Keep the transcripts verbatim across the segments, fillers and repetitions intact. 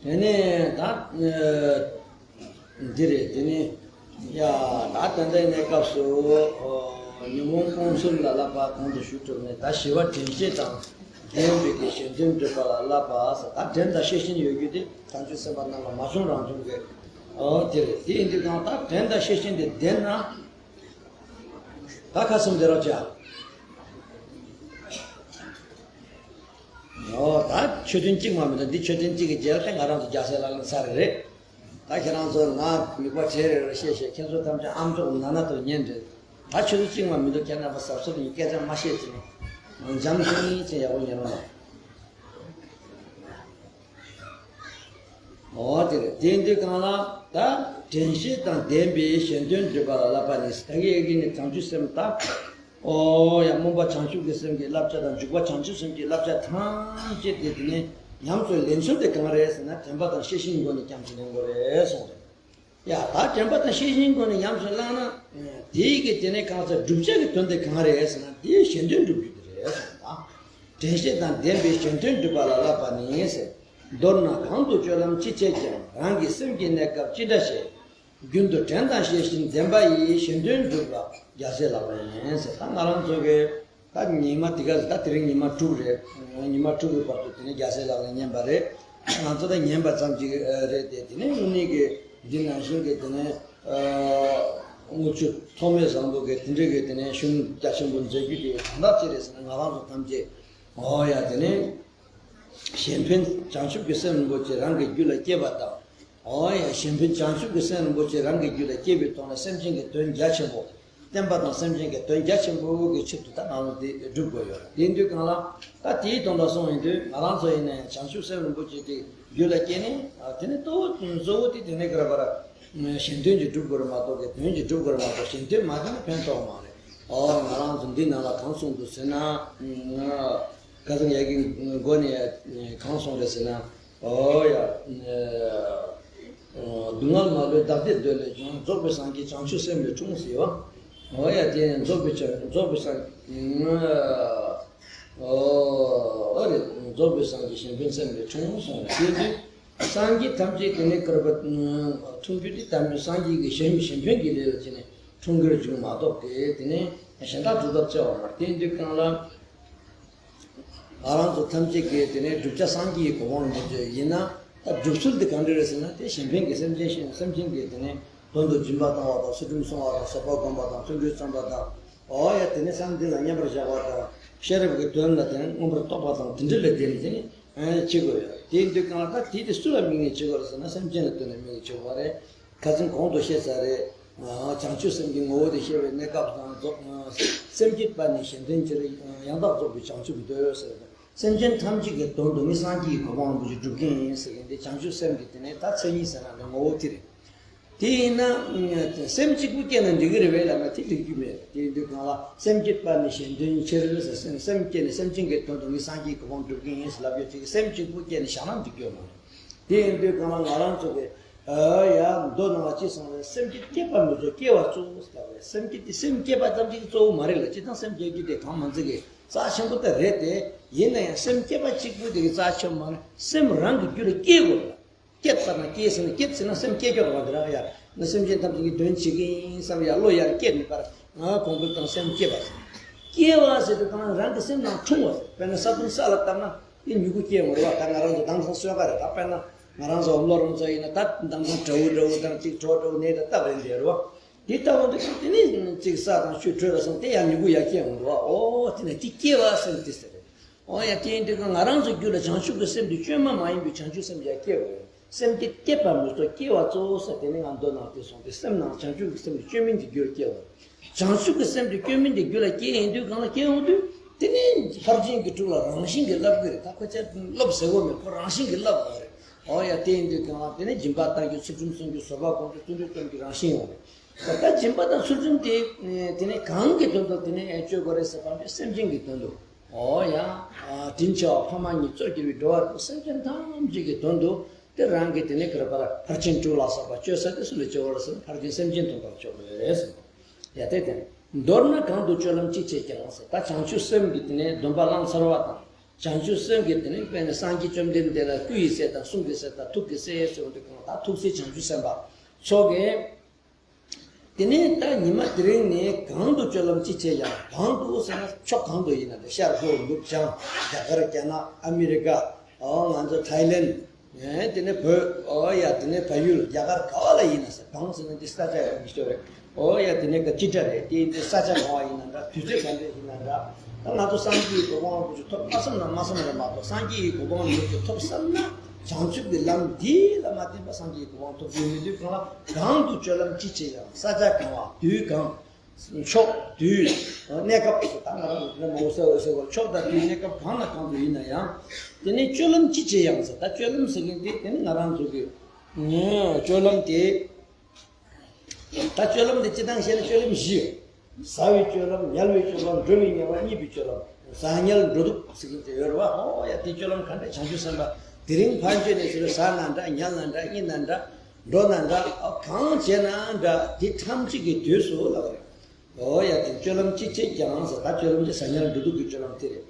དེ་ནས་ད་འདི་རེད། དེ་ནས་ཡ་ད་ད་ལྟའི་གནས་སྐབས་སུ་ཉོན་མོངས་སྤོང་ཚུལ་ལ་བསླབ་པ་གོང་དུ་ཞུས་གྲུབ་ནས། ད་ཞི་བ་དྲན་ཤེས་དང་ལྡན་པའི་གི་གཞན་དོན་སྒྲུབ་པ་ལ་བསླབ་པ་ཟེར། ད་དྲན་དང་ཤེས་བཞིན་ཡོད་རྒྱུ་དེ་བྱང་ཆུབ་སེམས་དཔའ་རྣམས་ལ་མ་བྱུང་རང་བྱུང་གི་ཨོ་དེ་རེད། དེ་ཡིན་དུས་གང་ད་དྲན་དང་ཤེས་བཞིན་དེ་ལྡན་ན། ད་ཁ་གསུམ་དེ་རོགས་བྱ། ཨོ་ད་མཆོད་རྟེན་གཅིག་མ་མི་འདུག་འདི་མཆོད་རྟེན་གཅིག་གི་རྗེས་ལ་ང་རང་ཚོ་རྒྱལ་སྲས་ལག་ལེན་ཚར་རེད། ད་ཁྱེད་རང་ཚོ་ང་མིག་པ་བྱེད་རེ་རེ་བཤད་བཤད། ཁྱེད་ཚོ་ཐམས་ཅད་ཨམ་ཅོག་ནང་ན་དུ་ཉན་རེད། ད་མཆོད་རྟེན་གཅིག་མ་མི་འདུག་ཁྱེད་རྣམ་པ་གཟབ་གཟབ་ཡིན། སྐད་ཆ་མ་བཤད་ཅིག་འཇམ་ཐིང་ཐིང་ཡག་པོ་ཉན་རོགས་གནང་། འོ་དེ་རེད། དེ་འདི་གང་ལ་ད་དྲན་ཤེས་དང་ལྡན་པའི་གཞན་དོན་སྒྲུབ་པ་ལ་བསླབ་པ་ནི། ད་གི་ཡ་གི་ནི་བྱང་ཆུབ་སེམས་ད། ཨོ་ཡ་སྨོན་པ་བྱང་ཆུབ་ཀྱི་སེམས་ཀྱི་བསླབ་བྱ་དང་། འཇུག་པ་བྱང་ཆུབ་སེམས་ཀྱི་བསླབ་བྱ་ཐམས་ཅད་དེ་དེ་ནི་ཉམས་སུ་ལེན་ཚུལ་དེ་གང་རེད་ཟེར་ན། དྲན་པ་དང་ཤེས་བཞིན་སྒོ་ནས་ཉམས་སུ་ལེན་དགོས་རེད་གསུངས་རེད། ཡ་ད་དྲན་པ་དང་ཤེས་བཞིན་སྒོ་ནས་ཉམས་སུ་བླངས་ན། དེའི་གི་དེ་ནས་གང་ཟེར་བསྒྲུབ་བྱ་གི་དོན་དེ་གང་རེད་ཟེར་ན། དེའི་གཞན་དོན་སྒྲུབ་རྒྱུ་དེ་རེད་གསུངས་ད། དྲན་ཤེས་དང་ལྡན་པའི་གཞན་དོན་སྒྲུབ་པ་ལ་བསླབ་པ་ནི་ཟེར། མདོར་ན་གང་དུ་སྤྱོད་ལམ་ཅི་བྱེད་ཀྱང་། རང་གི་སེམས་ཀྱི་གནས་སྐབས་ཅི་འདྲ་ཞིག་རྒྱུན་དུ་དྲན་དང་ཤེས་བཞིན་ལྡན་པ་ཡིས། གཞན་དོན་སྒྲུབ་པ་རྒྱལ་སྲས་ལག་ལེན་ཡིན་ཟེར། ད་ང་རང་ཚོ་གི་ད་ཉི་མ་དེ་ག་ད་དེ་རིང་ཉི་མ་དྲུག་རེད། ཉི་མ་དྲུག་གི་བར་དུ་དེ་ནས་རྒྱལ་སྲས་ལག་ལེན་ཉན་པ་རེད། ང་ཚོ་ད་ཉན་པ་ཙམ་ཅིག་རེད་དེ། དེ་ནས་དངོས་གནས་ཀྱི་འདི་ནང་བཞིན་གྱི་དེ་ནས་དངུལ་ཆུ་ཐོགས་མེད་བཟང་པོ་གི་དེ་འདྲ་གི་དེ་ནས་གཞུང་རྒྱ་ཆེན་པོ་མཛད་རྒྱུ་དེ་གང་ལྟར་ཅི་རེད་ཟེར་ན། ང་རང་ཚོ་ཐམས་ཅད་ཨོ་ཡ་དེ་ནས་གཞན་ཕན་བྱང་ཆུབ་ཀྱི་སེམས་རིན་པོ་ཆེ་རང་གི་རྒྱུད་ལ་སྐྱེས་པ་དང་། ཨོ་ཡ་གཞན་ཕན་བྱང་ཆུབ་ཀྱི་སེམས་རིན་པོ་ཆེ་རང་གི་རྒྱུད་ལ་སྐྱེས་པའི་ཐོག་ནས་སེམས་ཅན་གྱི་དོན་རྒྱ་ཆེན་པོ། བསྟན་པ་དང་སེམས་ཅན་གྱི་དོན་རྒྱ་ཆེན་པོ་གི་ཆེད་དུ་ད་ང་ཚོ་དེ་སྒྲུབ་དགོས་ཡོད་རེད། དེ་དུས་གང་ལ་ད་དེའི་དོན་དག་སོང་ཡིན་དུས། ང་རང་ཚོ་ཡིན་ན་ཡང་བྱང་ཆུབ་སེམས་རིན་པོ་ཆེ་དེ་རྒྱུད་ལ་སྐྱེས་ནས། དེ་ནས་གཙོ་བོ་གཙོ་བོ་དེ་དེ་ནས་ག་རེ་བར་གཞན་དོན་གྱི་སྒྲུབ་དགོས་རེད་མ་གཏོགས། གི་དོན་གྱི་སྒྲུབ་དགོས་རེད་མ་གཏོགས། གཞན་དོན་མ་བསྟན་ན་ཕན་ཐོགས་མ་རེད། ཨོ་ང་རང་ཚོ་འདི་ནང་ལ་གང་གསུངས་འདུག་ཟེར་ན། ཁ་སང་ཡ་གི་མགོ་ནས་གང་གསུངས་རེད་ཟེར་ན། ཨོ་ཡ། སྡུག་བསྔལ་མ་ལུས་བདག་བདེར་འདོད་ལས་བྱུང་། རྫོགས་པའི་སངས་རྒྱས་བྱང་ཆུབ་སེམས་ལས་འཁྲུངས་ཟེར་བ། ཨོ་ཡ་དེ་རྫོགས་པའི་ཆ་རྫོགས་པའི་སངས། ཨོ་རེད། རྫོགས་པའི་སངས་རྒྱས་གཞན་ཕན་སེམས་ལས་འཁྲུངས་གསུངས་ནས། དེ་དུས་སངས་རྒྱས་ཐམས་ཅད་དེ་ནས་ག་རེ་བར་འཁྲུངས་རྒྱུ་དེ་ད་མི་སངས་རྒྱས་ཀྱི་གཞན་གཞན་ཕན་གྱི་ལས་ལ་བྱས་ནས་འཁྲུངས་ཀྱི་རེད་བྱུང་མ་གཏོགས། དེ་དེ་ནས་གཞན་དག་སྒྲུབ་ཐབས་བྱ་བ་མ་རེད། དེ་དུས་གང་ལ། ང་རང་ཚོ་ཐམས་ཅད་ཀྱིས་དེ་ནས་བསྒྲུབ་བྱ་སངས་རྒྱས་ཀྱི་གོ་འཕང་རིན་པོ་ཆེ་ཡིན་ན། ད་སྒྲུབ་ཚུལ་དེ་གང་འདྲ་རེད་ཟེར་ན། དེ་གཞན་ཕན་གྱི་སེམས་ཅན་ཞིག་སེམས་ཅན་གྱི་དེ་ནས་དོན་དུ་སྦྱིན་པ་གཏོང་བ་དང་། ཚུལ་ཁྲིམས་བསྲུང་བ་དང་། བཟོད་པ་སྒོམ་པ་དང་། བརྩོན་འགྲུས་བརྩམ་པ་དང་། ཨོ་ཡ་དེ་ནས་བསམ་གཏན་ལ་མཉམ་པར་བཞག་པ་དང་། ཤེས་རབ་ཀྱི་དོན་ལ་དེ་ནས་མངོན་པར་རྟོགས་པ་དང་། དེ་འདྲ་ལ་བརྟེན་ནས་དེ་ནས་བྱེད་དགོས་ཡོད། དེ་ཡིན་དུས་གང་ལ་ད་དེ་དེ་སུ་ལ་དམིགས་ནས་བྱེད་དགོས་རེད་ཟེར་ན། སེམས་ཅན་ལ་བརྟེན་ནས་དམིགས་ནས་བྱེད་དགོས་རེད། ཁ་སང་གོང་དུ་བཤད་ཚར་རེད། བྱང་ཆུབ་སེམས་ཀྱི་ངོ་བོ་དེ་བཤད་པའི་གནས་སྐབས་དང་། རྫོགས། སེམས་བསྐྱེད་པ་ནི་གཞན་དོན་ཕྱིར། ཡང་དག་རྫོགས་པའི་བྱང་ཆུབ་འདོད་ཟེར། སེམས་ཅན་ཐམས་ཅད་ཀྱི་དོན་དུ་ངས་སངས་རྒྱས་ཀྱི་གོ་འཕང་རིན་པོ་ཆེ་སྒྲུབ་མཁན་ཡིན་ཟེར་མཁན་དེ་བྱང་ཆུབ་སེམས་ཀྱི་དེ་ནས་ད་མཚན་ཉིད་ཟེར་ན་ནི་ངོ་བོ་དེ་རེད། དེ་ཡིན་ན་སེམས་གཅིག་པུ་བསྐྱེད་ན་འགྲིག་གི་རེད་པས་ལབ་ན་དེ་འགྲིག་རྒྱུ་མེད། དེ་ཡིན་དུས་གང་ལ་སེམས་བསྐྱེད་པ་ནི་གཞན་དོན་ཕྱིར་ཟེར། སེམས་བསྐྱེད་ནས་སེམས་ཅན་གྱི་དོན་དུ་ངས་སངས་རྒྱས་ཀྱི་གོ་འཕང་སྒྲུབ་མཁན་ཡིན་ཟེར་ལབ་ཡོད་ཅིག་སེམས་གཅིག་པུ་བསྐྱེད་ནས་བཞག་ན་འགྲིག་རྒྱུ་མ་རེད། དེ་ཡིན་དུས་གང་ལ་ང་རང་ཚོ་གི་ཨ་ཡ་མདོ་ནང་ལ་ཅི་གསུངས་རེད། སེམས་བསྐྱེད་བསྐྱེད་པ་མི་གཙོ་བསྐྱེད་པ་གཙོ་བོ་ཟེར་བས། སེམས་བསྐྱེད་དེ་སེམས་བསྐྱེད་པ་ཙམ་གཅིག་གཙོ་བོ་མ་རེད་ལ། སྤྱིར་བཏང་སེམས་བསྐྱེད་རྒྱུ་དེ་གང་མང་ཚིག་གི་རྩ་ཆེན་པོ་དེ་རེད་དེ། ཡིན་ན་ཡང་སེམས་བསྐྱེད་པ་གཅིག་པུ་དེ་གི་རྩ་ཆེན་པོ་མ་རེད། སེམས་རང་གི་རྒྱུད་ལ་བསྐྱེད་དགོས་ལ། བསྐྱེད་པ་དང་བསྐྱེད་ཟེར་ན། བསྐྱེད་ཟེར་ན་སེམས་བསྐྱེད་རྒྱུ་རེད་བ། འདི་རང་ཡ་ང་སེམས་ཅན་ཐམས་ཅད་ཀྱི་དོན་བྱེད་ཀྱི་ཡིན་བསམ་ཡ་བློ་ཡར་བསྐྱེད་མེད་པར། ང་གོང་འཕེལ་དང་སེམས་བསྐྱེད་པ་ཟེར། བསྐྱེད་པ་ཟེར་དུས་གང་རང་གི་སེམས་ནང་འཁྲུངས་པ་ཟེར། དཔེར་ན་ས་བོན་ས་ལ་བཏབ་ན་དེ་མྱུ་གུ་སྐྱེ་ཡོང་རེད་བ། ད་ང་རང་ཚོ་དེང་སང་གསོལ་ཁ་རེད། ད་དཔེར་ན་ང་རང་ཚོ་བློ་རང་ཚོ་ཡིན་ན་ད་དེང་སང་དགྲ་བོ་འདྲ་བོ་དང་ཅིག་གྲོགས་འདྲ་བོ་ནས་ད་བཏབ་རེད་འདི་རེད་བ། དེ་ལྟ་བུ་འདི་ཚོ་དེ་ནས་ཅིག་ས་དང་ཆུ་དྲོད་ལ་སོང་སྟེ་ཡང་མྱུ་གུ་ཡར་སྐྱེ་ཡོང་རེད་བ། ཨོ་དེ་ནས་དེ་སྐྱེ་བ་ཟེར་དེ་ཟེར་རེད། ཨོ་ཡ་དེ་ཡིན་དུས་ང་རང་ཚོ་རྒྱུད་ལ་བྱང་ཆུབ་ཀྱི་སེམས་དེ་བཅོས་མ་མ་ཡིན་པའི་བྱང་ཆུབ་སེམས་ཡར་སྐྱེ་བ་ཡིན། སེམས་བསྐྱེད་བསྐྱེད་པ་མི་གཙོ་བསྐྱེད་པ་གཙོ་བོ་ཟེར། དེ་ནི་ང་མདོ་ནང་དེ་གསུངས་ཏེ། སེམས་ནང་བྱང་ཆུབ་ཀྱི་སེམས་ཀྱི་བཅོས་མིན་གྱི་རྒྱུར་སྐྱེ་བ། བྱང་ཆུབ་ཀྱི་སེམས་ཀྱི་བཅོས་མིན་གྱི་རྒྱུ་ལ་སྐྱེ་ཡིན་དུས་གང་ལ་སྐྱེ་ཡོང་དུས། དེ་ནི་ཕར་ཕྱིན་གྱི་དྲུག་ལ་རང་བཞིན་གྱིས་བསླབ་ཀྱི་རེད། ད་ཁོ་ཚོས་སློབ་ཟེར་དགོས་མེད། ཁོ་རང་བཞིན་གྱིས་བསླབ་དགོས་རེད། འོ་ཡ་དེ་ཡིན་དུས་གང་ལ་དེ་ནི་སྦྱིན་པ་གཏང་རྒྱུ། ཚུལ་ཁྲིམས་བསྲུང་རྒྱུ། བཟོད་པ་སྒོམ་རྒྱུ། བརྩོན་འགྲུས་གཏོང་རྒྱུ་རང་བཞིན་ཡོང་རེད། ད་སྦྱིན་པ་དང་ཚུལ་ཁྲིམས་དེ་དེ་ནི་གང་གི་དོན་དུ་དེ་ནི་སྤྱོད་དགོས་རེད་ཟེར་བ་ནི་སེམས་ཅན་གྱི་དོན་དུ། འོ་ཡ། དྲིན་ཆེ་བ་ཕ་མ་གཉིས་གཙོར་གྱུར་པའི་འགྲོ་བ་རིགས་སེམས་ཅན་ཐམས་ཅད་ཀྱི་དོན་དུ། དེ་རང་གི་དེ་ནས་ག་རེ་བར་ཕར་ཕྱིན་དྲུག་ལ་སོགས་པ་སྤྱོད་ས་དེ་སུ་ལ་སྤྱོད་པར་ཟེར་ན། ཕར་ཕྱིན་སེམས་ཅན་དོན་དུ་སྤྱོད་དགོས་རེད་ཟེར། ཡ་དེ་དེ་མདོར་ན་གང་དུ་སྤྱོད་ལམ་ཅི་བྱེད་ཀྱང་ཟེར། ད་བྱང་ཆུབ་སེམས་ཀྱི་དེ་ནས་སྡོམ་པ་བླངས་ཚར་བ་དང་ བྱང་ཆུབ་སེམས་ཀྱི་དེ་ནི་དཔེར་ན་སངས་རྒྱས་བཅོམ་ལྡན་འདས་ལ་སྐུ་ཡི་སྲས་དང་གསུང་གི་སྲས་དང་ཐུགས་ཀྱི་སྲས་ཟེར་བ་འདི་གང་ལ་ཐུགས་སྲས་བྱང་ཆུབ་སེམས་དཔའ་མཆོག་གིས། དེ་ནས་ད་ཉི་མ་དེ་རིང་ནས་གང་དུ་སྤྱོད་ལམ་ཅི་བྱེད་ཡང་། གང་དུ་ཟེར་ན་ཕྱོགས་གང་དུ་ཡིན་ན་འདྲ། ཤར་ལྷོ་ནུབ་བྱང་རྒྱ་གར་རྒྱ་ནག་ཨ་མི་རི་ཀ། ཨོ་ང་ཚོ་ཐའི་ལེན། ཨེ་དེ་ནས་བོད། ཨོ་ཡ་དེ་ནས་བལ་ཡུལ་རྒྱ་གར་ག་བ་ལ་ཡིན་ན་ཟེར། གང་ཟེར་ན་འདི་ས་ཆ་ཡང་མི་ཤོར་རེད། ཨོ་ཡ་དེ་ནས་ག་ཅི་འདྲ་རེད། དེ་འདི་ས་ཆ་ག་བ་ཡིན་ན་འདྲ། དུས་ཚོད་ག་འདྲ་ཡིན་ན་འདྲ། ད་ང་ཚོ་སངས་རྒྱས་ཀྱི་གོ་འཕང་རིན་པོ་ཆེ་ཐོབ་མ་བསམ་ན་མ་བསམ་རེད་མ་གཏོགས། སངས་རྒྱས་ཀྱི་གོ་འཕང་རིན་པོ་ཆེ་ཐོབ་བསམ་ན་བྱང་ཆུབ་ཀྱི་ལམ་འདི་ལ་མ་བརྟེན་པ་སངས་རྒྱས་ཀྱི་གོ་འཕང་ཐོབ་ཀྱི་མི་འདུག་གང་ལ་གང་དུ་སྤྱོད་ལམ་ཅི་བྱེད་ཡང་། ས་ཆ་གང་བ། དུས་གང་། ཕྱོགས་དུས་གནས་སྐབས་སུ། ད་ང་རང་ཚོ་དེ་མང་པོ་ཟེར་བ་ཟེར་བ། ཕྱོགས་དང་དུས་གནས་སྐབས་གང་དང་གང་དུ་ཡིན་ན་ཡང་། དེ་ནི་སྤྱོད་ལམ་ཅི་བྱེད་ཡང་ཟེར། ད་སྤྱོད་ལམ་ཟེར་མཁན་དེ་དེ་ནི་ང་རང་ཚོ་གི་སྤྱོད་ལམ་དེ། ད་སྤྱོད་ལམ་དེ་སྤྱིར་བཏང་བཤད་ན་སྤྱོད་ལམ་བཞི་ཡོད། བཟའ་བའི་སྤྱོད་ལམ། ཉལ་བའི་སྤྱོད་ལམ། འགྲོ་བའི་ཉལ་བ་གཉིས་པའི་སྤྱོད་ལམ། བཟའ་ཉལ་འགྲོ་འདུག་ཟེར་གྱིན་ཅིག་ཡོད་རེད་བ། ཨོ་ཡ་དེ་སྤྱོད་ལམ་ག་འདྲ། བྱང་ཆུབ་སེམས་དཔའ་དེ་རིང་ཕར་འགྱོ་ནས་ཟེར། བཟའ་ན་འདྲ། ཉལ་ན་འདྲ། གཉིད་ན་འདྲ། འགྲོ་ན་འདྲ། ཨོ་གང་བྱས་ན་འདྲ། དེ་ཐམས་ཅད་ཀྱི་དུས་སུ་ལབ་རེད། ཨོ་ཡ་དེ་སྤྱོད་ལམ་ཅི་བྱེད་ཀྱང་ཟེར། ད་སྤྱོད་ལམ་དེ་བཟའ་ཉལ་འགྲོ་འདུག་གི་སྤྱོད་ལམ་དེ་རེད།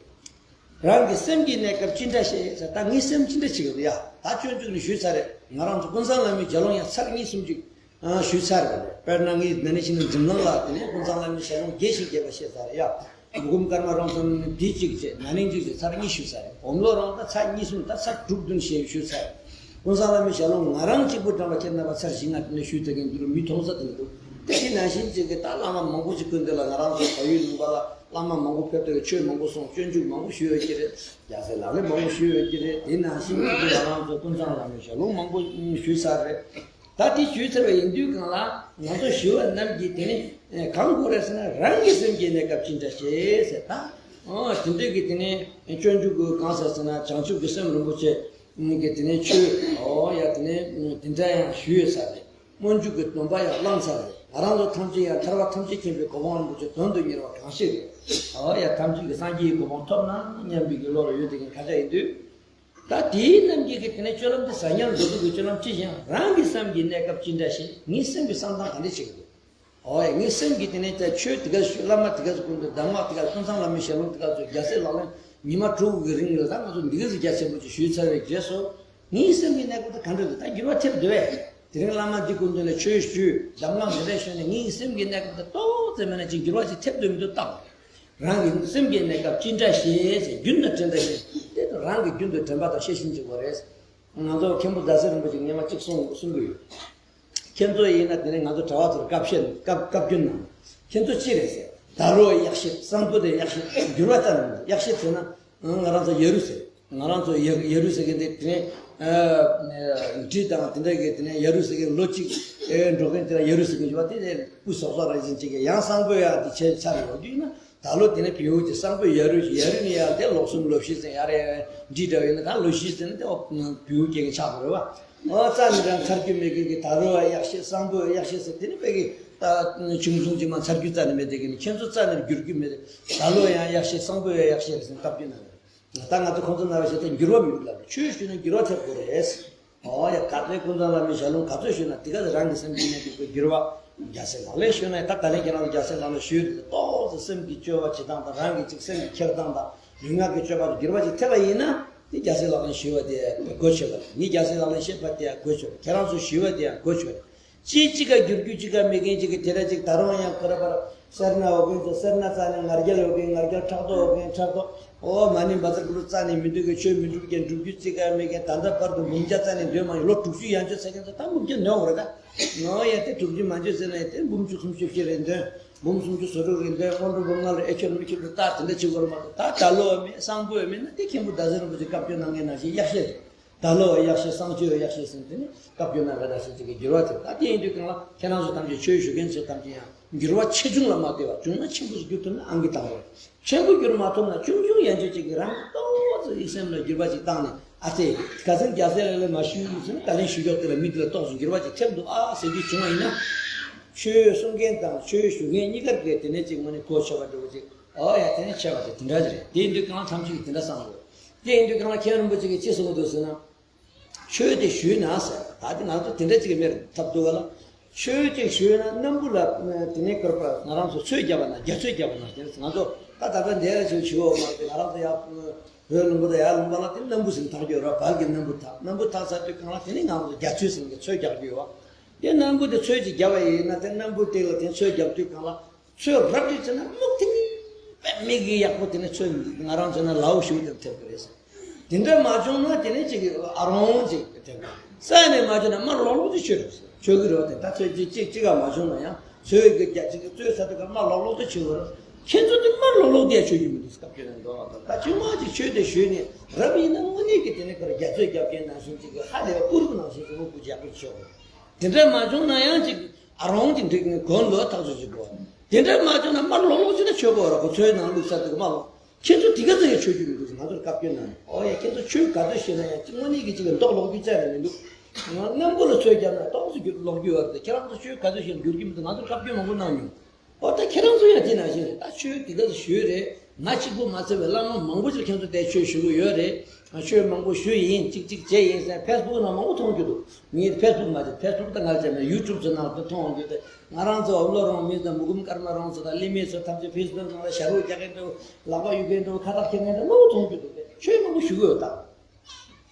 རང་གི་སེམས་ཀྱི་གནས་སྐབས་ཅི་འདྲ་ཞིག་ཟེར། ད་ངའི་སེམས་ཅི་འདྲ་ཞིག་ཡོད། ཡ་ད་སྤྱོད་འཇུག་ནས་ཞུས་ཚར་རེད། ང་རང་ཚོ་ཀུན་བཟང་བླ་མའི་ཞལ་ལུང་ཡང་ཚར་གཉིས་གསུམ་ཅིག་ཨ་ཞུས་ཚར་རེད། དཔེར་ན་ངས་ན་ནིང་ཕྱི་ཟླ་འཛམ་གླིང་ལ་དེ་ནས་ཀུན་བཟང་བླ་མའི་ཞལ་ལུང་བརྒྱད་ཅིག་རྒྱས་པ་བཤད་ཚར་རེད། ཡ་མུ་ཁུམ་ཀརྨ་རམ་ཚང་ནས་འདི་གཅིག་བྱས། ན་ནིང་གཅིག་བྱས། ཚར་གཉིས་ཞུས་ཚར་རེད། འོམ་ལོ་རང་ད་ཚར་གཉིས་གསུམ། ད་ཚར་དྲུག་བདུན་ཞེས་ཞུས་ཚར་རེད། ཀུན་བཟང་བླ་མའི་ཞལ་ལུང་ང་རང་གཅིག་པུ་དྲངས་པ་ཁྱེད་རྣམ་པ་ཚར་བཞི་ལྔ་དེ་འདྲ་ཞུས་ཚར་མཁན་འདི་རུ་མི་མཐོང་ས་དེ་འདུག་དེ་དེ་ནང་བཞིན་ཅིག་གི་ད་བླ་མ་མང་པོ་ཅིག་སྐུ་མདུན་ལ། ང་རང་ཚོ་བལ་ཡུལ་ལུང་པ་ལ་བླ་མ་མང་པོ་ཕེབས་ཏེ་ཆོས་མང་པོ་གསུངས། སྤྱོད་འཇུག་མང་པོ་ཞུས་ཡོད་ཀྱི་རེད། རྒྱལ་སྲས་ལག་ལེན་མང་པོ་ཞུས་ཡོད་ཀྱི་རེད། དེ་ནང་བཞིན་ཅིག་གི་ང་རང་ཚོ་ཀུན་བཟང་བླ་མའི་ཞལ་ལུང་མང་པོ་ཞུས་ཚར་རེད། ད་དེ་ཞུས་ཚར་བ་ཡིན་དུས་གང་ལ་ང་ཚོ་ཞུ་བ་རྣམས་ཀྱིས་དེ་ནི་གང་དགོས་རེད་ཟེར་ན། རང་གི་སེམས་ཀྱི་གནས་སྐབས་ཅི་འདྲ་ཞིག་ཟེར། ད་ཨོ་དེ་འདྲ་གི་དེ་ནི་སྤྱོད་འཇུག་གི་གང་ཟེར་ཟེར་ན། བྱང་ཆུབ་ཀྱི་སེམས་རིན་པོ་ཆེ་གི་དེ་ནི་ཆོས། ཨོ་ཡ་དེ་ནི་དེ་འདྲ་ཡང་ཞུས་ཡོད་ས་རེད། སྨོན་འཇུག་གི་སྡོམ་པ་ཡང་བླངས་ཚར་རེད། ང་རང་ཚོ་ཐམས་ཅད་ཡང་ཐར་པ་ཐམས་ཅད་མཁྱེན་པའི་གོ་འཕང་རིན་པོ་ཆེ་དོན་དུ་གཉེར་བ་གང་ཞིག་རེད། ཨོ་ཡ་ཐམས་ཅད་ཀྱི་སངས་རྒྱས་ཀྱི་གོ་འཕང་ཐོབ་ན་སྙམ་པའི་གི་བློ་ལ་ཡོད་དེ་གིན་ཁ་ཆག་ཡིན་དུས། ད་དེའི་རྣམས་ཀྱིས་གི་དེ་ནས་སྤྱོད་ལམ་དེ་བཟང་ངན་འགྲོ་འདུག་གི་སྤྱོད་ལམ་ཅི་ཞིག་ཡང་། རང་གི་སེམས་ཀྱི་གནས་སྐབས་ཅི་འདྲ་ཞིག་ངའི་སེམས་ཀྱི་བསམ་སྟངས་ག་འདྲ་ཞིག་འདུག་ཨོ་ཡ་ངའི་སེམས་ཀྱི་དེ་ནས་ད་ཆོས་དེ་ག་ཞུ། བླ་མ་དེ་ག་ཚོ་སྐུ་མདུན། གདམས་ངག་དེ་ག། ཀུན་བཟང་བླ་མའི་ཞལ་ལུང་དེ་ག་ཚོ། རྒྱལ་སྲས་ལག་ལེན་ཉི་མ་དྲུག་གི་རིང་ལ་ད་ང་ཚོ་འདི་ག་ཚོ་རྒྱ་ཆེན་པོ་ཅིག་ཞུས་ཚར་བའི་རྗེས་སུ། ངའི་སེམས་ཀྱི་གནས་སྐབས་དེ་ག་འདྲ་འདུག་ད་འགྱུར་བ་ཐེབས་འདུག་བས། དེ་རིང་བླ་མ་འདི་སྐུ་མདུན་ལ་ཆོས་ཞུས། གདམས་ངག་འདི་འདྲ་ཞུས་ནས་ངའི་སེམས་ཀྱི་གནས་སྐབས་དེ་ཏོག་ཙམ་མིན་ན་ཅིག་འགྱུར་བ་ཅིག་ཐེབས་འདུག་མི་འདུག་བལྟ། རང་གི་སེམས་ཀྱི་གནས་སྐབས་ཅི་འདྲ་ཞིག་ཟེར། རྒྱུན་དུ་དྲན་འདྲ་ཞིག་དེ་རང་གི་རྒྱུན་དུ་དྲན་པ་དང་ཤེས་བཞིན་གཅིག་པ་རེད། ང་ཚོ་མཁན་པོ་ཟླ་ཟེར་རིན་པོ་ཆེས་སྔོན་མ་གཅིག་གསུང་གསུང་གི་ཡོད། ཁྱེད་ཚོ་ཡིན་ན་དེ་ནས་ང་ཚོ་གྲྭ་བ་ཚོར་བཀའ་བཤད། བཀའ་བཀའ་བཀྱོན་གནང་། ཁྱེད་ཚོ་ཅི་རེད་ཟེར། ད་རུང་ཡག་ཤེས། གསང་ཕུ་དེ་ཡག་ཤེས། འགྱུར་བ་ཙམ་མིན། ཡག་ཤེས་ཟེར་ན་ང་རང་ཚོ་ཡ་རུ་ཟེར། ང་རང་ཚོ་ཡ་ཡ་རུ་ཟེར་མཁན་དེ་དེ་ནས་འབྲི་དང་དེ་འདྲ་གི་དེ་ནས་ཡ་རུ་ཟེར་མཁན། ལོ་གཅིག་འགྲོ་མཁན་དེ་ལ་ཡ་རུ་ཟེར་མཁན་ཡོད་པ། དེ་ནས་སྤུ་སོག་སོག་རང་བཞིན་ཅིག་གི། ཡང་གསང་ཕུ་ཡ་དེ་ཆེ་ཆ་རེ་ཡོད་དུས་ན། ད་ལོ་དེ་ནས་བེའུ་དེ་གསང་ཕུ་ཡ་རུ་ཡ་རུ་ནས་ཡར་དེ་ལོ་གསུམ་ལོ་བཞི་ཟིན་ཡར་ཡར་འདྲི་འདྲ་བ་ཡིན་ན། ད་ལོ་བཞི་ཟིན་ན་དེ་བེའུ་སྐྱེ་མཁན་ཆགས་དགོས་རེད་བ། ཨོ་རྩ་ནས་རང་ཚར་རྒྱུ་མེད་མཁན་གྱི། ད་རུང་ཡག་ཤེས། གསང་ཕུ་ཡག་ཤེས་ཟེར། དེ་ནི་དཔེ་གི་ད་ཆུང་ཆུང་ཅིག་མ་ཚར་རྒྱུ་རྩ་ནས་མེད་དེ་གི་ནི། ཁྱེད་ཚོ་རྩ་ནས་འགྱུར་རྒྱུ་མེད། ད་ལོ་ཡང་ཡག་ཤེས། གསང་ཕུ་ཡག་ཤེས་ཟེར་བཀའ་བཀྱོན་གནང་རེད། ད་ང་ཚོ་ཁོང་ཚོ་ན་བ་ཞེ་དྲག་འགྱུར་བ་མི་འདུག་ལབ། ཆོས་ཞུས་ན་འགྱུར་བ་ཐེབས་དགོས་རེད། ཨོ་ཡ། ག་ཚོད་ཀུན་བཟང་བླ་མའི་ཞལ་ལུང་ག་ཚོད་ཞུས་ན་དེ་ག་ཚོད་རང་གི་སེམས་ཀྱི་གནས་སྐབས་ཀྱི་འགྱུར་བ། རྒྱལ་སྲས་ལག་ལེན་ཞུས་ན་ད་ད་ལན་ཁྱེད་རང་ཚོ་རྒྱལ་སྲས་ལག་ལེན་ཞུས་དུས་ཏོག་ཙམ་སེམས་ཀྱི་སྤྱོད་པ་བྱེད་སྟངས་དང་། རང་གི་ཅིག་སེམས་ཀྱི་འཁྱེར་སྟངས་དང་། ལུས་ངག་གི་སྤྱོད་པ་དང་འགྱུར་བ་ཅིག་ཐེབས་པ་ཡིན་ན། དེ་རྒྱལ་སྲས་ལག་ལེན་ཞུས་པ་དེ་གོ་ཆོད་པ་རེད། ངས་རྒྱལ་སྲས་ལག་ལེན་བཤད་པ་དེ་གོ་ཆོད་པ་རེད། ཁྱེད་རང་ཚོ་ཞུས་པ་དེ་ཡང་གོ་ཆོད་པ་རེད། ཅིག་ཅིག་ག་འགྱུར་རྒྱུ་ཅིག་ག་མེད་མཁན་ཅིག་གི་དེ་འདྲ་ཅིག་ད་རུང་ཡང་ཁོ་ར་པར་སེར་སྣ་འོག་གིན་ཚོ་སེར་སྣ་རྩ་ནས། ང་རྒྱལ་འོག་གིན་ང་རྒྱལ། ཕྲག་དོག་འོག་གིན་ཕྲག་དོག་ཨོ་མ་ནི་བ་ཙར་ཀུ་རུ་རྩ་ནས་མི་འདུག་གི། ཆོས་མི་འགྲུབ་ཀྱི། འགྲུབ་རྒྱུ་ཅིག་ག་མེད་མཁན། ད་ལྟ་བར་དུ་འབུམ་བརྒྱ་རྩ་ནས་འདོན་མ་ཡོང་། ལོ་དྲུག་ཅུ་ཡན་ཆོད་ཟེར་མཁན་ཚོ་ད་འབུམ་བརྒྱ་འདོན་དགོས་རེད་ད། ཨོ་ཡ་དེ་དྲུག་ཅུ་མ་འདོན་ཟེར་ན་ཡང་དེ་འབུམ་བཅུ་ཁམ་བཅུ་བཞི་རེ་འདོན། འབུམ་སུམ་ཅུ་སོ་དྲུག་རེ་འདོན། སྔོན་འགྲོ་འབུམ་ལྔ་ལ་ཨེ་ཁྱོད་མི་ཁྱོད་དུ་ད་དེ་འདྲ་བྱེད་དགོས་རེད་མ་གཏོགས། ད་ད་ལོ་བ་མེད། གསང་ཕུ་བ་མེད་ན་དེ་མཁན་པོ་ཟླ་ཟེར་རིན་པོ་ཆེ་བཀའ་བཀྱོན་གནང་མཁན་ནང་བཞིན་ཡག་ཤེས་རེད། ད་ལོ་བ་ཡག་ཤེས། གསང་ཕུ་བ་ཡག་ཤེས་ཟེར་དེ་ནི་བཀའ་བཀྱོན་གནང་མཁན་ནང་བཞིན་ཅིག་གི་འགྱུར་བ་ཐེབས། ད་དེ་ཡིན་དུས་གང་ལ་ཁྱེད་རང་ཚོ་ཐམས་ཅད་ཆོས་ཞུ་མཁན་ཚོ་ཐམས་ཅད་ཡང་འགྱུར་བ་ཆེ་ཆུང་ལ་མ་ལྟོས་པར་བྱུང་ན་ཆེན་པོ་ཞིག་འགྱུར་ཐུབ་ན་ཨང་ཀི་བཏང་དགོས། ཆེན་པོ་འགྱུར་མ་ཐུབ་ན་ཆུང་ཆུང་ཡན་ཆོད་ཅིག་གིས་རང་གི་ཏོག་ཙམ་ཡིད་སེམས་ལ་འགྱུར་བ་ཅིག་བཏང་ནས། ཨ་ཙི། ཁ་སང་རྒྱལ་སྲས་ལག་ལེན་མ་ཞུས་ཟེར་ན་ད་ལན་ཞུ་ཀྱོག་དེ་ལ་མི་དེ་ལ་ཏོག་ཙམ་འགྱུར་བ་ཅིག་ཐེབས་འདུག་ཨ་ཟེར་རྒྱུ་བྱུང་བ་ཡིན་ན། ཆོས་གསུང་མཁན་དང་ཆོས་ཞུ་མཁན་གཉིས་ཀར་གི་དེ་ནས་ཅིག་དངོས་གནས་གོ་ཆོད་པ་འདྲ་བོ་ཅིག་ཨོ་ཡ་དེ་ནས་ཆེ་བ་དེ་དེ་འདྲ་ཅིག་རེད། དེ་ཡིན་དུས་གང་ལ་ཐམས་ཅད་ཀྱིས་དེ་འདྲ་བསམ་དགོས། དེ་ཡིན་དུས་གང་ལ་མཁན་རིན་པོ་ཆེ་གིས་ཅི་གསུང་གི་འདུག་ཟེར་ན། ཆོས་དེ་ཞུས་ན་ཟེར། ད་དེ་ང་ཚོ་དེ་འདྲ་ཅིག་གི་མེར་ཐབས་འདུག་ག་ལ། ཆོས་ཅིག་ཞུས་ན་སྣམ་བུ་ལ་དེ་ནས་བསྐོར་པ་ང་རང་ཚོ་ཚོས་བརྒྱབ་པ་ན། རྒྱ་ཚོས་བརྒྱབ་པ་ན་དེ་ང་ཚོ་ ད་ད་ལྟ་འདས་ལ་ཅིག་བྱིའུ་འོ་མ་དེ་ང་རང་ཚོ་ཡར་བོད་ལུང་པ་དང་ཡར་ལུང་པ་ལ་དེ་སྣམ་བུ་ཟིན་ཐག་གི་ཡོད་ར། བལ་གྱི་སྣམ་བུ་ཐག་སྣམ་བུ་ཐག་ཚར་དུས་གང་ལ་དེ་ནས་ང་རང་ཚོ་རྒྱ་ཚོས་ཟིན་གྱི་ཚོས་རྒྱག་གི་ཡོད་བ། དེ་སྣམ་བུ་དེ་ཚོས་ཅིག་བརྒྱབ་པ་ཡིན་ན་དེ་སྣམ་བུ་དེ་ལ་དེ་ཚོས་རྒྱབ་དུས་གང་ལ་ཚོས་རབ་ཅིག་བྱས་ན་སྨུག་ཐིང་པའི་མིག་གི་ཡག་པོ་དེ་ནས་ཚོས་ང་རང་ཚོ་ན་ལའོ་ཞུ་དེ་ཐེབས་ཀྱི་རེད་ཟེར། དེ་འདྲ་མ་བྱུང་ན་དེ་ནས་ཅིག་ཨ་རོང་ཅིག་དེ་ས་ནས་མ་བྱུང་ན་མར་ལོག་ལོག་ཏུ་ཆོད་རེད་ཆོད་ཀྱི་རེད་བ། དེ་ད་ཚོད་ཅིག་ཅིག་ཅིག་ག་མ་བྱུང་ན་ཡང་ཚོད་ཀྱི་རྒྱ་ཅིག་གི་ཚོད་ས་དེ་ག་མར་ལོག་ལོག་ཏུ་ཆོད་ཀྱི་རེད། ཁྱེད་ཚོ་དེ་མར་ལོག་ལོག་ཏུ་ཡང་ཆོད་ཀྱི་མི་འདུག་སྐབས་ཆོད་ན་འདོད་ལ་དང་ད་ཆུང་མ་ཅིག་ཆོད་དེ་ཞུས་ནས་རབ་ཡིན་ན་དངོས་གནས་ཀྱི་དེ་ནས་ཁར་རྒྱ་ཚོད་རྒྱབ་མཁན་ནང་བཞིན་ཅིག་གི་ཧ་ལས་པ་ཀུ་རུ་ནང་བཞིན་ཅིག་མུ་གུ་རྒྱག་གི་ཆོག་དེ་འདྲ་མ་བྱུང་ན་ཡང་ཅིག་ཨ་རོང་གི་འགྲིག་ནས་གོན་ལོ་ཐག་ཆོད་ཅིག་གོ། དེ་འདྲ་མ་བྱུང་ན་མར་ལོག་ལོག་ཅིག་ན་ཆོད་གོ་ར་གོ་ཚོད་ནང་བླུགས་ས་དེ་ག་མ་ལོག་ཁྱེད་ཚོ་དེ་ག་ཚོད་ཡང་ཆོས་རྒྱུད་མི་འདུག་ང་ཚོར་བཀའ་བཀྱོན་གནང་། ཨོ་ཡ་ཁྱེད་ཚོ་ཆོས་ག་ཚོད་ཤེས་ན་ཡང་གཅིག་དངོས་གནས་ཀྱི་གཅིག་ལ་མདོག་ལོག་རྒྱུ་བཙལ་ནས་མི་འདུག་ང་སྣམ་བུ་ལ་ཚོས་བརྒྱབ་ན་ཏོག་ཙམ་རྒྱུ་ལོག་རྒྱུ་ཡོད་རེད། ཁྱེད་རང་ཚོ་ཆོས་ག་ཚོད་ཤེས་ན་འགྱུར་གྱི་མི་འདུག་ང་ཚོར་བཀའ་བཀྱོན་མང་པོ་གནང་མྱོང་། ཨོ་ད་ཁྱེད་རང་ཚོ་ཡང་དེ་ནང་བཞིན་རེད། ད་ཆོས་དེ་ག་ཚོད་ཞུས་རེད། ང་གཅིག་པུ་མ་ཚད་པའི་བླ་མ་མང་པོ་ཅིག་ཁྱེད་ཚོ་དེ་ཆོས་ཞུ་གི་ཡོད་རེད། ཆོས་མང་པོ་ཞུས་ཡིན་གཅིག་གཅིག་བྱས་ཡིན་ཟེར་ཕེ་སི་བུག་ནང་མང་པོ་མཐོང་རྒྱུ་འདུག་ངས་ཕེ་སི་བུག་མ་བྱས་ཕེ་སི་བུག་ད་ང་བྱས་མེད་ཡུ་ཊུབ་ཚོ་ནང་དུ་མཐོང་རྒྱུ་དེ། ང་རང་ཚོ་ཨོ་ལོ་རོང་མི་དང་མུ་གུམ་ཀརྨ་རོང་ཚོ་དང་གླིང་མི་ཚོ་ཐམས་ཅད་ཕེ་སི་བུག་ནང་ལ་ཞྭ་རུ་རྒྱག་མཁན་འདྲ་བོ་ལག་པ་གཡུག་མཁན་འདྲ་བོ་ཁ་བཏགས་འཁྱེར་མཁན་འདྲ་མང་པོ་མཐོང་རྒྱུ་འདུག་ཆོས་མང་པོ་ཞུ་གི་ཡོད་ད།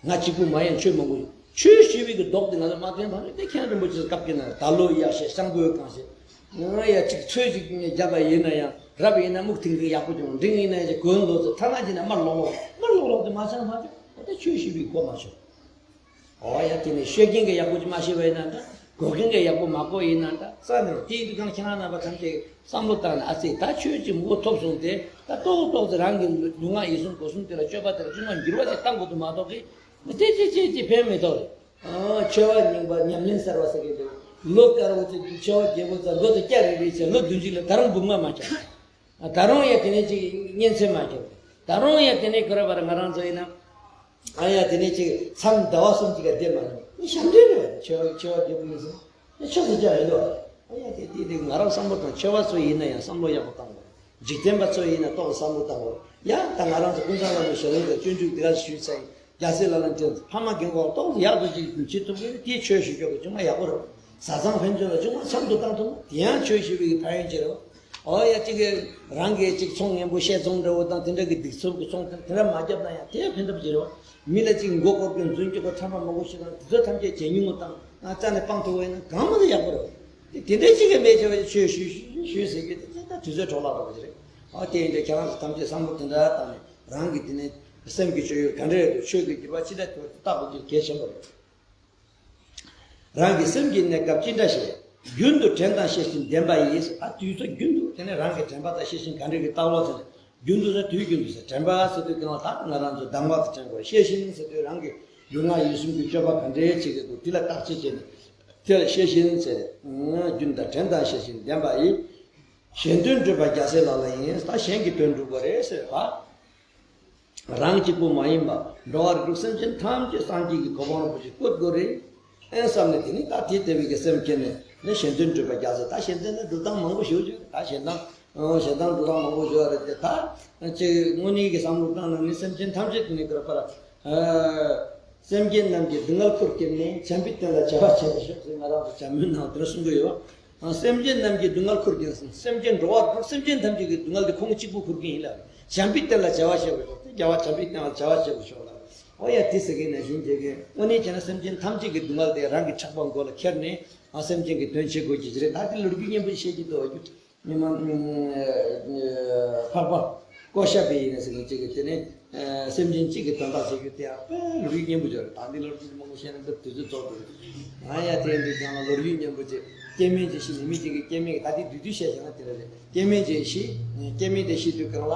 ང་གཅིག་པུ་མ་ཡིན་ཆོས་མང་པོ་ཡོད། ཆོས་ཞུས་པའི་གི་མདོག་དེ་ང་ཚོ་མ་བསྟན་པ་རེད་དེ། མཁན་རིན་པོ་ཆེ་སྐབས་ཀྱི་ན་ད་ལོ་ཡག་ཤེས་སྤྱང་པོའི་གང་ཤེས། ང་ཡ་གཅིག་ཚོད་ཅིག་བརྒྱབ་པ་ཡིན་ན་ཡང་རབ་ཡིན་ན་སྨུག་ཐིང་ཐིང་ཡག་པོ་བྱུང་། འབྲིང་ཡིན་ན་ཡང་གོན་ལོ་ཚོ་ཐ་ན་ཅིག་ན་མར་ལོག་ལོག་མར་ལོག་ལོག་དེ་མ་ཚང་མ་བྱུང་། ད་ཆོས་ཞུས་པའི་གོ་མ་ཆོད། ཨོ་ཡ་དེ་ནས་ཤོད་མཁན་གྱི་ཡག་པོ་ཅིག་མ་ཤེས་པ་ཡིན་ན་འདྲ། གོ་མཁན་གྱི་ཡག་པོ་མ་གོ་ཡིན་ན་འདྲ། རྩ་ནས་དེའི་དུས་གང་ཁྱེད་རང་རྣམ་པ་ཐམས་ཅད་བསམ་བློ་བཏང་ནས་ཨ་ཙི་ད་ཆོས་ཀྱི་མགོ་ཐོབ་སོང་སྟེ་ད་ཏོག་ཏོག་ཙི་རང་གི་ལུས་ངག་ཡིད་གསུམ་གོ་གསུམ་དེ་ལ་སྤྱོད་པ་དེ་ལ་ཅུང་མ་འགྱུར་བ་ཅིག་བཏང་དགོས་འདུག་མ་གཏོགས་ཀི་མི་ཏེ་ཅི་ཅི་ཅི་ཕན་མི་ཐོགས་རེད། ཨ་འཆི་བ་རྙིང་པ་ཉམས་ལེན་གསར་བ་ཟེར་གྱི་འདུག་ལོ་དཀར་བོ་ཚོས་འཆི་བ་རྒྱལ་པོ་ཚོ་ལོ་དེ་བསྐྱལ་རེ་རེ་བྱས་ལོ་བདུན་ཅུ་ལ་ད་རུང་འབུམ་ལྔ་མ་བསྐྱལ། ད་རུང་ཡང་དེ་ནས་ཅིག་གཉན་ཚད་མ་བསྐྱལ། ད་རུང་ཡང་དེ་ནས་ག་རེ་བར་ང་རང་ཚོ་ཡིན་ན། ཨ་ཡ་དེ་ནས་ཅིག་མཚམས་ཟླ་བ་གསུམ་ཅིག་ག་བསྡད་མ་ནུས། ཞབས་འདྲེན་རེད། ཆེ་བ་ཆེ་བ་རྒྱལ་པོ་ཡིན་ཟེར། ཆོས་སུ་སྐྱ་ཡིན་ལོ། ཨ་ཡ་དེ་དེ་དེ་ང་རང་བསམ་བློ་བཏང་། ཆེ་བ་ཚོ་ཡིན་ན་ཡང་བསམ་བློ་ཡག་པོ་བཏང་དགོས། འཇིག་རྟེན་པ་ཚོ་ཡིན་ན་ཏོག་བསམ་བློ་བཏང་དགོས། ཡ་ད་ང་རང་ཚོ་ཀུན་བཟང་བླ་མའི་ཞལ་ལུང་དེ་སྤྱོད་འཇུག་དེ་ག་ཞུས་ཚེ་རྒྱལ་སྲས་བླ་ལ་འདྲེན་ཕ་མ་རྒན་གོག་ཏོག་ཡག་པོ་ཅིག་བྱེད་ཐུབ་ཀྱི་དེ་ཆོས་ཞུ་རྒྱུ་གི་ཅུང་མ་ཡག་པོ་རེད། བཟའ་ཚང་ཕན་ཚུན་ལ་ཅུང་མ་འཆམ་དུ་བཏང་ཐུབ་ན་དེ་ཡང་ཆོས་ཞུ་བའི་ཕན་ཡོན་ཆེ་རེད། ཨོ་ཡ་གཅིག་གིས་རང་གིས་གཅིག་ཚོང་སྙན་པོ་བཤད་ཚོང་འདྲ་བོ་དང་དེ་འདྲ་གི་སྡིག་ཚོགས་ཀྱི་ཚོང་དེ་འདྲ་མ་བརྒྱབ་ན་ཡང་དེ་ཕན་ཐབས་ཀྱི་རེད་བ། མི་ལ་གཅིག་མགོ་སྐོར་གྱི་རྫུན་སྐྱོ་པོ་ཁྲམ་པ་མང་པོ་ཞིག་དང་དེ་ཚོ་ཐམས་ཅད་ཇེ་ཉུང་ངུ་བཏང་ང་རྩ་ནས་སྤང་ཐུབ་པ་ཡིན་ན་གང་མང་དུ་ཡག་པོ་རེད་བ། དེ་དེ་འདྲ་གཅིག་གིས་མེད་བྱས་པ་ཆོས་ཞུས་ཞུས་ཟེར་རྒྱུ་དེ་ད་དུས་ཚོད་འཕྲོ་བརླག་འགྲོ་བ་ཞིག་རེད། ཨ་དེ་ཡིན་དུས་ཁྱེད་རང་ཚོ་ཐམས་ཅད་བསམ་བློ་དེ་འདྲ་བཏང་ནས་རང་གི་དེ་ནས་སེམས་ཀྱི་སྤྱོད་ཡུལ་ག་འདྲ་རེད་འདུག་ཆོས་ཀྱི་འགྱུར་བ་ཅི་འདྲ་ཐོན་བརྟག་དགོས་རྒྱུ་གལ་ཆེན་པོ་རེད། རང་གི་སེམས་ཀྱི་གནས་སྐབས་ཅི་འདྲ་ཞིག་རྒྱུན་དུ་དྲན་དང་ཤེས་བཞིན་ལྡན་པ་ཡིས། ཨ་དུས་ཚོད་རྒྱུན་དུ་དེ་ནས་རང་གི་དྲན་པ་དང་ཤེས་བཞིན་ག་འདྲ་གི་ལྟ་བ་ཟེར་ནས་རྒྱུན་དུ་ཟེར་དུས་རྒྱུན་དུ་ཟེར་དྲན་པ་ཟེར་དུས་གང་ལ་ད་ང་རང་ཚོ་གདམས་ངག་དང་དྲན་དགོས། ཤེས་བཞིན་ཟེར་དུས་རང་གི་ལུས་ངག་ཡིད་གསུམ་གྱི་སྤྱོད་པ་ག་འདྲའི་བྱེད་ཀྱི་འདུག་དེ་ལ་བརྟག་དཔྱད་བྱས་ནས་དེ་ལ་ཤེས་བཞིན་ཟེར་རྒྱུན་དུ་དྲན་དང་ཤེས་བཞིན་ལྡན་པ་ཡིས། གཞན་དོན་སྒྲུབ་པ་རྒྱལ་སྲས་ལག་ལེན་ཡིན། ད་གཞན་གྱི་དོན་སྒྲུབ་པ་རེད་ཟེར་བ། རང་གཅིག་པུ་མ་ཡིན་པ་འགྲོ་བ་རིགས་དྲུག་སེམས་ཅན་ཐམས་ཅད་སངས་རྒྱས་ཀྱི་གོ་འཕང་རིན་པོ་ཆེ་བཀོད་དགོས་རེད། ཨེ་བསམ་ནས་དེ་ནི་ད་དེ་ལྟ་བུའི་གི་སེམས་བསྐྱེད་ནས་ནི་གཞན་དོན་སྒྲུབ་པ་རྒྱལ་སྲས། ད་གཞན་དོན་ལ་སྒྲུབ་སྟངས་མང་པོ་ཞིག་ཡོད་རེད། ད་གཞན་དོན་གཞན་དོན་སྒྲུབ་སྟངས་མང་པོ་ཞིག་ཡོད་རེད་དེ། ད་ཅིག་དངོས་གནས་ཀྱི་བསམ་བློ་བཏང་ན་ནི་སེམས་ཅན་ཐམས་ཅད་དེ་ནི་ག་རེ་པར། སེམས་ཅན་རྣམས་ཀྱི་སྡུག་བསྔལ་ཁུར་བསྐྱེད་ནས། བྱམས་པའི་དོན་ལ་བྱ་བ་བྱེད་པར་ཤོག་ཅེས་ང་རང་ཚོ་བྱམས་པོའི་ནང་དེ་འདྲ་གསུང་གི་ཡོད། སེམས་ཅན་རྣམས་ཀྱི་སྡུག་བསྔལ་ཁུར་གྱིན། སེམས་ཅན་འགྲོ་བ་སེམས་ཅན་ཐམས་ཅད་ཀྱི་སྡུག་བསྔལ་དེ་ཁོང་གཅིག་པུ་ཁུར་གྱིན་ཡིན་ལ། བྱམས་པའི་དོན་ལ་བྱ་བ་བྱེད་པར་ཤོག་དེ་བྱ་བ་བྱམས་པའི་དོན་ལ་བྱ་བ་བྱེད་པར་ཤོག་ལ། ཨོ་ཡ་དེ་ཟེར་མཁན་ནང་བཞིན་བྱེད་མཁན་དངོས་གནས་བྱས་ན་སེམས་ཅན་ཐམས་ཅད་ཀྱི་སྡུག་བསྔལ་དེ་རང་གི་ཕྲག་པ་མགོ་ལ་འཁྱེར་ནས་ཨ་སེམས་ཅན་གྱི་དོན་བྱེད་དགོས་ཀྱི་རེད། ད་དེ་ལོ་རྒྱུས་སྙན་པོ་བཤད་ཀྱི་འདུག་ཨ་རྒྱུ། ཉི་མ་འཕགས་པ་ཀོ་ཤ་པའི་ཡིན་ན་ཟེར་མཁན་གཅིག་གིས་དེ་ནས་སེམས་ཅན་གཅིག་གི་དོན་དག་བྱེད་རྒྱུ་དེ་ཡང་དཔེ་ལོ་རྒྱུས་སྙན་པོ་ཅིག་རེད། ད་འདི་ལོ་རྒྱུས་མང་པོ་བཤད་ན་འདིར་དུས་ཚོད་རྫོགས་འགྲོ་གི་རེད། ང་ཡ་དེ་འདི་ཀྱང་ལོ་རྒྱུས་སྙན་པོ་ཅིག་སྐྱེ་དམན་གྱིས་ཤི། ནད་མེད་ཅིག་གིས་སྐྱེ་དམན་གྱི་ད་འདི་བསྡུས་བསྡུས་བཤད་བཞག་ན་དེ་འདྲ་རེད། སྐྱེ་དམན་གྱིས་ཤི། སྐྱེ་དམན་དེ་ཤི་དུས་གང་ལ་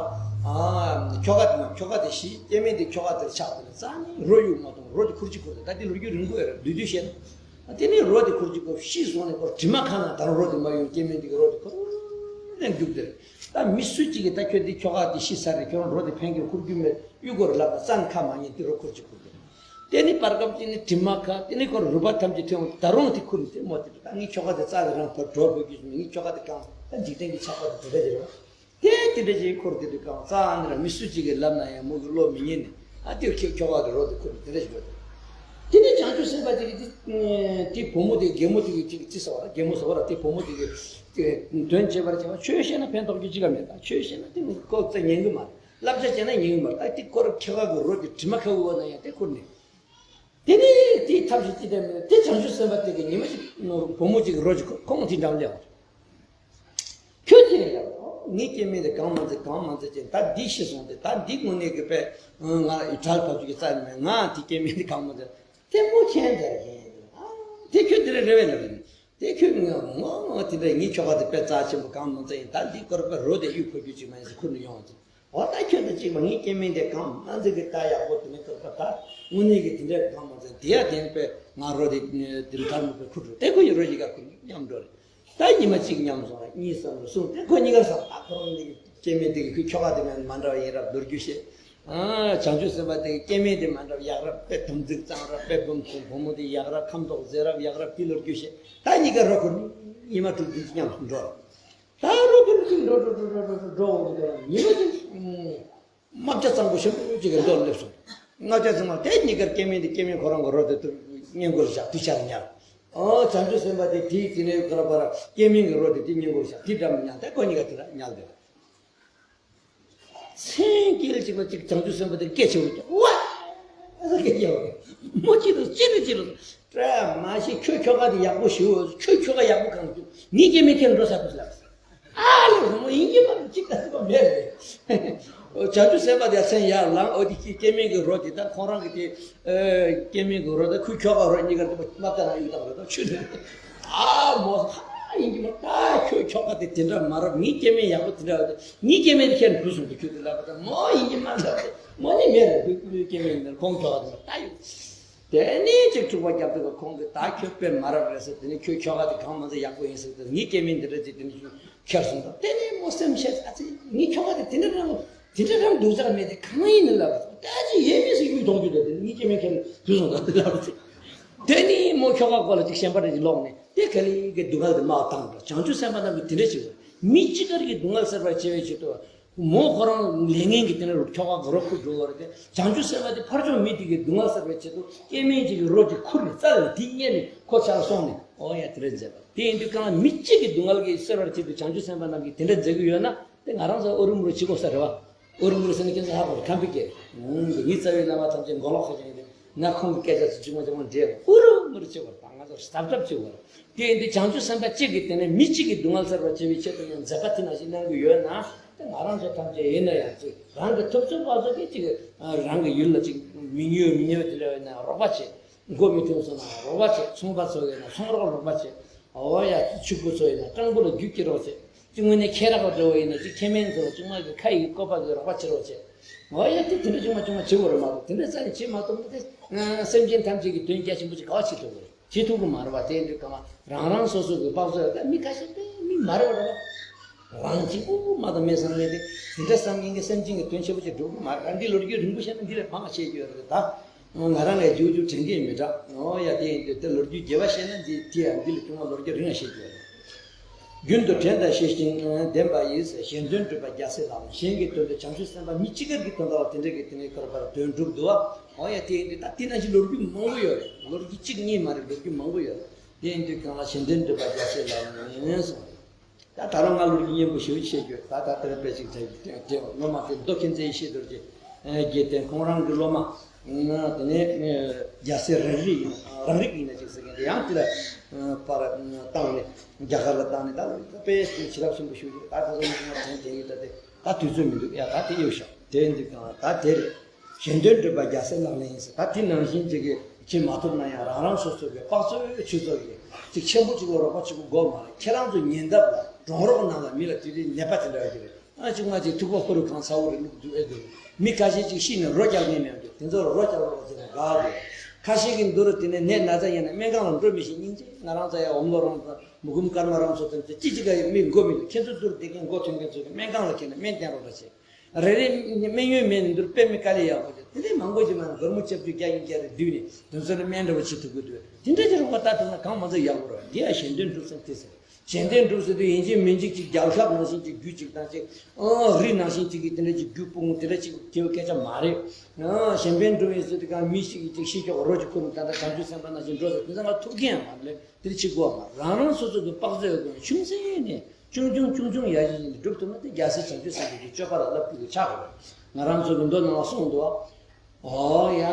ཁྱོ་ག་དེ་ན་ཁྱོ་ག་དེ་ཤི། སྐྱེ་དམན་དེ་ཁྱོ་ག་དེར་ཆགས། དེ་ནས་རྩ་ནས་རོ་གཡུག་མ་གཏོང་། རོ་དེ་ཁུར་གཅིག་ཁུར་ཏེ། ད་འདི་ལོ་རྒྱུས་རིང་པོ་ཡོད་རེད། བསྡུས་བསྡུས་བཤད་ན། དེ་ནས་རོ་དེ་ཁུར་གཅིག་ཁུར་ཤི་སོང་ནས་ཁོ་དྲི་མ་ཁ་ན་ད་རུང་རོ་དེ་མ་གཡུག་སྐྱེ་དམན་དེ་གི་རོ་དེ་ཁུར་ནས་རྒྱུག་དེ་རེད། ད་མི་སུ་གཅིག་གིས་ད་ཁྱོད་འདི་ཁྱོ་ག་དེ་ཤི་ཚར་རེད། ཁྱོད་རང་རོ་དེ་ཕན་གྱི་ཁུར་རྒྱུ་མེད་གཡུག་དགོས་རེད་ལབ་ན་རྩ་ནས་ཁ་མ་ཉན། དེ་རོ་ཁུར་གཅིག་ཁུར་དེ་རེད། དེ་ནས་བར་སྐབས་ཅིག་ནས་དྲི་མ་ཁ། དེ་ནས་ཁོ་རུས་པ་ཐམས་ཅད་ཐོན། ད་རུང་དེ་ཁུར་ནས་དེ་མོ་དེ་ད་ངའི་ཁྱོ་ག་དེ་རྩ་ནས་རང་ཕར་གྲོལ་དགོས་ཀྱི་མེད། ངའི་ཁྱོ་ག་དེ་གང་ད་འཇིག་རྟེན་གྱི་ཆགས་པ་དེ་དེ་འདྲ་ཅིག་རེད་བ། དེ་དེ་འདྲ་ཅིག་ཁུར་དེ་དུས་གང་རྩ་ནས་རང་མི་སུ་གཅིག་གིས་ལབ་ན་ཡང་མོ་གི་བློ་མི་ཉན་ནས་ཨ་དེ་ཁྱོ་ཁྱོ་ག་དེ་རོ་དེ་ཁུར་ནས་དེ་འདྲ་ཅིག་ཡོད་དེ། དེ་ནས་བྱང་ཆུབ་སེམས་དཔའ་དེ་གིས་དེ། དེ་བུ་མོ་དེ་རྒན་མོ་དེ་གི་ཅིག་ཅི་ཟེར་བ་རྒན་མོ་ཟེར་བ་ར་དེ་བུ་མོ་དེ་གི་དོན་བྱེད་པར་བྱེད་པ་ཆོས་བཤད་ན་ཕན་ཐོགས་རྒྱུ་ཅི་ག་མེད་ད་ཆོས་བཤད་ན་དེ་ནི་ཁོ་ཚོ་ཉན་གི་མ་རེད། བསླབ་བྱ་བྱས་ན་ཉན་གི་མ་རེད། ད་དེ་ཁོ་ར་ཁྱེད་ག་གི་རོ་དེ་དྲི་མ་ཁ་བུ་བ་ན་ཡང་དེ་ཁུར་ནས། དེ་ནས་དེའི་ཐབས་ཤེས་ཅི་ལྟར་མེད་དེ་བྱང་ཆུབ་སེམས་དཔའ་དེ་གི་ཉི་མ་ཞིག་བུ་མོ་གཅིག་གི་རོ་གཅིག་ཁོང་དེ་འགྲམ་སླེབས་པ། ཁྱོད་ཀྱིས་ལབ་ངའི་སྐྱེ་དམན་དེ་གང་མ་མཛད་གང་མ་མཛད་ཅེས་ད་འདི་ཤི་སོང་སྟེ་ད་འདི་དངོས་གནས་ཀྱི་དཔེ་ང་གྲལ་བབས་ཀྱི་རྩ་ནས་ང་དེ་སྐྱེ་དམན་དེ་གང་མ་མཛད་དེ་མོ་ཁྱེད་འདིར་ཡིན། དེ་ཁྱོད་དེ་རེ་རེ་བས་ལབ་ཡིན། དེ་ཁྱོད་ངོ་ངོ་དེ་འདྲ་ངའི་ཁྱོ་ག་དེ་དཔེ་རྩ་ཆེན་པོ་གང་མ་མཛད་ཡིན་ད་འདི་སྐོར་དཔེ་རོ་དེ་གཡུག་ཁོ་རྒྱུ་ཅིག་མ་ཡིན་ཟེར་ཁུར་ནས་ཡོང་བ་དེ། འོ་ད་ཁྱོད་དང་གཅིག་པ་ངའི་སྐྱེ་དམན་དེ་གང་མ་མཛད་ཀྱི་ད་ཡག་པོ་དེ་ནས་སྐོར་པ་ད་དངོས་གནས་ཀྱི་དེ་འདྲ་གང་མ་མཛད་དེ་ཡ་དེ་ནས་དཔེ་ང་རོ་དེ་དེ་མཐར་མི་དཔེ་ཁུར་འགྲོ་དེ་ཁོ་ཡི་རོ་ཡི་ག་ཁུར་མཉམ་འགྲོ་རེད། ད་ཉི་མ་གཅིག་མཉམ་སོང་ར་གཉིས་སོང་ར་གསུམ་དེ་ཁོ་གཉིས་ཀར་སོང་ད་ཁོ་རང་གཉིས་ཀྱི་སྐྱེ་དམན་དེ་གི་ཁོའི་ཁྱོ་ག་དེ་མེད་མ་འདྲ་བ་ཡིན་རབས་མདོ་རྒྱུད་བཤད། ཨ་བྱང་ཆུབ་སེམས་དཔའ་དེ་གི་སྐྱེ་དམན་དེ་མ་འདྲ་བ་ཡག་རབས་དཔེ་དམ་ཚིག་གཙང་རབས་དཔེ་སྒོམ་ཁུངས་བུ་མོ་དེ་ཡག་རབས་ཁམས་ཐོག་མཛེས་རབས་ཡག་རབས་དེ་མདོ་རྒྱུད་བཤད་ད་གཉིས་ཀ་རོ་ཁོ་ཉི་མ་དྲུག་བདུན་གཅིག་མཉམ་དུ་འགྲོ་ར། ད་རོ་ཁོ་གཅིག་འགྲོ་འགྲོ་འགྲོ་འགྲོ་འགྲོ་འགྲོ་འོང་གི་འདུག་ཉི་མ་གཅིག་དམག་རྒྱ་གཙང་པོ་ཞིག་གཅིག་གི་མདོ་སླེབས་སོང་། དམག་རྒྱ་གཙང་མ་དེ་གཉིས་ཀར་སྐྱེ་དམན་དེ་སྐྱེ་དམན་ཁོ་རང་གི་རོ་དེ་དུ་སྔས་མགོར་བཞག་དུས་ཆར་ཉལ། ཨོ་བྱང་ཆུབ་སེམས་དཔའ་དེ་དེའི་དེ་ནས་ཁོ་ར་པ་ར་སྐྱེ་དམན་གྱི་རོ་དེ་དེ་སྔས་མགོར་བཞག་དེ་འགྲམ་ཉལ་དེ་ཁོ་གཉིས་ཀ་དེ་ལ་ཉལ་དེ། མཚན་དཀྱིལ་གཅིག་མ་གཅིག་བྱང་ཆུབ་སེམས་དཔའ་དེ་སྐད་ཆེ་བོ་ཀྱང་ཝ། ཨ་ས་སྐད་ཆེ་བོ་མོ་གཅིག་ཏུ་གཅིག་ཏུ་གཅིག་ལ་བཀྲ་མ་ཤེས་ཁྱོད་ཁྱོ་ག་དེ་ཡག་པོ་ཞུ་ཁྱོད་ཁྱོ་ག་ཡག་པོ་གང་ཞུ་ངའི་སྐྱེ་དམན་ཁྱེད་འགྲོ་ས་དུ་ལབ། ཨ་ལེ་མོ་ཡིན་གྱི་མ་རེད་གཅིག་ལྟ་ཐུབ་པ་མེད་རེད། བྱང་ཆུབ་སེམས་དཔའ་དེ་མཚན་ཡར་ལངས་ཨོ་དེ་ཁྱི་སྐྱེ་དམན་གྱི་རོ་དེ་ད་ཁོང་རང་གི་དེ་སྐྱེ་དམན་གྱི་རོ་ད་ཁོའི་ཁྱོ་ག་རོ་གཉིས་ཀ་དེ་མ་ལྟ་ན་ཡུག་དང་རོ་ད་ཆུ་དེ། ཨ་མོ་ཧ་ཡིན་གྱི་མ་ད་ཁྱོད་ཁྱོ་ག་དེ་དེ་འདྲ་མ་རབས་ངའི་སྐྱེ་དམན་ཡག་པོ་དེ་འདྲ་ཡོད་དེ་ངའི་སྐྱེ་དམན་དེ་ཁྱེད་བུ་སོང་དུ་ཁྱོད་དེ་ལབ་པ་ད་མོ་ཡིན་གྱི་མ་ལབ་དེ་མོ་ནི་མེད་རེད་བུ་ཁྱོད་སྐྱེ་དམན་ཡིན་ན་ཁོང་ཁྱོ་ག་དེ་མ་ད་ཡོད། དེ་ནས་ཅིག་འཁྲུག་པ་བརྒྱབ་དུས་ཁོང་གིས་ད་ཁྱོད་དཔེ་མ་རབས་རེད་ཟེར་དེ་ནས་ཁྱོད་ཁྱོ་ག་དེ་གང་མ་ཚད་ཡག་པོ་ཡིན་ཟེར་དེ་ངའི་སྐྱེ་དམན་འདི་འདྲ་ཅིག་དེ་ནས་ཁྱོད་ཁྱེར་སོང་ད་དེ་ནས་མོ་སེམས་ཤེས་ཨ་ཙི་ངའི་ཁྱོ་ག་དེ་དེ་འདྲ་རང་དེ་འདྲ་རང་སྡུག་ཅག་མེད་དེ་གང་ཡིན་ནི་ལབ་ད་ཅི་ཡས་མེད་ཟེར་ཡུལ་མཐོང་རྒྱུ་དེ་དེ་ངའི་སྐྱེ་དམན་ཁྱེར་ནས་བུད་སོང་ད་དེ་ལབ་ཚེ་དེ་ནས་མོ་ཁྱོ་ག་སྐོར་ལ་ཅིག་ཞེན་པ་འདྲ་ཅིག་ལོག་ནས་དེ་ག་ལེ་གི་སྡུག་བསྔལ་དེ་མར་བཏང་འགྲོ། བྱང་ཆུབ་སེམས་དཔའ་རྣམས་ཀྱིས་དེ་འདྲ་བྱེད་དགོས། མི་གཅིག་གར་གྱི་སྡུག་བསྔལ་སེལ་བར་བྱེད་པའི་ཆེད་དུ། མོ་ཁོ་རང་ལས་ངན་གྱི་དེ་ནས་ཁྱོ་ག་གི་རོ་ཁུར་འགྲོ་བ་རེད་དེ། བྱང་ཆུབ་སེམས་དཔའ་དེ་ཕར་ཕྱོགས་མི་དེ་གི་སྡུག་བསྔལ་སེལ་བའི་ཆེད་དུ་སྐྱེ་དམན་གཅིག་གི་རོ་དེ་ཁུར་ནས་རྩ་ལས་དེ་རྙེད་ནས་ཁོ་ཆ་ལ་སོང་ནས་ཨོ་ཡ་དེ་འདྲ་མཛད་པ། དེ་ཡིན་དུས་གང་ལ་མི་གཅིག་གི་སྡུག་བསྔལ་གྱི་སེལ་བར་ཆེད་དུ་བྱང་ཆུབ་སེམས་དཔའ་རྣམས་ཀྱིས་དེ་འདྲ་མཛད་ཀྱི་ཡོད་ན་དེ་ང་རང་ཚོ་ཨུ་རུ་མུ་རུ་བྱེད་དགོས་ས་རེད་བ། ཨུ་རུ་མུ་རུ་ཟེར་ན་ཁྱེད་ཚོ་ཧ་གོ་རེད་ཁམས་པའི་སྐད་རེད། ངའི་རྩ་བའི་བླ་མ་ཐམས་ཅད་མགོ་ལོག་ཁ་ཅན་ཡིན་ཏེ་ང་ཁོང་གི་སྐད་ཆ་ཚོ་གཅིག་མ་གཅིག་མ་འདྲེས་ཨུ་རུ་མུ་རུ་བྱེད་དགོས་རེད་ད་ང་ཚོ་གཟབ་གཟབ་བྱེད་དགོས་རེད། དེ་ཡིན་དུས་བྱང་ཆུབ་སེམས་དཔའ་གཅིག་གིས་དེ་ནས་མི་གཅིག་གི་སྡུག་བསྔལ་སེལ་བར་བྱེད་པའི་ཆེད་དུ་ཡང་མཛད་པ་དེ་ནང་བཞིན་གནང་གི་ཡོད་ན་དེ་ང་རང་ཚོ་ཐམས་ཅད་ཡིན་ན་ཡང་ཅིག་རང་གི་ཐུབ་ཚོད་དཔག་ཚོད་ཀྱིས་ཅིག་རང་གི་ཡུལ་ལ་ཅིག་མི་ཉོ་མི་ཉོ་དེ་འདྲ་ཡོད་ན་རོགས་པ་བྱེད། མགོ་མི་ཐོན་སོང་ན་རོགས་པ་བྱེད། ཚོང་པ་ཚོ་ཡིན་ན་ཚོང་རོགས་རོགས་པ་བྱེད། འོ་ཡ་ཕྱུག་པོ་ཚོ་ཡིན་ན་སྤྲང་པོ་ལ་རྒྱུ་སྐྱེལ་རོགས་བྱེད། ཅིག་དངོས་གནས་ཁྱེད་རང་ག་འདྲ་བོ་ཡིན་ན་ཅིག་ཁྱེད་མིན་ཚོ་ཅིག་མ་གི་ཁ་ཡི་བཀོད་པ་གི་རོགས་པ་བྱེད་རོགས་བྱེད། འོ་ཡ་དེ་དེ་འདྲ་ཅིག་མ་ཅིག་མ་བྱེད་དགོས་རེད་མ་གཏོགས་དེ་འདྲ་རྩ་ནས་བྱེད་མ་ཐུབ་ན་དེ་སེམས་ཅན་ཐམས་ཅད་ཀྱི་དོན་རྒྱ་ཆེན་པོ་ཅིག་ག་བ་བྱེད་ཐུབ་དགོས་རེད། བྱེད་ཐུབ་ཀྱི་མ་རེད་བ། དེ་འདྲའི་སྐབས་རང་རང་སོ་སོ་གི་དཔག་ཚོད་ད་མི་ཁ་ཤས་དཔེ་མི་མ་རེད་བ་རེད་བ། རང་གཅིག་པུ་མ་གཏོགས་མེད་བསམ་ནས་དེ་དེ་འདྲ་བསམ་མཁན་གྱི་སེམས་ཅན་གྱི་དོན་ཆེན་པོ་ཅིག་སྒྲུབ་ཀྱི་མ་རེད། འདི་ལོ་རྒྱུས་རིང་པོ་བཤད་ན་འདི་ལས་མང་བ་བཤད་རྒྱུ་ཡོད་རེད་ད། ང་རང་ལས་རྒྱུག་རྒྱུག་དྲན་གྱི་མི་འདྲ། ཨོ་ཡ་དེ་ཡིན་དུས་དེ་ལོ་རྒྱུས་རྒྱས་པ་བཤད་ན་འདི་དེ་ཡང་འདི་ལས་ཀྱང་ལོ་རྒྱུས་རིང་བ་བཤད་རྒྱུ་ཡོད་རེད། རྒྱུན་དུ་དྲན་དང་ཤེས་ཤིང་བདེན་པ་ཡིས་གཞན་དོན་སྒྲུབ་པ་རྒྱལ་སྲས་ལག་ལེན། གཞན་གྱི་དོན་དུ་བྱང་ཆུབ་སེམས་དཔའ་མི་གཅིག་གར་གྱི་དོན་དག་དེ་འདྲ་གི་དེ་ནས་ཁོར་བར་དོན་གྲུབ་འདུག་བ། ཨོ་ཡ་དེ་ཡིན་དུས་ད་དེ་ནང་བཞིན་ལོ་རྒྱུས་མང་པོ་ཡོད་རེད། ལོ་རྒྱུས་གཅིག་གཉིས་མ་རེད། ལོ་རྒྱུས་མང་པོ་ཡོད་རེད། དེ་ཡིན་དུས་གང་ལ་གཞན་དོན་སྒྲུབ་པ་རྒྱལ་སྲས་ལག་ལེན་གསུངས་རེད། ད་ད་རུང་ང་ལོ་རྒྱུས་སྙན་པོ་ཞེ་པོ་བཤད་རྒྱུ་ད་ད་དེར་དཔེ་ཅིག་བྱས་ཀྱི་སློབ་མ་དེ་མདོ་མཁྱེན་བརྩེ་ཡེ་ཤེས་རྡོ་རྗེ་དགེ་ལྡན་ཁོང་རང་གི་སློབ་མ་དེ་ནས་རྒྱལ་སྲས་རང་རིགས་ཡིན་རང་རིགས་ཡིན་ན་ཅིག་ཟེར་མཁན་དེ་ཡང་དེ་ལ་པར་བཏང་ནས་རྒྱ་གར་ལ་བཏང་ནས་ད་དཔེ་ཞེ་དྲག་ཆེན་པོ་ཞུ་རྒྱུ་ད་ད་ཚོ་ང་དྲན་དྲན་ཡོད་ད་དེ་ད་དུས་ཚོད་མི་འདུག་ཡ་ད་དེ་ཡོད་ཤག་དེ་འདི་གང་ད་དེ་རེད། གཞན་དོན་སྒྲུབ་པ་རྒྱལ་སྲས་ལག་ལེན་ཡིན་ཟེར། ད་དེ་ནང་བཞིན་ཅིག་གིས་བྱེད་མ་ཐུབ་ན་ཡང་རང་རང་སོ་སོ་གི་དཔག་ཚོད་ཆུད་ཚོད་ཀྱིས་ཅིག་ཆེན་པོ་ཅིག་ལ་རོགས་པ་བྱེད་དགོས་དགོས་མ་རེད། ཁྱེད་རང་ཚོ་ཉེ་འདབས་ལ་གྲོང་རོགས་ནང་ལ་མི་ལ་དེ་དུས་ནད་པ་དེ་འདྲ་ཡོད་ཀྱི་རེད། ཨ་ཅིག་མ་ཅིག་ཐུག་པ་ཁོ་རུ་གང་ཚ་བོ་རེད་ལུག་འདུག་ཨེ་འདུག་མི་ཁ་ཤས་ཅིག་ཤི་ནས་རོ་རྒྱག་མཁན་མེད་འདུག་དེ་ཚོར་རོ་རྒྱག་རོགས་བྱས་ན་དགའ་འདུག་ཁ་ཤས་ཀྱི་འདུག་རུ་དེ་ནས་ནད་ན་ཚ་ཡིན་ན་སྨན་ཁང་ལ་འགྲོ་མི་ཤེས་སྙིང་རྗེ། ང་རང་ཚོ་ཡང་འོམ་ལོ་རང་ཚོ་མུ་གུམ་སྐར་མ་རང་ཚོ་དེ་ཚོ་ཅི་ཅི་ག་ཡི་མི་མགོ་མི་འདུག་ཁྱེད་ཚོ་འདུག་རུ་དེ་གའི་མགོ་ཐོན་མཁན་ཚོ་གི་སྨན་ཁང་ལ་ཁྱེར་ནས་སྨན་བསྟེན་རོགས་བྱས། རེ་རེ་སྨན་ཡོན་མེད་ནི་འདུག་དཔེ་མི་དཀའ་ལས་ཡག་པོ་རེད། དེ་འདྲའི་མང་པོ་ཞིག་མ་ནི་སྒོར་མོ་ཆབ་ཆུ་བརྒྱ་ཡིན་བརྒྱ་རེ་བསྡུས་ནས་དེ་ཚོ་ལ་སྨན་འདྲ་བོ་བྱེད་ཐུབ་ཀྱི་འདུག་དེ་འདྲ་ཅིག་རོགས་པ་ལྟ་ཐུབ་ན་གང་མང་ཚོད་ཡག་པོ་རེད། འདི་ཡང་གཞན་དོན་སྒྲུབ་སེམས་དེ་ཟེར། གཞན་དོན་སྒྲུབ་ཟེར་དུས་ཡིན་གཅིག་མིན་གཅིག་ཅིག་རྒྱལ་ཁབ་ནང་བཞིན་གྱི་རྒྱུད་ཅིག་དང་ཅིག་ཨང་། རི་ནང་བཞིན་ཅིག་གི་དེ་འདྲ་ཅིག་རྒྱུད་སྤུངས་དེ་འདྲ་ཅིག་སྐྱེ་བོ་སྐད་ཆ་མ་རེད། ཨང་། གཞན་ཕན་སྒྲུབ་ཡིན་ཟེར་དུས་གང་མི་ཞིག་གིས་ཅིག་ཤི་ཆོག་རོ་ཅིག་ཁུར་ནས་ད་ལྟ་བྱང་ཆུབ་སེམས་དཔའ་ནང་བཞིན་འགྲོ་ཟེར་དེ་ཚང་མ་ཐུགས་འགན་ཡང་མ་ལེན་དེ་འདྲ་ཅིག་དགོས་མ། རང་རང་སོ་སོ་གི་དཔག་ཚད་ཡོད་དགོས། ཆུང་ཟད་ནས་ཆུང་ཆུང་ཆུང་ཆུང་ཡར་ཞིག་ཡིན་སྒྲུབ་ཐུབ་ན་དེ་རྒྱལ་སྲས་བྱང་ཆུབ་སེམས་དཔའ་གི་སྤྱོད་པ་ལ་བསླབ་རྒྱུ་གི་ཆགས་དགོས། ང་རང་ཚོ་གི་མདོ་ནང་ལ་གསུངས་འདུག་ཨོ་ཡ།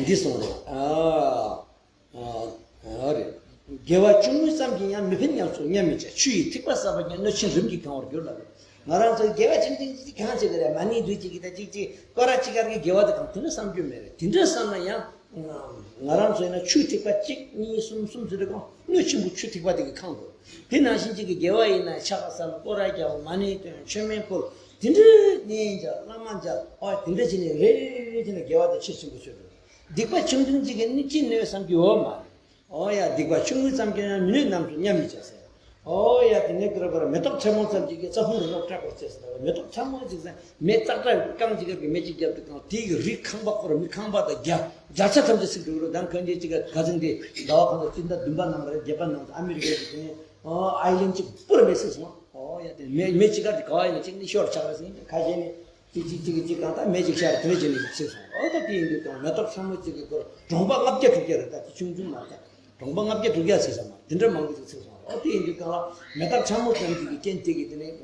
འདི་གསུངས་རེད། ཨ། ཨ། ཨ་རེད། དགེ་བ་ཆུང་ངུ་ཙམ་གྱིས་ཡང་མི་ཕན་ཡང་ཚུལ་མཉམ་མི་བྱ། ཆུ་ཡི་ཐིགས་པ་བསགས་པ་ཉིད། སྣོད་ཆེན་རིམ་གྱིས་གང་བར་འགྱུར་ལབ་རེད། ང་རང་ཚོ་དགེ་བ་ཆུང་ཆུང་ཅིག་གང་བྱེད་ཀྱི་རེད། མ་ཎི་འདུས་གཅིག་གིས་ད་ཅིག་ཅིག་སྐོར་ར་གཅིག་གར་གྱི་དགེ་བ་དེ་གང་དེ་འདྲ་བསམ་རྒྱུ་མེད་རེད། དེ་འདྲ་བསམ་ན་ཡང་ང་རང་ཚོ་ཡིན་ན་ཆུ་ཐིགས་པ་གཅིག་གཉིས་གསུམ་གསུམ་ཟེར་དུས་གང་སྣོད་ཆེན་པོ་ཆུ་ཐིགས་པ་དེ་གིས་གང་དགོས། དེ་ནང་བཞིན་གཅིག་གི་དགེ་བ་ཡིན་ན་ཕྱག་འཚལ། སྐོར་ར་རྒྱག་མ་ཎི་འདོན། མཆོད་མེ་ཕུལ། དེ་འདྲ་གནས་མཇལ། བླ་མ་མཇལ། ཨོ་དེ་འདྲ་བྱས་ནས་རེ་རེ་བྱས་ནས་དགེ་བ་དེ་ཆེས་ཆེན་པོ་ཆགས་འགྲོ། སྡིག་པ་ཆུང་ཆུང་གཅིག་གིས་ནི་ཅི་གནོད་བསམ་རྒྱུ་ཡོད་མ་རེད། ཨོ་ཡ། སྡིག་པ་ཆུང་ངུ་ཙམ་གྱིས་ཡང་མི་གནོད་རྣམ་གྲོལ་མཉམ་མི་བྱ་ཟེར། ཨོ་ཡ། དེ་ནས་ཀུ་རེ་པར་མེ་ཏོག་ཕྲ་མོ་ཙམ་གཅིག་གིས་རྩྭ་ཕུང་རི་རབ་བཀྲག་པར་བྱེད་ཟེར། མེ་ཏོག་ཕྲ་མོ་ཅིག་ཟེར་མེ་ཙག་སྒྲ་རྐང་གཅིག་གི་མེ་གཅིག་བརྒྱབ་དུས་གང་དེ་གི་རི་ཁང་པ་བསྐོར། མི་ཁང་པ་དང་རྒྱ་རྒྱ་ཆ་ཐམས་ཅད་ཚིག་འགྲོ་རུ་དང་གང་གི་ཅིག་ག་ཚིག་འདི་ཟླ་བ་གང་དང་སྤྱི་ཟླ་བདུན་པ་ནང་རེད། བརྒྱད་པ་ནང་ཨ་མི་རི་ཀའི་དེ་ནས་ཨའི་ལན་ཅིག་པུར་མེ་ཚིག་སོང་། ཨོ་ཡ། དེ་མེ་མེ་གཅིག་ག་དེ་ག་ཡིན་ན་གཅིག་ནི་ཤོར་ཆགས་ཟིན། ཁ་ཤས་ནི། གཅིག་གཅིག་གཅིག་གཅིག་གང་ལྟར་མེ་གཅིག་ཤར་དེ་འདྲ་བྱས་ནས་ཚིག་སོང་། ཨོ་ད་དེ་ཡིན་དུས་ཀྱང་མེ་ཏོག་ཕྲ་མོ་གཅིག་གི་སྐོར་གྲོང་པ་ལྔ་བརྒྱ་དྲུག་བརྒྱ་རེད། ད་དེ་ཆུང་ཆུང་མ་རེད། གྲོང་པ་ལྔ་བརྒྱ་དྲུག་བརྒྱ་ཟེར་ས་མ་དེ་འདྲ་མང་པོ་ཞིག་ཚིག་སོང་། ཨོ་དེ་ཡིན་དུས་ཀྱང་ལ་མེ་ཏོག་ཕྲ་མོ་ཙམ་གཅིག་གི་རྐྱེན་དེ་གིས་དེ་ནས་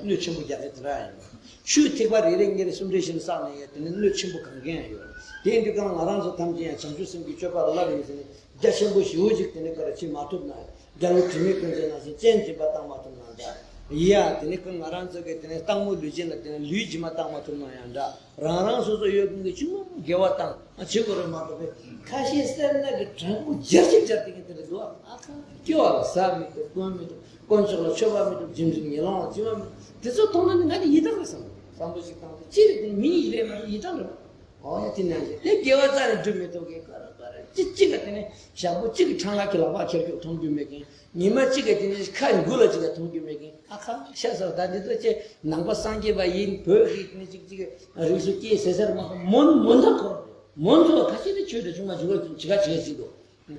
གནོད་ཆེན་པོ་རྒྱག་མཁན་དེ་འདྲ་ཡིན། ཆུའི་ཐིགས་པ་རེ་རེ་གཉིས་རེ་གསུམ་རེ་བཞིན་བསགས་ནས་ཡང་དེ་ནས་གནོད་ཆེན་པོ་གང་གང་ཡང་ཡོད། དེ་ཡིན་དུས་ཀྱང་ང་རང་ཚོ་ཐམས་ཅད་ཡང་བྱང་ཆུབ་སེམས་ཀྱི་སྤྱོད་པ་ལ་བསླབ་ཡིན་ཟེར་ནས་རྒྱ་ཆེན་པོ་ཞེ་པོ་ཅིག་དེ་ནས་ཀ་ར་བྱེད་མ་ཐུབ་ན། རྒྱལ་པོ་དྲི་མེད་ཀུན་བྱེད་ནང་བཞིན་སྤྱན་འབྱིན་པ་བཏང་མ་ཐུབ་ན་འདྲ། ཡ་དེ་ནས་ཀུན་ང་རང་ཚོ་གི་དེ་ནས་སྟག་མོ་ལུས་ཅན་ལ་དེ་ནས་ལུས་སྦྱིན་པ་བཏང་མ་ཐུབ་ན་ཡང་འདྲ། རང་རང་སོ་སོ་ཡོད་མཁན་གྱི་ཆུང་ངུ་དགེ་བ་བཏང་ཨ་བྱེད་དགོས་རེད་མ་གཏོགས་པའི་ཁ་ཤས་སེར་སྣ་གི་དྲང་པོ་སྦྱར་ཅིག་སྦྱར་དེ་གི་དེ་འདྲ་འདུག་ཨ། ཨ་ཁ་སྐྱེ་བ་ལ་ཟ་མི་ཐུབ་གོན་མི་ཐུབ་དཀོན་མཆོག་ལ་མཆོད་པ་མི་ཐུབ་སྦྱིན་སྲེག་ཉེ་ལོང་ལ་སྦྱིན་པ་མི་ཐུབ་དེ་ཚོ་མཐོང་ན་ནི་ང་ནི་ཡི་དྭགས་རེད་བསམ་བསམ་བློ་ཞིག་བཏང་སྟེ་ཅི་རེད་དེ་མི་ཡི་རེད་མ་རེད་ཡི་དྭགས་རེད་མ། ཨོ་ཡ་དེ་ནང་བཞིན་དེ་དགེ་བ་རྩ་ནས་སྒྲུབ་མི་ཐུབ་མཁན་ག་རེ་ག་རེ་ཅི་གཅིག་ག་དེ་ནས་ཞག་པོ་གཅིག་གི་འཕྲང་ལ་ཁྱི་ལག་པ་ཁྱེར་ཁྱོག་མཐོང་རྒྱུ་མེད་མཁན་ཉི་མ་གཅིག་ག་དེ་ནས་ཁ་མགུ་ལ་གཅིག་ག་མཐོང་རྒྱུ་མེད་མཁན་ཨ་ཁ་ཤ་ཟ་ད་འདི་ཚོ་ཅེ་ནང་པ་སངས་རྒྱས་པ་ཡིན་བོད་ཀྱི་དེ་ནས་གཅིག་གཅིག་རིགས་སུ་སྐྱེས་ཟེར་ཟེར་མ་གཏོགས་མོན་མོན་ཐང་ཁོ་མོན་ཚོ་ཁ་ཤས་ནི་ཆོས་དང་ཆུང་མ་བྱུང་བ་ཅི་ག་བྱེད་ཅིག་འདུག་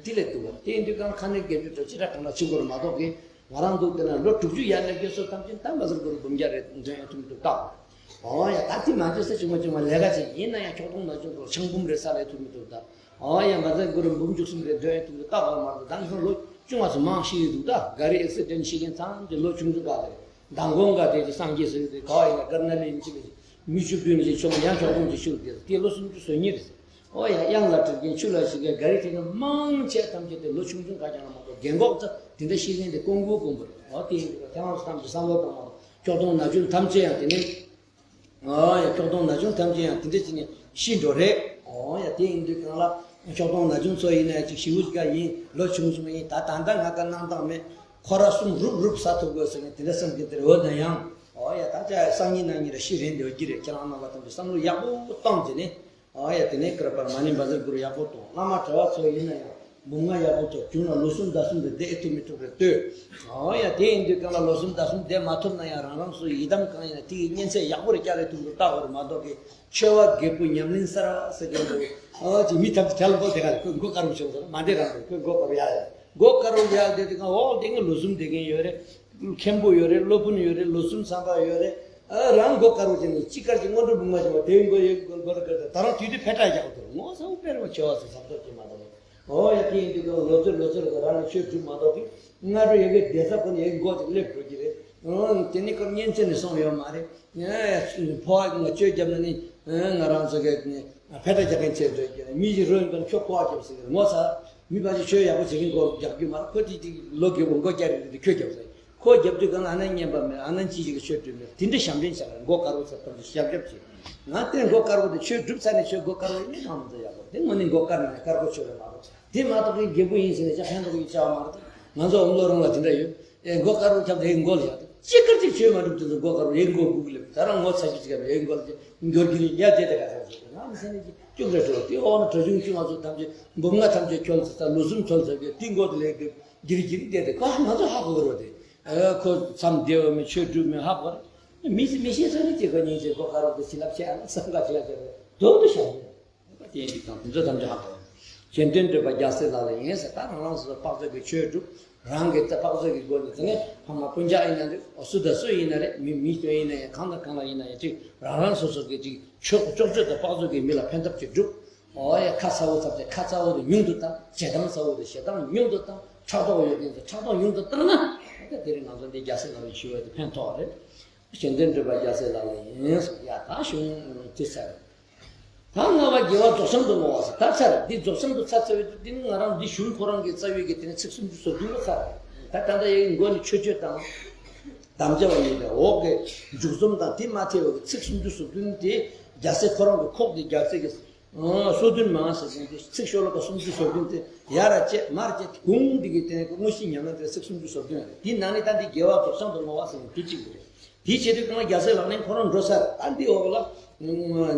དེ་ལས་འདུག་བ། དེ་ཡིན་དུས་གང་ཁ་ནས་དགེ་སྦྱོར་དང་ཅི་འདྲ་གང་འདྲ་བྱེད་དགོས་རེད་མ་གཏོགས་ཀི། ང་རང་འདུག་དེ་ན་ལོ་དྲུག་ཅུ་ཡར་སླེབས་རྒྱུ་སོ་ཐམས་ཅད་ད་མ་ཟུར་གུ་རུ་འབུམ་རྒྱ་རེ་འདོན་ཡ་ཐུབ་མི་འདུག་ད། ཨོ་ཡ་ད་དེ་མ་འདོད་ས་ཆུང་མ་ཆུང་མ་ལས་ཀ་བྱེད་ཡིན་ན་ཡང་ཁྱོག་སྟོང་ན་ཆུང་གོ་ཆང་འབུམ་རེ་ས་ལས་ཐུབ་མི་འདུག་ད། ཨོ་ཡ་མ་ཟུར་གུ་རུ་འབུམ་བཅུ་གསུམ་རེ་འདོན་ཡ་ཐུབ་མི་འདུག་ད་གོ་མ་འདུག་ད་ང་ཚོ་ལོ་ཆུང་བ་ཚོ་མང་ཤི་ཡི་འདུག་ད་ག་རེ་ཨེག་སི་ཌེན་ཤི་མཁན་ཚང་དེ་ལོ་ཆུང་ཆུང་ག་རེ་མདང་དགོང་ག་དེ་དེ་སངས་རྒྱས་ཟེར་དེ་ག་བ་ཡིན་ན་དཀར་ན་ལེན་ཅི་ལེ་མི་བཅུ་བདུན་ལས་ཆུང་ཡང་ཁྱོག་སྟོང་ཅིག་ཤུགས་དེ་དེ་ལོ་སུམ་ཅུ་སོ་གཉིས་རེད། ཨོ་ཡ་གཡང་ལ་སྤྲུལ་མཁན་ཆུ་ལ་ཞིག་གི་ག་རི་དེ་ནི་མང་ཆེ་ཐམས་ཅད་དེ་ལོ་ཆུང་ཆུང་ཁ་རྐྱང་ལ་མ་གཏོགས་རྒན་གོག་ཙམ་དེ་འདྲ་ཤི་མཁན་དེ་ཀོང་པོ་ཀོང་པོ་རེད། ཨོ་དེ་ཡིན་དུས་ཐེངས་མང་ཐམས་ཅད་བསམ་བློ་བཏང་བ་ཁྱོག་སྟོང་ན་ཆུང་ཐམས་ཅད་ཡང་དེ་ནི་ཨོ་ཡ་ཁྱོག་སྟོང་ན་ཆུང་ཐམས་ཅད་ཡང་དེ་འདྲ་ཅིག་ནི་ཤི་འགྲོ་རེད། ཨོ་ཡ་དེ་ཡིན་དུས་གང་ལ་ཁྱོག་སྟོང་ན་ཆུང་ཚོ་ཡིན་ན་ཡང་ཅིག་ཤི་བོ་ཅིག་ཡིན་ལོ་ཆུང་ཆུང་ཡིན་ད་ད་ལྟ་ང་དཀའ་གནང་སྟངས་མེད་ཁོ་ར་གསུམ་རུབ་རུབ་ཟ་ཐུབ་དགོས་ཟེར་ནས་དེ་འདྲ་བསམ་གྱི་དེ་རེད། འོ་ན་ཡང་ཨོ་ཡ་ད་ཅག་སང་ཉིན་གནངས་ཉིན་ར་ཤི་རན་དེ་འོ་གི་རེད། ཁྱེད་རང་རྣམ་པ་ཐམས་ཅད་བསམ་བློ་ཡག་པོ་བཏང་བྱས་ནས། ཨ་ཡ་དེ་ནས་ཀིར་པར་མ་ཎི་བཛྲ་གུ་རུ་ཡག་པོ་གཏོང་། བླ་མ་གྲྭ་བ་ཚོ་ཡིན་ན་ཡང་འབུམ་ལྔ་ཡག་པོ་ཅོག་གཞུང་ལ་ལོ་གསུམ་ཟླ་གསུམ་དུ་བསྡད་ཨེ་ཐུབ་མི་ཐུབ་རེ་ལྟོས། ཨ་ཡ་དེ་ཡིན་དུས་གང་ལ་ལོ་གསུམ་ཟླ་གསུམ་བསྡད་མ་ཐུབ་ན་ཡང་རང་རང་སོའི་ཡི་དམ་གང་ཡིན་ན་དེ་ཡི་གཉན་ཚད་ཡག་པོ་རེ་བསྐྱར་རེ་ཐུབ་རུ་བལྟ་དགོས་རེད་མ་གཏོགས་ཀི་ཆོས་པ་རྒད་པོ་ཉམས་ལེན་གསར་བ་ཟེར་མཁན་འདུག་ཨ་ཅི་མི་ཐམས་ཅད་གྲལ་མགོ་དེ་ག་རེད། ཁོས་མགོ་དཀར་པོ་བྱུང་སོང་མ་བསྡད་རང་རེད། ཁོས་མགོ་དཀར་པོ་ཡ་ཡ་མགོ་དཀར་པོ་ཡ་བསྡད་དུས་གང་འོག་དེ་གི་ལོ་གསུམ་བསྡད་མཁན་ཡོད་རེད། མཁན་པོ་ཡོད་རེད། སློབ་དཔོན་ཡོད་རེད། ལོ་གསུམ་ཚང་པ་ཡོད་རེད། ཨ་རང་མགོ་དཀར་པོ་བྱས་ནས་ཅི་དཀར་གྱི་སྔོན་འགྲོ་འབུམ་ལྔ་བྱུང་བ་དེའི་མགོ་ཡོད་མགོ་དཀར་དཀར་དང་ད་རང་དུས་དུས་ཕེ་ཏྲ་རྒྱག་གི་འདུག་ངོ་ཚ་བོ་དཔེར་བ་ཆེ་བ་ཚོ་ཟབ་ཚོགས་ཀྱི་མ་གཏོགས། ཨོ་ཡ་དེ་ཡིན་དུས་ཀྱང་ལོ་ཚོད་ལོ་ཚོད་ལ་རང་ནས་ཆོས་སྒྲུབ་མ་གཏོགས་ཀྱི་སྔ་དྲོ་ཡ་གི་བསྡད་ས་ཁོ་ན་ཡ་གི་མགོ་དེ་སླེབས་འགྲོ་གི་རེད། ཨང་དེ་ནི་ཁོ་གཉན་ཚད་ནས་སོང་ཡོད་མ་རེད། ཕོ་བ་ང་ཆོས་བརྒྱབ་ན་ནི་ང་རང་ཚོ་གི་ཕེ་ཏྲ་རྒྱག་མཁན་ཆེ་འགྲོ་གི་རེད། མི་ཞིག་རོལ་པ་ཁྱོད་ཕོ་བ་རྒྱབ་ཟེར་གི་རེད། ངོ་ཚ། མི་ཕལ་ཆེར་ཆོས་ཡག་པོ་བྱེད་མཁན་མགོ་རྒྱག་རྒྱུ་མ་རེད། ཁོ་དེ་དེ་ལོ་རྒས་པོ་མགོ་རྒྱག་རེད་དེ་ཁྱོད་རྒྱབ་ཟེར། ཁོ་རྒྱབ་དུས་གང་ལ་ཨ་ན་རྔན་པ་མེད། ཨ་ན་ཅི་ཞིག་གི་ཆོས་སྒྲུབ་མེད། དེ་འདྲ་ཞབས་འདྲེན་བྱ་དགོས། མགོ་དཀར་པོ་ཚོ་ཐམས་ཅད་ཞབས་ཞབས་བྱེད། ང་དེ་མགོ་དཀར་པོ་དེ་ཆོས་སྒྲུབ་ཚར་ནས་ཆོས་མགོ་དཀར་པོ་ཡིན་ནའང་མི་ཚོ་ཡག་པོ་དེ་དངོས་གནས་མགོ་དཀར་ནས་དཀར་པོ་ཆོས་རེད་མ་གཏོགས། དེ་མ་གཏོགས་ཀྱི་རྒད་པོ་ཡིན་ཟེར་ནས་ཅང་ཕན་ཐོགས་ཀྱི་བྱ་བ་མ་རེད། ང་ཚོ་འོམ་ལོ་རང་ལ་དེ་འདྲ་ཡོད། ཨེ་མགོ་དཀར་པོ་ཁྱབ་དེ་མགོ་ལ་ཡག་དེ་ཅི་དཀར་ཅིག་ཆོས་མ་སྒྲུབ་དུས་སུ་མགོ་དཀར་པོ་ཡེ་མགོ་སྒུག་ལེབ་ད་རང་ངོ་ཚ་ཅིག་ཅིག་ཡེ་མགོ་ལ་མགྱོར་གྱི་ཡ་དེ་དེ་ག་ས་ཅིག་ང་མི་ཚེ་ནས་ཅིག་ཅུག་རེ་འགྲོ་དེ་འོག་ན་གྲྭ་ཆུང་ཆུང་ང་ཚོ་ཐམས་ཅད་འབུམ་ལྔ་ཐམས་ཅད་ཁྱོད་ཚོ་ལོ་གསུམ་ཚོ་ཚོ་གི་དེ་མགོ་དེ་ལས་གི་གྱིར་གྱིར་བསྡད་དེ་ཁོ་ང་ཚོ་ཧ་གོ་གི་རེད་དེ། ཨ་ཁོ་མཚམས་བདེ་བ་མེད་ཆོས་སྒྲུབ་མེད་ཧ་གོ་རེད། མི་ཚེ་མི་ཤེས་ས་ནི་ཅིག་ག་ཉིན་ཅིག་མགོ་དཀར་པོ་དེ་བྱིན་རླབས་ཆེ་ཨ་ན་བསམ་ག་ཅིག་ལ་ཅིག་རེད་དོག་ཏུ་བཞག་རེད། དེ་ཡིན་དུས་ཀྱང་དེ་ཚོ་ཐམས་ཅད་ཧ་གོ། གཞན་དོན་སྒྲུབ་པ་རྒྱལ་སྲས་ལག་ལེན་ཡིན་ཟེར། ད་རང་རང་སོ་སོ་དཔག་ཚད་ཀྱི་ཆོས་སྒྲུབ། རང་གི་ད་དཔག་ཚོད་ཀྱི་སྒོ་ནས་དེ་ནས་ཕ་མ་སྤུན་ཀྱག་ཡིན་ན་རེད། སུ་དང་སུ་ཡིན་ན་རེད། མི་མི་སྐྱོན་ཡིན་ན་ཡང་གང་དང་གང་ལ་ཡིན་ན་ཡང་ཅིག་རང་རང་སོ་སོ་གི་ཅིག་ཕྱོགས་ཕྱོགས་ཆོས་དང་དཔག་ཚོད་ཀྱི་མི་ལ་ཕན་ཐོགས་ཅིག་སྒྲུབ། ཨོ་ཡ། ཁ་ཚ་བོ་ཚབ་ཚེ་ཁ་ཚ་བོ་དེ་ཉུང་དུ་བཏང་། ཞེ་སྡང་ཚ་བོ་དེ་ཞེ་སྡང་ཉུང་དུ་བཏང་། ཕྲག་དོག་ཡོད་མཁན་ཚོ་ཕྲག་དོག་ཉུང་དུ་བཏང་ན་ད་དེ་རིང་ང་ཚོ་འདི་རྒྱལ་སྲས་ལག་ལེན་ཞུ་བ་དེ་ཕན་ཐོགས་རེད། གཞན་དོན་སྒྲུབ་པ་རྒྱལ་སྲས་ལག་ལེན་ཡིན་གསུངས། ཡ་ད་གཞུང་དེ་ཚར། ད་ལྔ་པ་དགེ་བ་རྫོགས་བྱང་དུ་བསྔོ་བ་ཟེར། ད་ཚར། འདི་རྫོགས་བྱང་དུ་ཚར་ཚར་བའི་དུས་འདི་ནི་ང་རང་འདི་གཞུང་ཁོ་རང་གི་རྩ་བའི་གི་དེ་ནི་ཚིག་སུམ་ཅུ་སོ་བདུན་པ་ཚར། ད་ད་ལྟ་ཡི་མགོ་ནི་མཆོད་བརྗོད་དང་དམ་བཅའ་བ་ཡིན་པས། འོག་གི་མཇུག་རྩོམ་དང་དེ་མ་ཐེ་བའི་གི་ཚིག་སུམ་ཅུ་སོ་བདུན་དེ་རྒྱལ་སྲས་ཁོ་རང་གི་ཁོག་དེ་རྒྱལ་སྲས་ཀྱི་སོ་བདུན་མ་ཟེར་བཞིན་དེ་ཚིག་ཤོ་ལོ་ཀ་སུམ་ཅུ་སོ་བདུན་དེ་ཡར་བཅད་མར་བཅད་གུང་འདི་གི་དེ་ནི་དངོས་གཞི་ཉམས་ལེན་དེ་ཚིག་སུམ་ཅུ་སོ་བདུན་རེད། དེའི་ནང་ནས་ད་འདི་དགེ་བ་རྫོགས་བྱང་དུ་བསྔོ་བ་ཟེར་ནས་དེ་གཅིག་རེད། དེའི་ཆེད་དུ་གང་རྒྱལ་སྲས་ལག་ལེན་ཁོ་རང་འགྲོ་ས་ད་འདི་འོག་ལ་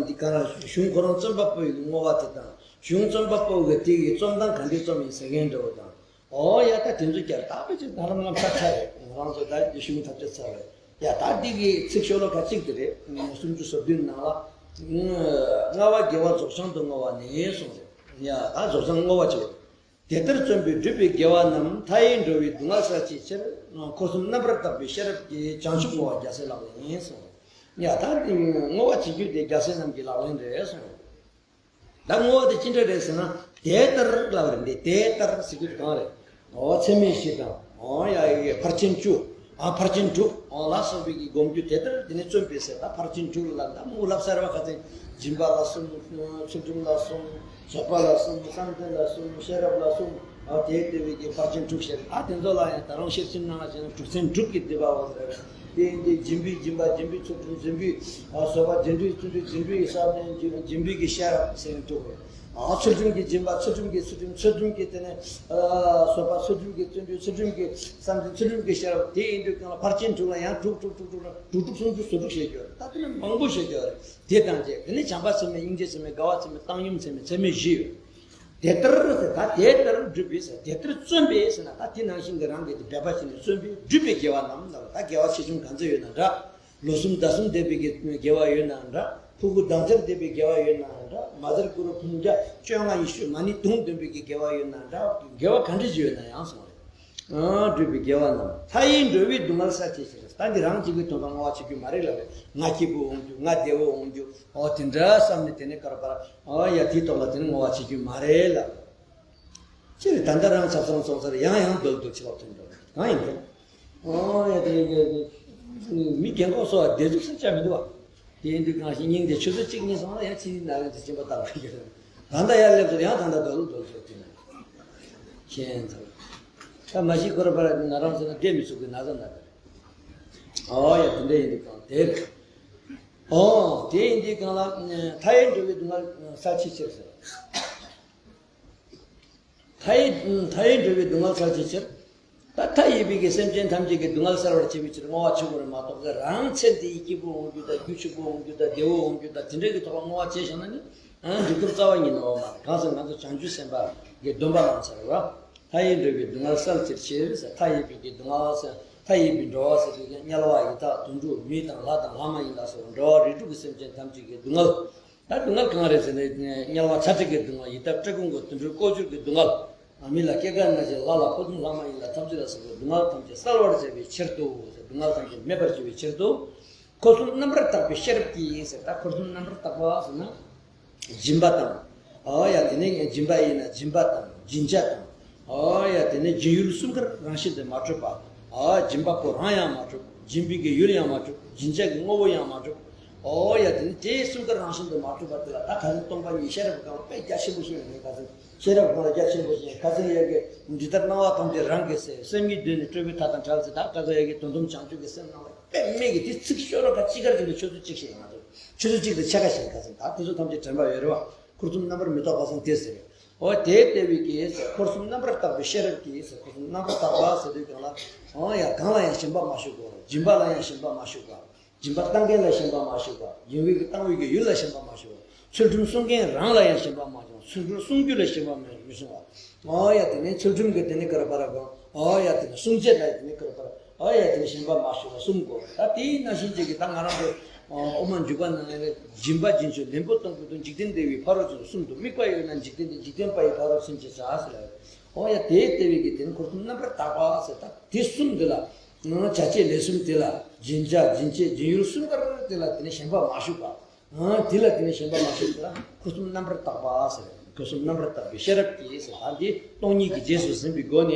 འདི་ག་ར་གཞུང་ཁོ་རང་རྩོམ་པ་པོའི་བསྔོ་བ་དེ་དང་། གཞུང་རྩོམ་པ་པོ་གི་དེ་གི་རྩོམ་སྟངས་ག་འདྲའི་རྩོམ་ཡིན་ཟེར་མཁན་འདྲ་བོ་དང་། ཨོ་ཡ། ད་དེ་ཚོ་བསྐྱར་ད་ཕལ་ཆེར་ད་རང་ལམ་ཚར་ཚར་རེད། ང་རང་ཚོ་ད་གཞུང་ཐབས་ཆ་ཚར་རེད། ཡ་ད་འདི་གི་ཚིག་ཤོ་ལོ་ཀ་གཅིག་དེ་རེད། སུམ་ཅུ་སོ་བདུན་ནང་ལ། ལྔ་པ་དགེ་བ་རྫོགས་བྱང་དུ་བསྔོ་བ་ནི་གསུངས་རེད། ཡ་ད་རྫོགས་བྱང་བསྔོ་བ་བྱེད། དེ་ལྟར་བརྩོན་པས་སྒྲུབ་པའི་དགེ་བ་རྣམས། མཐའ་ཡས་འགྲོ་བའི་སྡུག་བསྔལ་བསལ་བྱའི་ཕྱིར། འཁོར་གསུམ་རྣམ་པར་དག་པའི་ཤེས་རབ་ཀྱིས། བྱང་ཆུབ་བསྔོ་བ་རྒྱལ་སྲས་ལག་ལེན་ཡིན་གསུངས། ཡ་ད་བསྔོ་བ་བྱེད་རྒྱུ་དེ་རྒྱལ་སྲས་རྣམས་ཀྱི་ལག་ལེན་རེད་གསུངས། ད་བསྔོ་བ་དེ་ཅི་འདྲ་རེད་ཟེར་ན། དེ་ལྟར་ལབ་རེད། འདི་དེ་ལྟར་ཟེར་རྒྱུ་དེ་གང་རེད། འོ་ཚད་མེད་བཞི་དང་། འོ་ཡ་ཡ་ཕར་ཕྱིན་བཅུ། ཨ་ཕར་ཕྱིན་དྲུག། འོ་ལ་སོགས་པའི་གི་སྒོམ་རྒྱུ་དེ་ལྟར་དེ་ནས་བརྩོན་པས་ཟེར། ད་ཕར་ཕྱིན་དྲུག་ལ་ད་མུ་ལབ་ས་རེད་བ། ཁ་སང་སྦྱིན་པ་ལ་གསུམ། ཚུལ་ཁྲིམས་ལ་གསུམ། བཟོད་པ་ལ་གསུམ། བསམ་གཏན་ལ་གསུམ། ཤེས་རབ་ལ་གསུམ། ཨ་དེ་ལྟ་བུའི་གི་ཕར་ཕྱིན་དྲུག་ཟེར། ཨ་དེ་ཚོ་ལ་ཡང་ད་རུང་ཤེར་ཕྱིན་ནང་ལ་བྱས་ན་དྲུག་ཚན་དྲུག་གི་སྡེ་པ་འོ་ཟེར། དེ་ཡིན་དུས་སྦྱིན་པའི་སྦྱིན་པ། སྦྱིན་པའི་ཚུལ་ཁྲིམས། སྦྱིན་པའི་ཨ་བཟོད་པ། སྦྱིན་པའི་བརྩོན་འགྲུས། སྦྱིན་པའི་བསམ་གཏན། སྦྱིན་པའི་གི་ཤེས་རབ་ཟེར་ནས་དྲུག་རེད། ཨ་ཚུལ་ཁྲིམས་ཀྱི་སྦྱིན་པ། ཚུལ་ཁྲིམས་ཀྱི་ཚུལ་ཁྲིམས། ཚུལ་ཁྲིམས་ཀྱི་དེ་ནས་ཨ་བཟོད་པ། ཚུལ་ཁྲིམས་ཀྱི་བརྩོན་འགྲུས། ཚུལ་ཁྲིམས་ཀྱི་བསམ་གཏན། ཚུལ་ཁྲིམས་ཀྱི་ཤེས་རབ། དེ་ཡིན་དུས་གང་ལ་ཕར་ཕྱིན་དྲུག་ལ་ཡང་དྲུག་དྲུག་དྲུག་དྲུག་ལ་དྲུག་དྲུག་སུམ་ཅུ་སོ་དྲུག་བཤད་རྒྱུ་རེད། ད་དེ་ནས་མང་པོ་བཤད་རྒྱུ་རེད། དེ་དང་བཅས་དེ་ནས་བྱམས་པ་ཚད་མེད། སྙིང་རྗེ་ཚད་མེད། དགའ་བ་ཚད་མེད། བཏང་སྙོམས་ཚད་མེད། ཚད་མེད་བཞི་ཡོད། དེ་ལྟར་ཟེར། ད་དེ་ལྟར་སྒྲུབ་པས་ཟེར། དེ་ལྟར་བརྩོན་པས་ཟེར་ན། ད་དེ་ནང་བཞིན་གྱི་རང་གིས་དེ་འབད་པ་བྱས་ནས་བརྩོན་པས་སྒྲུབ་པའི་དགེ་བ་རྣམས་ལ། ད་དགེ་བ་ཆེ་ཆུང་གང་ཚད་ཡོད་ན་འདྲ། ལོ་གསུམ་ཟླ་གསུམ་འདས་པའི་གི་དགེ་བ་ཡོད་ན་འདྲ། ཕྲུ་གུ་ཟླ་མཚན་འདས་པའི་དགེ་བ་ཡོད་ན་འདྲ། མ་ཟར་ཀུ་རུ་འབུམ་བརྒྱ་བཅོ་ལྔ་ཉི་ཤུ་མ་ཎི་དུང་འདོན་པའི་གི་དགེ་བ་ཡོད་ན་འདྲ། དགེ་བ་ག་འདྲ་ཞིག་ཡོད་ན་ཡང་གསུངས་རེད། ཨ་སྒྲུབ་པའི་དགེ་བ་རྣམས། མཐའ་ཡས་འགྲོ་བའི་སྡུག་བསྔལ་བསལ་བྱའི་ཕྱིར། ད་འདི་རང་གཅིག་པུའི་དོན་དུ་བསྔོ་བ་བྱེད་རྒྱུ་མ་རེད་ལབ་རེད། ང་སྐྱིད་པོ་འོང་རྒྱུ། ང་བདེ་བོ་འོང་རྒྱུ། ཨོ་དེ་འདྲ་བསམ་ནས་དེ་ནས་ག་རེ་བར། ཨོ་ཡ་དེའི་ཐོག་ལ་དེ་ནས་བསྔོ་བ་བྱེད་རྒྱུ་མ་རེད་ལབ། སྤྱིར་ད་ལྟ་རང་ཆབ་གསང་སོང་ཚར། ཡང་ཡང་རྡོལ་རྡོལ་བྱེད་པ་ཐོན་འགྲོ་གང་ཡིན་ཀྱང་། ཨོ་ཡ་དེ་མི་རྒན་གོག་སོགས་བདེ་སྡུག་ཟེར་བྱ་མི་འདུག་བ། དེ་ཡིན་དུས་གང་ཞིག་སྙིང་རྗེ་ཆུ་ཚོད་གཅིག་གཉིས་སོང་ན་ཡང་ཕྱི་ནང་ལ་དེ་སྦྱིན་པ་བཏང་བ་ཡོད། ད་ལྟ་ཡར་སླེབས་ཚར། ཡང་ད་ལྟ་རྡོལ་རྡོལ་བྱེད་ཐུབ་ན། ཤེས་ཚར། ད་མ་གཞི་ཁོ་ར་པ་ར་ང་རང་ཚོ་ན་བསྡད་མི་ཚུགས་པའི་ན་ཚ་ན་ཚ་རེད། ཨོ་ཡ་དེ་འདྲ་ཡིན་དུས་གང་དེ་རེད། ཨོ་དེ་ཡིན་དུས་གང་ལ་མཐའ་ཡས་འགྲོ་བའི་སྡུག་བསྔལ་བསལ་བྱའི་ཕྱིར་ཟེར། མཐའ་ཡས་མཐའ་ཡས་འགྲོ་བའི་སྡུག་བསྔལ་བསལ་བྱའི་ཕྱིར། ད་མཐའ་ཡས་པའི་གི་སེམས་ཅན་ཐམས་ཅད་ཀྱི་སྡུག་བསྔལ་བསལ་བར་བྱེད་པའི་ཕྱིར་བསྔོ་བ་བྱེད་དགོས་རེད་མ་གཏོགས། རང་ཚེ་འདིའི་སྐྱིད་པོ་འོང་རྒྱུ་དང་། རྒྱུ་ཕྱུག་པོ་འོང་རྒྱུ་དང་། བདེ་བོ་འོང་རྒྱུ་དང་། དེ་འདྲ་གི་ཐོག་ལ་བསྔོ་བ་བྱས་བཞག་ན་ནི་ཨང་འགྲིག་ཐབས་རྩ་བ་ཉིད་ནས་ཡོད་མ་རེད། གང་ཟེར་ན་ང་ཚོ་བྱང་ཆུབ་སེམས་དཔའ་གི་སྡོམ་པ་གནང་ཚར་བ། མཐའ་ཡས་འགྲོ་བའི་སྡུག་བསྔལ་བསལ་བྱའི་ཕྱིར་ཟེར། མཐའ་ཡས་པའི་གི་སྡུག་བསྔལ་ཟེར། མཐའ་ཡས་པའི་འགྲོ་བ་ཟེར་དུས་ཀྱང་དམྱལ་བ་ཡི་དྭགས་དུད་འགྲོ་མི་དང་ལྷ་དང་ལྷ་མ་ཡིན་ལ་སོགས་པ་འགྲོ་བ་རིགས་དྲུག་གི་སེམས་ཅན་ཐམས་ཅད་ཀྱི་སྡུག་བསྔལ། ད་སྡུག་བསྔལ་གང་རེད་ཟེར་ན་དམྱལ་བ་ཚ་དྲེགས་ཀྱི་སྡུག་བསྔལ། ཡི་དྭགས་བཀྲེས་སྐོམ་གྱི་དུད་འགྲོའི་ལྐོག་གྱུར་གྱི་སྡུག་བསྔལ། མི་ལ་སྐྱེ་རྒ་ན་འཆིའི་ལྷ་ལ་ཕོ་ཚོད་ལྷ་མ་ཡིན་ལ་ཐམས་ཅད་ལ་སོགས་པའི་སྡུག་བསྔལ་ཐམས་ཅད་བསལ་བར་བྱ་བའི་ཕྱིར་དུ་ཟེར། སྡུག་བསྔལ་ཐམས་ཅད་མེད་པར་བྱ་བའི་ཕྱིར་དུ། འཁོར་གསུམ་རྣམ་པར་དག་པའི་ཤེས་རབ་ཀྱིས་ཟེར། ད་འཁོར་གསུམ་རྣམ་པར་དག་པ་ཟེར་ན། སྦྱིན་པ་དང་། ཨོ་ཡ་དེ་ནས་སྦྱིན་པ་ཡིན་ན་སྦྱིན་པ་དང་སྦྱིན་བྱ་དང་། ཨོ་ཡ་དེ་ནས་སྦྱིན་ཡུལ་གསུམ་ཀར་རང་བཞིན་དུ་མ་གྲུབ་པ། ཨོ་སྦྱིན་པ་པོ་རང་ཡང་མ་གྲུབ། སྦྱིན་པའི་གི་ཡུལ་ཡང་མ་གྲུབ། སྦྱིན་བྱ་གི་དངོས་པོ་ཡང་མ་གྲུབ། ཨོ་ཡ་དེ་ནས་དེ་གསུམ་ཀར་རང་བཞིན་དུ་མ་གྲུབ་པ་དེ་ལ་ད་ག་ཚོད་སྟོང་པ་ཉིད་ཤེས་རབ་གང་དཔེ་རྒྱ་ཆེན་པོ་ཞིག་ཡོད་མེད་ག་ཚོད། ཤེས་རབ་གང་ལ་རྒྱ་ཆེན་པོ་ཞིག་ག་ཚོད་ཡོད་གི། འདི་ལྟར་སྣང་བ་ཐམས་ཅད་རང་གི་སེམས། སེམས་ཉིད་གདོད་ནས་སྤྲོས་པའི་མཐའ་དང་བྲལ་ཟེར། ད་ག་ཚོད་ཡོད་གི། དོན་དམ་བྱང་ཆུབ་ཀྱི་སེམས་སྣང་བ་དཔེ་མེད་ཀྱི་དེ་ཚིག་ཤོ་ལོ་ཀ་གཅིག་གར་གྱུར་ནས་ཆུ་ཚོད་གཅིག་ཤེས་ཡོང་ང་ཚོ། ཆུ་ཚོད་གཅིག་དང་ཕྱེད་ཀ་ཤེས་ག་ཚོད། ད་དེ་ཚོ་ཐམས་ཅད་དྲན་པ་ཡོད་རེད་བ། འཁོར་གསུམ་རྣམ་པར་མི་རྟོག་པ་སང་དེ་ཟེར། འོ་དེ་ལྟ་བུའི་གི་ཟེར། འཁོར་གསུམ་རྣམ་པར་དག་པའི་ཤེས་རབ་ཀྱིས་ཟེར། འཁོར་གསུམ་རྣམ་པར་དག་པ་ཟེར་དུས་གང་ལ། འོ་ཡ་གང་ལ་ཡང་ཞེན་པ་མ་ཞུགས་པར། སྦྱིན་པ་ལ་ཡང་ཞེན་པ་མ་ཞུགས་པར། སྦྱིན་པ་བཏང་མཁན་ལ་ཞེན་པ་མ་ཞུགས་པ། སྦྱིན་པའི་གི་བཏང་བའི་གི་ཡུལ་ལ་ཞེན་པ་མ་ཞུགས་པ། ཚུལ་ཁྲིམས་སྲུང་མཁན་རང་ལ་ཡང་ཞེན་པ་མ་ཞུགས་པ། ཚུལ་ཁྲིམས་སྲུང་རྒྱུ་ལ་ཞེན་པ་མ་མི་སྲུང་བ། ཨོ་ཡ་དེ་ནས་ཚུལ་ཁྲིམས་ཀྱི་དེ་ནས་ག་རེ་བར་གང་། ཨོ་ཡ་དེ་ནས་སྲུང་བྱེད་ལ་དེ་ནས་ག་རེ་བར། ཨོ་ཡ་དེ་ནས་ཞེན་པ་མ་ཞུགས་པ་གསུམ་དགོས། ད་དེའི་ནང་བཞིན་གཅིག་གི་ད་ང་རང་ཚོ་ དབུ་མ་འཇུག་པ་ནང་ལ་སྦྱིན་པ་སྦྱིན་སྤྱོད་ལེན་པོ་གཏོང་དགོས་དོན་འཇིག་རྟེན་བདེ་བའི་ཕ་རོལ་ཕྱིན་གསུམ་དུ། དམིགས་པ་ཡོད་ན་འཇིག་རྟེན་བདེ། འཇིག་རྟེན་པ་ཡི་ཕ་རོལ་ཕྱིན་ཅེས་བྱ་ཟེར་ལ། འོ་ཡ་དེའི་ལྟེ་བའི་གི་དེ་ནི་འཁོར་གསུམ་རྣམ་པར་དག་པ་ཟེར། ད་དེ་གསུམ་དེ་ལ་བྱ་བྱེད་ལས་གསུམ་དེ་ལ་སྦྱིན་བྱ་སྦྱིན་བྱེད་སྦྱིན་ཡུལ་གསུམ་ཀར་དེ་ལ་དེ་ནི་ཞེན་པ་མ་ཞུགས་པ། དེ་ལ་དེ་ནི་ཞེན་པ་མ་ཞུགས་པ་ལ་འཁོར་གསུམ་རྣམ་པར་དག་པ་ཟེར། འཁོར་གསུམ་རྣམ་པར་དག་པའི་ཤེས་རབ་ཀྱིས་ཟེར། ད་འདི་སྟོང་ཉིད་ཀྱི་རྗེས་སུ་ཟིན་པའི་སྒོ་ནས།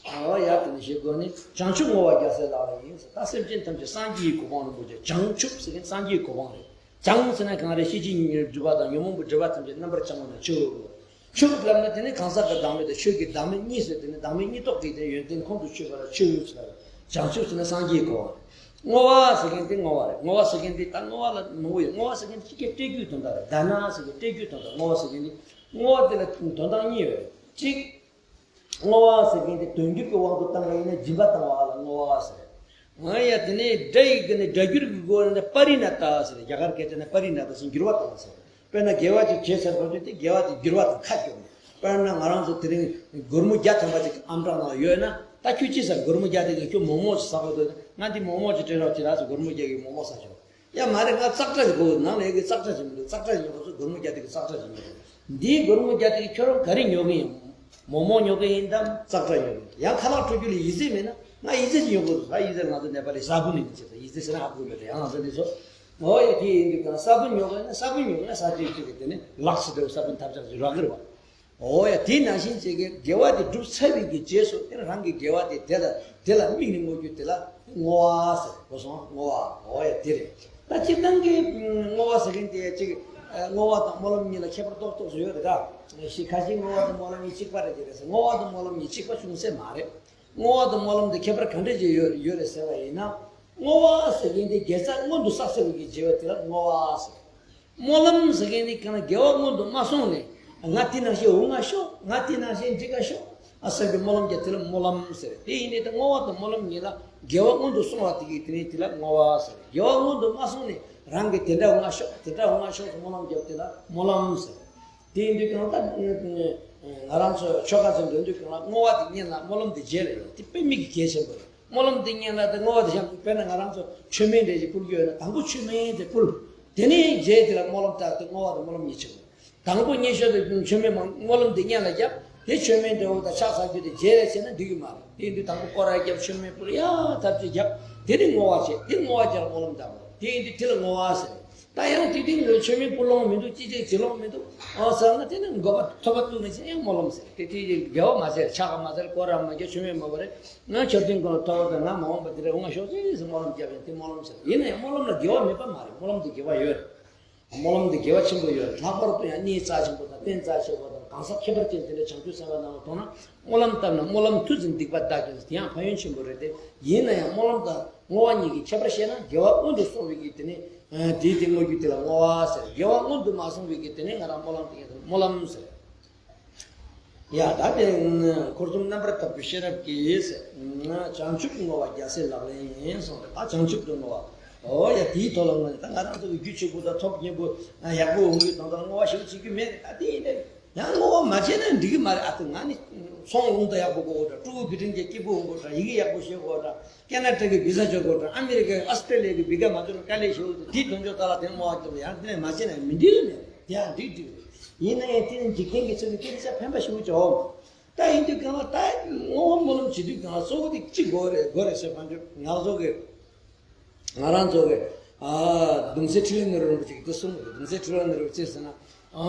ཨ་ཡ་དེ་ནི་ཞེས་སྒོ་ནས་བྱང་ཆུབ་བསྔོ་བ་རྒྱལ་སྲས་ལག་ལེན་ཡིན་ཟེར། ད་སེམས་ཅན་ཐམས་ཅད་སངས་རྒྱས་ཀྱི་གོ་འཕང་ལ་འགོད་བྱ། བྱང་ཆུབ་ཟེར་མཁན་སངས་རྒྱས་ཀྱི་གོ་འཕང་རེད། བྱང་ཟེར་ན་གང་རེད། ཤེས་བྱའི་སྒྲིབ་པ་དང་ཉོན་མོངས་པའི་སྒྲིབ་པ་ཐམས་ཅད་རྣམ་པར་བྱང་བ་ན་ཆུ། ཆུ་ལབ་ན་དེ་ནི་གང་ཟག་གི་བདག་མེད་དང་ཆོས་ཀྱི་བདག་མེད་གཉིས་སུ། དེ་ནི་བདག་མེད་གཉིས་རྟོགས་ཀྱི་དེ་ཡོན་ཏན་ཁོང་དུ་ཆུད་པ་ལ་ཆུ་ཟེར། བྱང་ཆུབ་ཟེར་ན་སངས་རྒྱས་གོ། བསྔོ་བ་ཟེར་མཁན་དེ་བསྔོ་བ་རེད། བསྔོ་བ་ཟེར་མཁན་དེ་ད་བསྔོ་བ་ལ་མང་པོ་ཡོད། བསྔོ་བ་ཟེར་མཁན་དེ་གཅིག་གི་སྤྲད་རྒྱུའི་དོན་དག་རེད། དཱ་ན་ཟེར་མཁན་སྤྲད་རྒྱུའི་དོན་དག་བསྔོ་བ་ཟེར་མཁན་དེ། བསྔོ་བ་དེ་ལ་དོན་དག་གཉིས་ཡོད་རེད། གཅིག་བསྔོ་བ་ཟེར་མཁན་དེ་དོན་འགྱུར་གྱི་དབང་དུ་བཏང་བ་ཡིན་ན་སྦྱིན་པ་བཏང་བ་ལ་བསྔོ་བ་ཟེར། ང་ཡ་དེ་ནས་སྒྲ་ཡི་གི་ནས་སྒྲ་སྒྱུར་གྱི་སྒོ་ནས་པ་རི་ན་ཏ་ཟེར། རྒྱ་གར་སྐད་ཆ་ནས་པ་རི་ན་ཏ་ཟེར་འགྱུར་བ་བཏང་བ་ཟེར། དཔེར་ན་དགེ་བ་ཅིག་བྱས་ཚར་བ་དུས་དེ་དགེ་བ་དེ་འགྱུར་བ་དང་ཁ་སྐྱོར་ནས། དཔེར་ན་ང་རང་ཚོ་དེ་རིང་སྒོར་མོ་བརྒྱ་ཐམ་པ་ཅིག་ཨམ་ཊྲག་ནང་ཡོད་ན། ད་ཁྱོད་ཅི་ཟ། སྒོར་མོ་བརྒྱ་དེ་གིས་ཁྱོད་མོག་མོག་ཅིག་ཟ་དགོས་འདུག་ན། ང་འདི་མོག་མོག་ཅིག་སྤྲད་རོགས་བྱེད་ར་ཟེར། སྒོར་མོ་བརྒྱ་གི་མོག་མོག་ཟ་ཆོག་ཡ་མ་རེད། ང་ཙག་སྒྲ་ཞིག་དགོས། ནང་ལ་ཡ་གི་ཙག་སྒྲ་ཞིག་མི་འདུག་ཙག་སྒྲ་ཞིག་ཉོ་དགོས་ཟེར། སྒོར་མོ་བརྒྱ་དེ་གིས་ཙག་སྒྲ་ཞིག་ཉོ་དགོས། འདིའི་སྒོར་མོ་བརྒྱ་དེ་གིས་ཁྱོད་རང་ག་རེ་ཉོ་གི་ཡིན། མོག་མོག་ཉོ་གི་ཡིན་དམ་ཙག་སྒྲ་ཉོ་གི་ཡིན། ཡང་ཁ་ལག་འཕྲོད་རྒྱུ་ལ་ཡི་ཙི་མེད་ན་ང་ཡི་ཙི་ཞིག་ཉོ་དགོས་ཟེར། ཡི་ཙི་ཟེར་ན་ཧ་གོ་མེད་རེད། ཡང་ང་ཚོ་འདི་ཚོ། འོ་ཡ་དེ་ཡིན་དུས་གང་ལྟར་ང་ཚོ་འདི་ཚོ། འོ་ཡ་དེ་ཡིན་དུས་གང་ས་བོན་ཉོ་གི་ཡིན་ན་ས་བོན་ཉོ་གི་ན་ས་དེ་ཅིག་གི་དེ་ནི་ལག་སི་འདྲ་བོ་ས་བོན་ཐབས་ཆག་ཅིག་རག་གི་རེད་བ། འོ་ཡ་དེ་ནང་བཞིན་བྱེད་ཀྱི་དགེ་བ་དེ་བསྒྲུབས་ཚར་བའི་གི་རྗེས་སུ་དེ་རང་གི་དགེ་བ་དེ་དེ་ལ་དེ་ལ་དམིགས་ནས་བསྔོ་རྒྱུ་དེ་ལ་བསྔོ་བ་ཟེར། གོ་སོང་། བསྔོ་བ། འོ་ཡ་དེ་རེད། ད་སྤྱིར་བཏང་གི་བསྔོ་བ་ཟེར་མཁན་དེ་ཅིག་བསྔོ་བ་དང་སྨོན་ལམ་གཉིས་ལ་ཁྱད་པར་ཏོག་ཏོག་ཙམ་ཡོད་རེད། ད་ཞིག་ཁ་ཤས་བསྔོ་བ་དང་སྨོན་ལམ་གཉིས་གཅིག་པ་རེད་ཅེས་རེད་ཟེར། བསྔོ་བ་དང་སྨོན་ལམ་གཉིས་གཅིག་པ་བྱུང་ས་མ་རེད། བསྔོ་བ་དང་སྨོན་ལམ་དེ་ཁྱད་པར་ག་འདྲ་ཅིག་ཡོད་ཡོད་རེད་ཟེར་བ་ཡིན་ན། བསྔོ་བ་ཟེར་མཁན་དེ་དགེ་རྩ་སྔོན་དུ་བསགས་ཚར་བའི་གི་བྱས་པ་དེ་ལ་བསྔོ་བ་ཟེར། སྨོན་ལམ་ཟེར་མཁན་ནི་གང་ལ་དགེ་བ་སྔོན་དུ་མ་སོང་ནས། ང་དེ་ནང་བཞིན་འོང་ང་ཤོག་ང་དེ་ནང་བཞིན་འགྲིག་ག་ཤོག་ཨ་ཟེར་གྱི་སྨོན་ལམ་རྒྱག་དེ་ལ་སྨོན་ལམ་ཟེར། དེ་ཡིན་དུས་ད་བསྔོ་བ་དང་སྨོན་ལམ་གཉིས་ལ་དགེ་བ་སྔོན་དུ་སོང་བ་དེ་གིས་དེ་ནི་དེ་ལ་བསྔོ་བ་ཟེར། དགེ་བ་སྔོན་དུ་མ་སོང་ནས་རང་གི་དེ་འདྲ་འོང་ང་ཤོག་དེ་འདྲ་འོང་ང་ཤོག་ཟེར་སྨོན་ལམ་རྒྱག་དེ་ལ་སྨོན་ལམ་ཟེར། དེ་ཡིན་དུས་གང་ལྟར་ང་རང་ཚོ་ཆོ་ག་ཚོ་འདོན་དུས་གང་ལ་བསྔོ་བ་དེ་སྔོན་ལ་སྨོན་ལམ་དེ་རྗེས་ལ་ཡོད། དེ་དཔེ་མི་གི་གལ་ཆེན་པོ་རེད། སྨོན་ལམ་དེ་སྔོན་ལ་དེ་བསྔོ་བ་དེ་བཞག་དཔེར་ན་ང་རང་ཚོ་མཆོད་མེ་འདྲ་ཞིག་ཕུལ་རྒྱུ་ཡོད་ན་དང་པོ་མཆོད་མེ་དེ་ཕུལ། དེ་ནས་རྗེས་དེ་ལ་སྨོན་ལམ་བཏབ་སྟེ་བསྔོ་བ་དང་སྨོན་ལམ་གཉིས་བྱེད་དགོས། དང་པོ་སྔོན་ཆད་དུ་མཆོད་མེ་མ་སྨོན་ལམ་དེ་སྔོན་ལ་བརྒྱབ། དེ་མཆོད་མེ་འདྲ་བོ་དང་ཕྱག་འཚལ་རྒྱུ་དེ་རྗེས་ལ་བྱས་ན་འགྲིག་གི་མ་རེད། དེ་ཡིན་དུས་དང་པོ་སྐོར་ར་བརྒྱབ། མཆོད་མེ་ཕུལ། ཡ་ཐབས་ཅིག་བརྒྱབ། དེ་ནས་བསྔོ་བ་བྱས། དེ་བསྔོ་བ་བྱས་ལ་སྨོན་ལམ་བཏབ་པ། དེ་ཡིན་དུས་དེ་ལ་བསྔོ་བ་ཟེར། ད་ཡང་དེ་དུས་ངས་མཆོད་མེ་ཕུལ་ལོང་མི་འདུག་ཅི་བྱེད་བྱེད་ལོང་མི་འདུག་ཨང་ཟེར་ན་དེ་ནི་འགོག་པ་ཐོབ་པ་ཐུག་ན་ཅི་ཡང་སྨོན་ལམ་ཟེར། དེ་དེ་ཡིན་དགེ་བ་མ་ཟེར། ཕྱག་མ་ཟེར། སྐོར་ར་མ་བརྒྱབ། མཆོད་མེ་མ་ཕུལ་རེད། ང་མཆོད་རྟེན་ཀུན་ལ་ཐོབ་པ་དང་ང་མ་འོངས་པ་དེ་རེ་འོང་ང་ཤོག་ཅེས་ཟེར་སྨོན་ལམ་བརྒྱབ་ཡང་དེ་སྨོན་ལམ་ཟེར། ཡིན་ན་ཡང་སྨོན་ལམ་ལ་དགེ་བ་མེད་པ་མ་རེད། སྨོན་ལམ་དེ་དགེ་བ་ཡོད། སྨོན་ལམ་དེ་དགེ་བ་ཆེན་པོ་ཡོད། ལྷག་པར་དུ་ཡང་གནས་རྩ་ཆེན་པོ་དང་རྟེན་རྩ་ཆེ་བ་དང་གང་ཟག་ཁྱད་པར་ཅན་དེ་འདྲ་བྱང་ཆུབ་སེམས་དཔའ་རྣམས་ལ་མཐོང་ན། སྨོན་ལམ་བཏབ་ན་སྨོན་ལམ་མཐུ་འཛིན་སྡིག་པ་འདག་ཅིང་དེ་ཡང་ཕན་ཡོན་ཆེན་པོ་རེད་དེ། ཡིན་ན་ཡང་སྨོན་ལམ་དང་བསྔོ་བ་གཉིས་ཀྱི་ཁྱད་པར་བཤད་ན། དགེ་བ་སྔོན་དུ་སོང་བའི་གི་དེ་ནི་དེའི་དེ་བསྔོ་རྒྱུ་དེ་ལ་བསྔོ་བ་ཟེར། དགེ་བ་སྔོན་དུ་མ་སོང་བའི་གི་དེ་ནི་ང་རང་སྨོན་ལམ་དེ་ཡིན་སྨོན་ལམ་ཟེར། ཡ་ད་དེ་འཁོར་གསུམ་རྣམ་པར་དག་པའི་ཤེས་རབ་ཀྱིས་བྱང་ཆུབ་བསྔོ་བ་རྒྱལ་སྲས་ལག་ལེན་ཡིན་གསུངས་ཏེ། ད་བྱང་ཆུབ་ཏུ་བསྔོ་བ། འོ་ཡ་དེའི་ཐོག་ལ་ངོས་ནས་ད་ང་རང་ཚོ་གི་རྒྱུ་ཆེ་པོ་དང་ཐོབ་སྙིང་པོ་ཡག་པོ་འོང་རྒྱུ་དང་དང་བསྔོ་བ་ཞིག་བྱེད་རྒྱུ་མེད། ད་དེ་ཡིན་ནའི་ཡང་བསྔོ་བ་མ་བྱས་ན་འགྲིག་གི་མ་རེད། ཨ་ཏི་ང་ནི་ཚོང་ལུང་དང་ཡག་པོ་དགོས་དགོས་འདྲ། ཕྲུ་གུ་བུ་ཕྲུག་གི་སྐྱིད་པོ་འོང་དགོས་འདྲ། ཡི་གེ་ཡག་པོ་ཤེས་དགོས་འདྲ། ཁེ་ན་ཌ་གི་བི་ཟ་འཇོག་དགོས་འདྲ། ཨ་མི་རི་ཀའི་ཨོ་སི་ཀྲེ་ལི་ཡ་གི་བི་ཟ་མ་འཇོག་ན་དཀའ་ལས་ཞེ་པོ་འདུག་དེའི་དོན་ཆོག་ཏ་ལ་དེ་བསྔོ་བ་རྒྱབ་ན་ཡང་དེ་ནས་མ་བྱས་ན་མི་འགྲིག་གི་མེད། དེ་ཡང་འགྲིག་འགྲིག་རེད། ཡིན་ན་ཡང་དེ་ནི་འཇིག་རྟེན་གྱི་ཚུལ་དུ་སྐད་ཆ་ཕན་པ་ཞིག་བྱའོ། ད་ཡིན་དུས་གང་ལ་ད་བསྔོ་བ་སྨོན་ལམ་བྱེད་དུས་གང་ལ་གཙོ་བོ་དེ་གཅིག་དགོས་རེད། དགོས་རེད་ཟེར་བ་འདྲ། ང་ཚོ་གི་ང་རང་ཚོ་གི་ཨ་གདུང་སྲས་ཁྲི་ལས་ནོར་བུ་རིན་པོ་ཆེ་གིས་དེ་གསུངས་འདུག་གདུང་སྲས་ཁྲི་ལས་ནོར་བུ་རིན་པོ་ཆེས་ཟེར་ན། ཨ་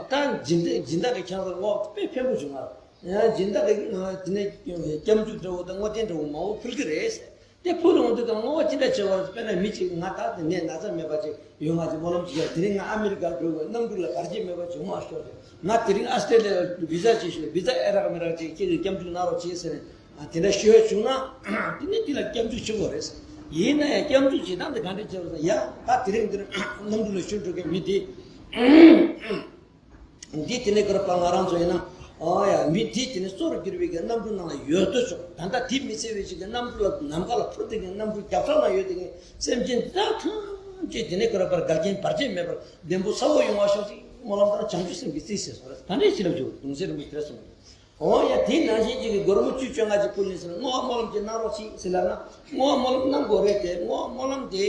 ད་སྦྱིན་བདག་སྦྱིན་བདག་གི་ཁྱེད་ཚོ་བསྔོ་བ་དཔེ་ཕན་པོ་བྱུང་ང་། ཡང་སྦྱིན་བདག་གི་དེ་ནས་སྐྱབས་འཇུག་འདྲ་བོ་དང་བསྔོ་རྟེན་འདྲ་བོ་མང་པོ་ཕུལ་གི་རེད། དེ་ཕུལ་འོང་དུས་ཀྱང་བསྔོ་བ་ཅི་འདྲ་བྱེད་པ་རེད། དཔེར་ན་མི་གཅིག་ང་ད་དེ་ནས་ན་ཚ་མེད་པ་ཅིག་ཡོང་ང་ཅིག་སྨོན་ལམ་ཅིག་ཡ། དེ་རིང་ང་ཨ་མི་རི་ཀ་འགྲོ་དགོས། གནམ་གྲུ་ལ་བར་ཆད་མེད་པ་ཅིག་ཡོང་བ་ཤོག་ཅིག་ང་དེ་རིང་ཨ་སི་ཏྲེ་ལི་ཡ་བི་ཟ་ཅིག་ཞུས། བི་ཟ་ཨེ་རག་མི་རག་ཅིག་ཁྱེད་ཀྱིས་སྐྱབས་འཇུག་གནང་རོགས་བྱེད་ཟེར་ནས་དེ་འདྲ་ཞུ་ཡ་བྱུང་ན། དེ་ནས་དེ་ལ་སྐྱབས་འཇུག་བྱེད་དགོས་རེད། ཡིན་ན་ཡང་སྐྱབས་འཇུག་བྱེད་སྟངས་དེ་ག་འདྲ་བྱེད་དགོས་ཟེར་ན། ཡ་ད་དེ་རིང་འདིར་གནམ་གྲུ་ལ་ཞོན་འགྲོ་མཁན་མི་དེ། འདི་དེ་ནས་ཀར་པ་ང་རང་ཚོ་ཡིན་ན། ཨ་ཡ་མི་དེ་དེ་ནས་གཙོ་རུ་གྱུར་པའི་གི་གནམ་གྲུ་ནང་ལ་ཡོད་དོ་ཅོག་ད་ལྟ་དེ་མི་ཚེ་བའི་ཅིག་གི་གནམ་གྲུ་ལ་ནམ་མཁའ་ལ་འཕུར་དེ་གི་གནམ་གྲུ་རྒྱབ་ཐག་ལ་ཡོད་དེ་གི་སེམས་ཅན་ད་ཐམས་ཅད་དེ་ནས་ཀར་པར་འགལ་རྐྱེན་བར་ཆད་མེད་པར་བདེ་པོ་ཚ་བོ་ཡོང་བ་ཤོག་ཅིག་སྨོན་ལམ་དང་བྱང་ཆུབ་སེམས་ཀྱི་རྩིས་ཟེར་སོང་རེད། ད་འདྲའི་ཞིག་ལ་འཇུག་གདུང་སྲས་རིན་པོ་ཆེས་གསུངས། འོ་ཡ། དེ་ནང་བཞིན་གཅིག་གི་སྒོར་མོ་བཅུ་བཅོ་ལྔ་ཅིག་ཕུལ་ནས་ཟེར་ན། བསྔོ་བ་སྨོན་ལམ་ཅིག་གནང་རོགས་གྱིས་ཟེར་ལབ་ན། བསྔོ་བ་སྨོན་ལམ་གནང་དགོས་རེད་དེ། བསྔོ་བ་སྨོན་ལམ་དེ་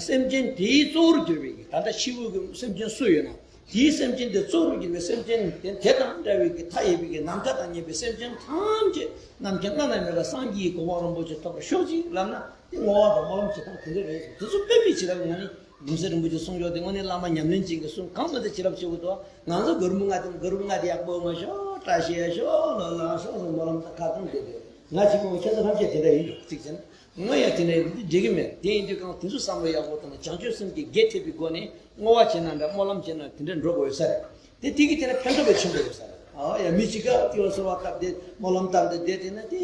སེམས་ཅན་དེའི་གཙོ་བོར་གྱུར་པའི་གི། ད་ལྟ་ཕྱི་དབུགས་ཀྱི་སེམས་ཅན་སུ་ཡོད་ན། དེའི་སེམས་ཅན་དེ་གཙོ་བོར་གྱུར་པའི་སེམས་ཅན་དེ། དེ་དང་འདྲ་བའི་གི་མཐའ་ཡས་པའི་གི་ནམ་མཁའ་དང་མཉམ་པའི་སེམས་ཅན་ཐམས་ཅད་རྣམ་མཁྱེན་བླ་ན་མེད་པ་སངས་རྒྱས་ཀྱི་གོ་འཕང་རིན་པོ་ཆེ་ཐོབ་པར་ཤོག་ཅིག་ལབ་ན། དེ་བསྔོ་བ་དང་སྨོན་ལམ་བྱེད་སྟངས་དེ་འདྲ་རེད། དེ་ཚོ་དཔེ་མེད་བྱེད་ཐབས་ཡོང་ནི། སྒོམ་གསུམ་རིན་པོ་ཆེ་གསུངས་ཡོད་དེ། དངོས་གནས་བླ་མ་ཉམས་ལེན་ཅན་གྱི་གསུང་གང་མ་དེ་བྱེད་རབས་བྱེད་དགོས་འདུག་ང་ཚོ་སྒོར་མོ་ལྔ་དེ། སྒོར་མོ་ལྔ་དེ་ཡག་པོ་མ་ཤོག་བཀྲ་ཤིས་ཤོག་ལོ་ལ་ཤོག་ཟེར་སྨོན་ལམ་དང་ཁ་བཏང་བསྡད་དེ། ང་གཅིག་པོ། ཁྱེད་ཚོ་ཐམས་ཅད་དེ་འདྲ་ཡིན་འགྲོ་གཅིག་བྱས་ན། ང་ཡང་དེ་འདྲ་ཡིན་དུས་འགྲིག་གི་མེད། དེ་ཡིན་དུས་གང་དེ་ཚོ་བསམ་བློ་ཡག་པོ་བཏང་ནས་བྱང་ཆུབ་སེམས་ཀྱི་རྒྱས་ཐེབས་པའི་སྒོ་ནས་བསྔོ་བ་བྱས་ན་འདྲ། སྨོན་ལམ་བྱས་ན་དེ་འདྲ་འགྲོ་དགོས་ཡོད་ས་རེད། དེ་དེ་གི་དེ་ནས་ཕན་ཐོགས་པའི་ཆེན་པོ་ཡོད་ས་རེད། ཨ་ཡ། མི་གཅིག་ག་དེ་བ་གསོལ་བ་བཏབ་སྟེ་སྨོན་ལམ་བཏབ་སྟེ་བསྡད་དེ་ན། དེ་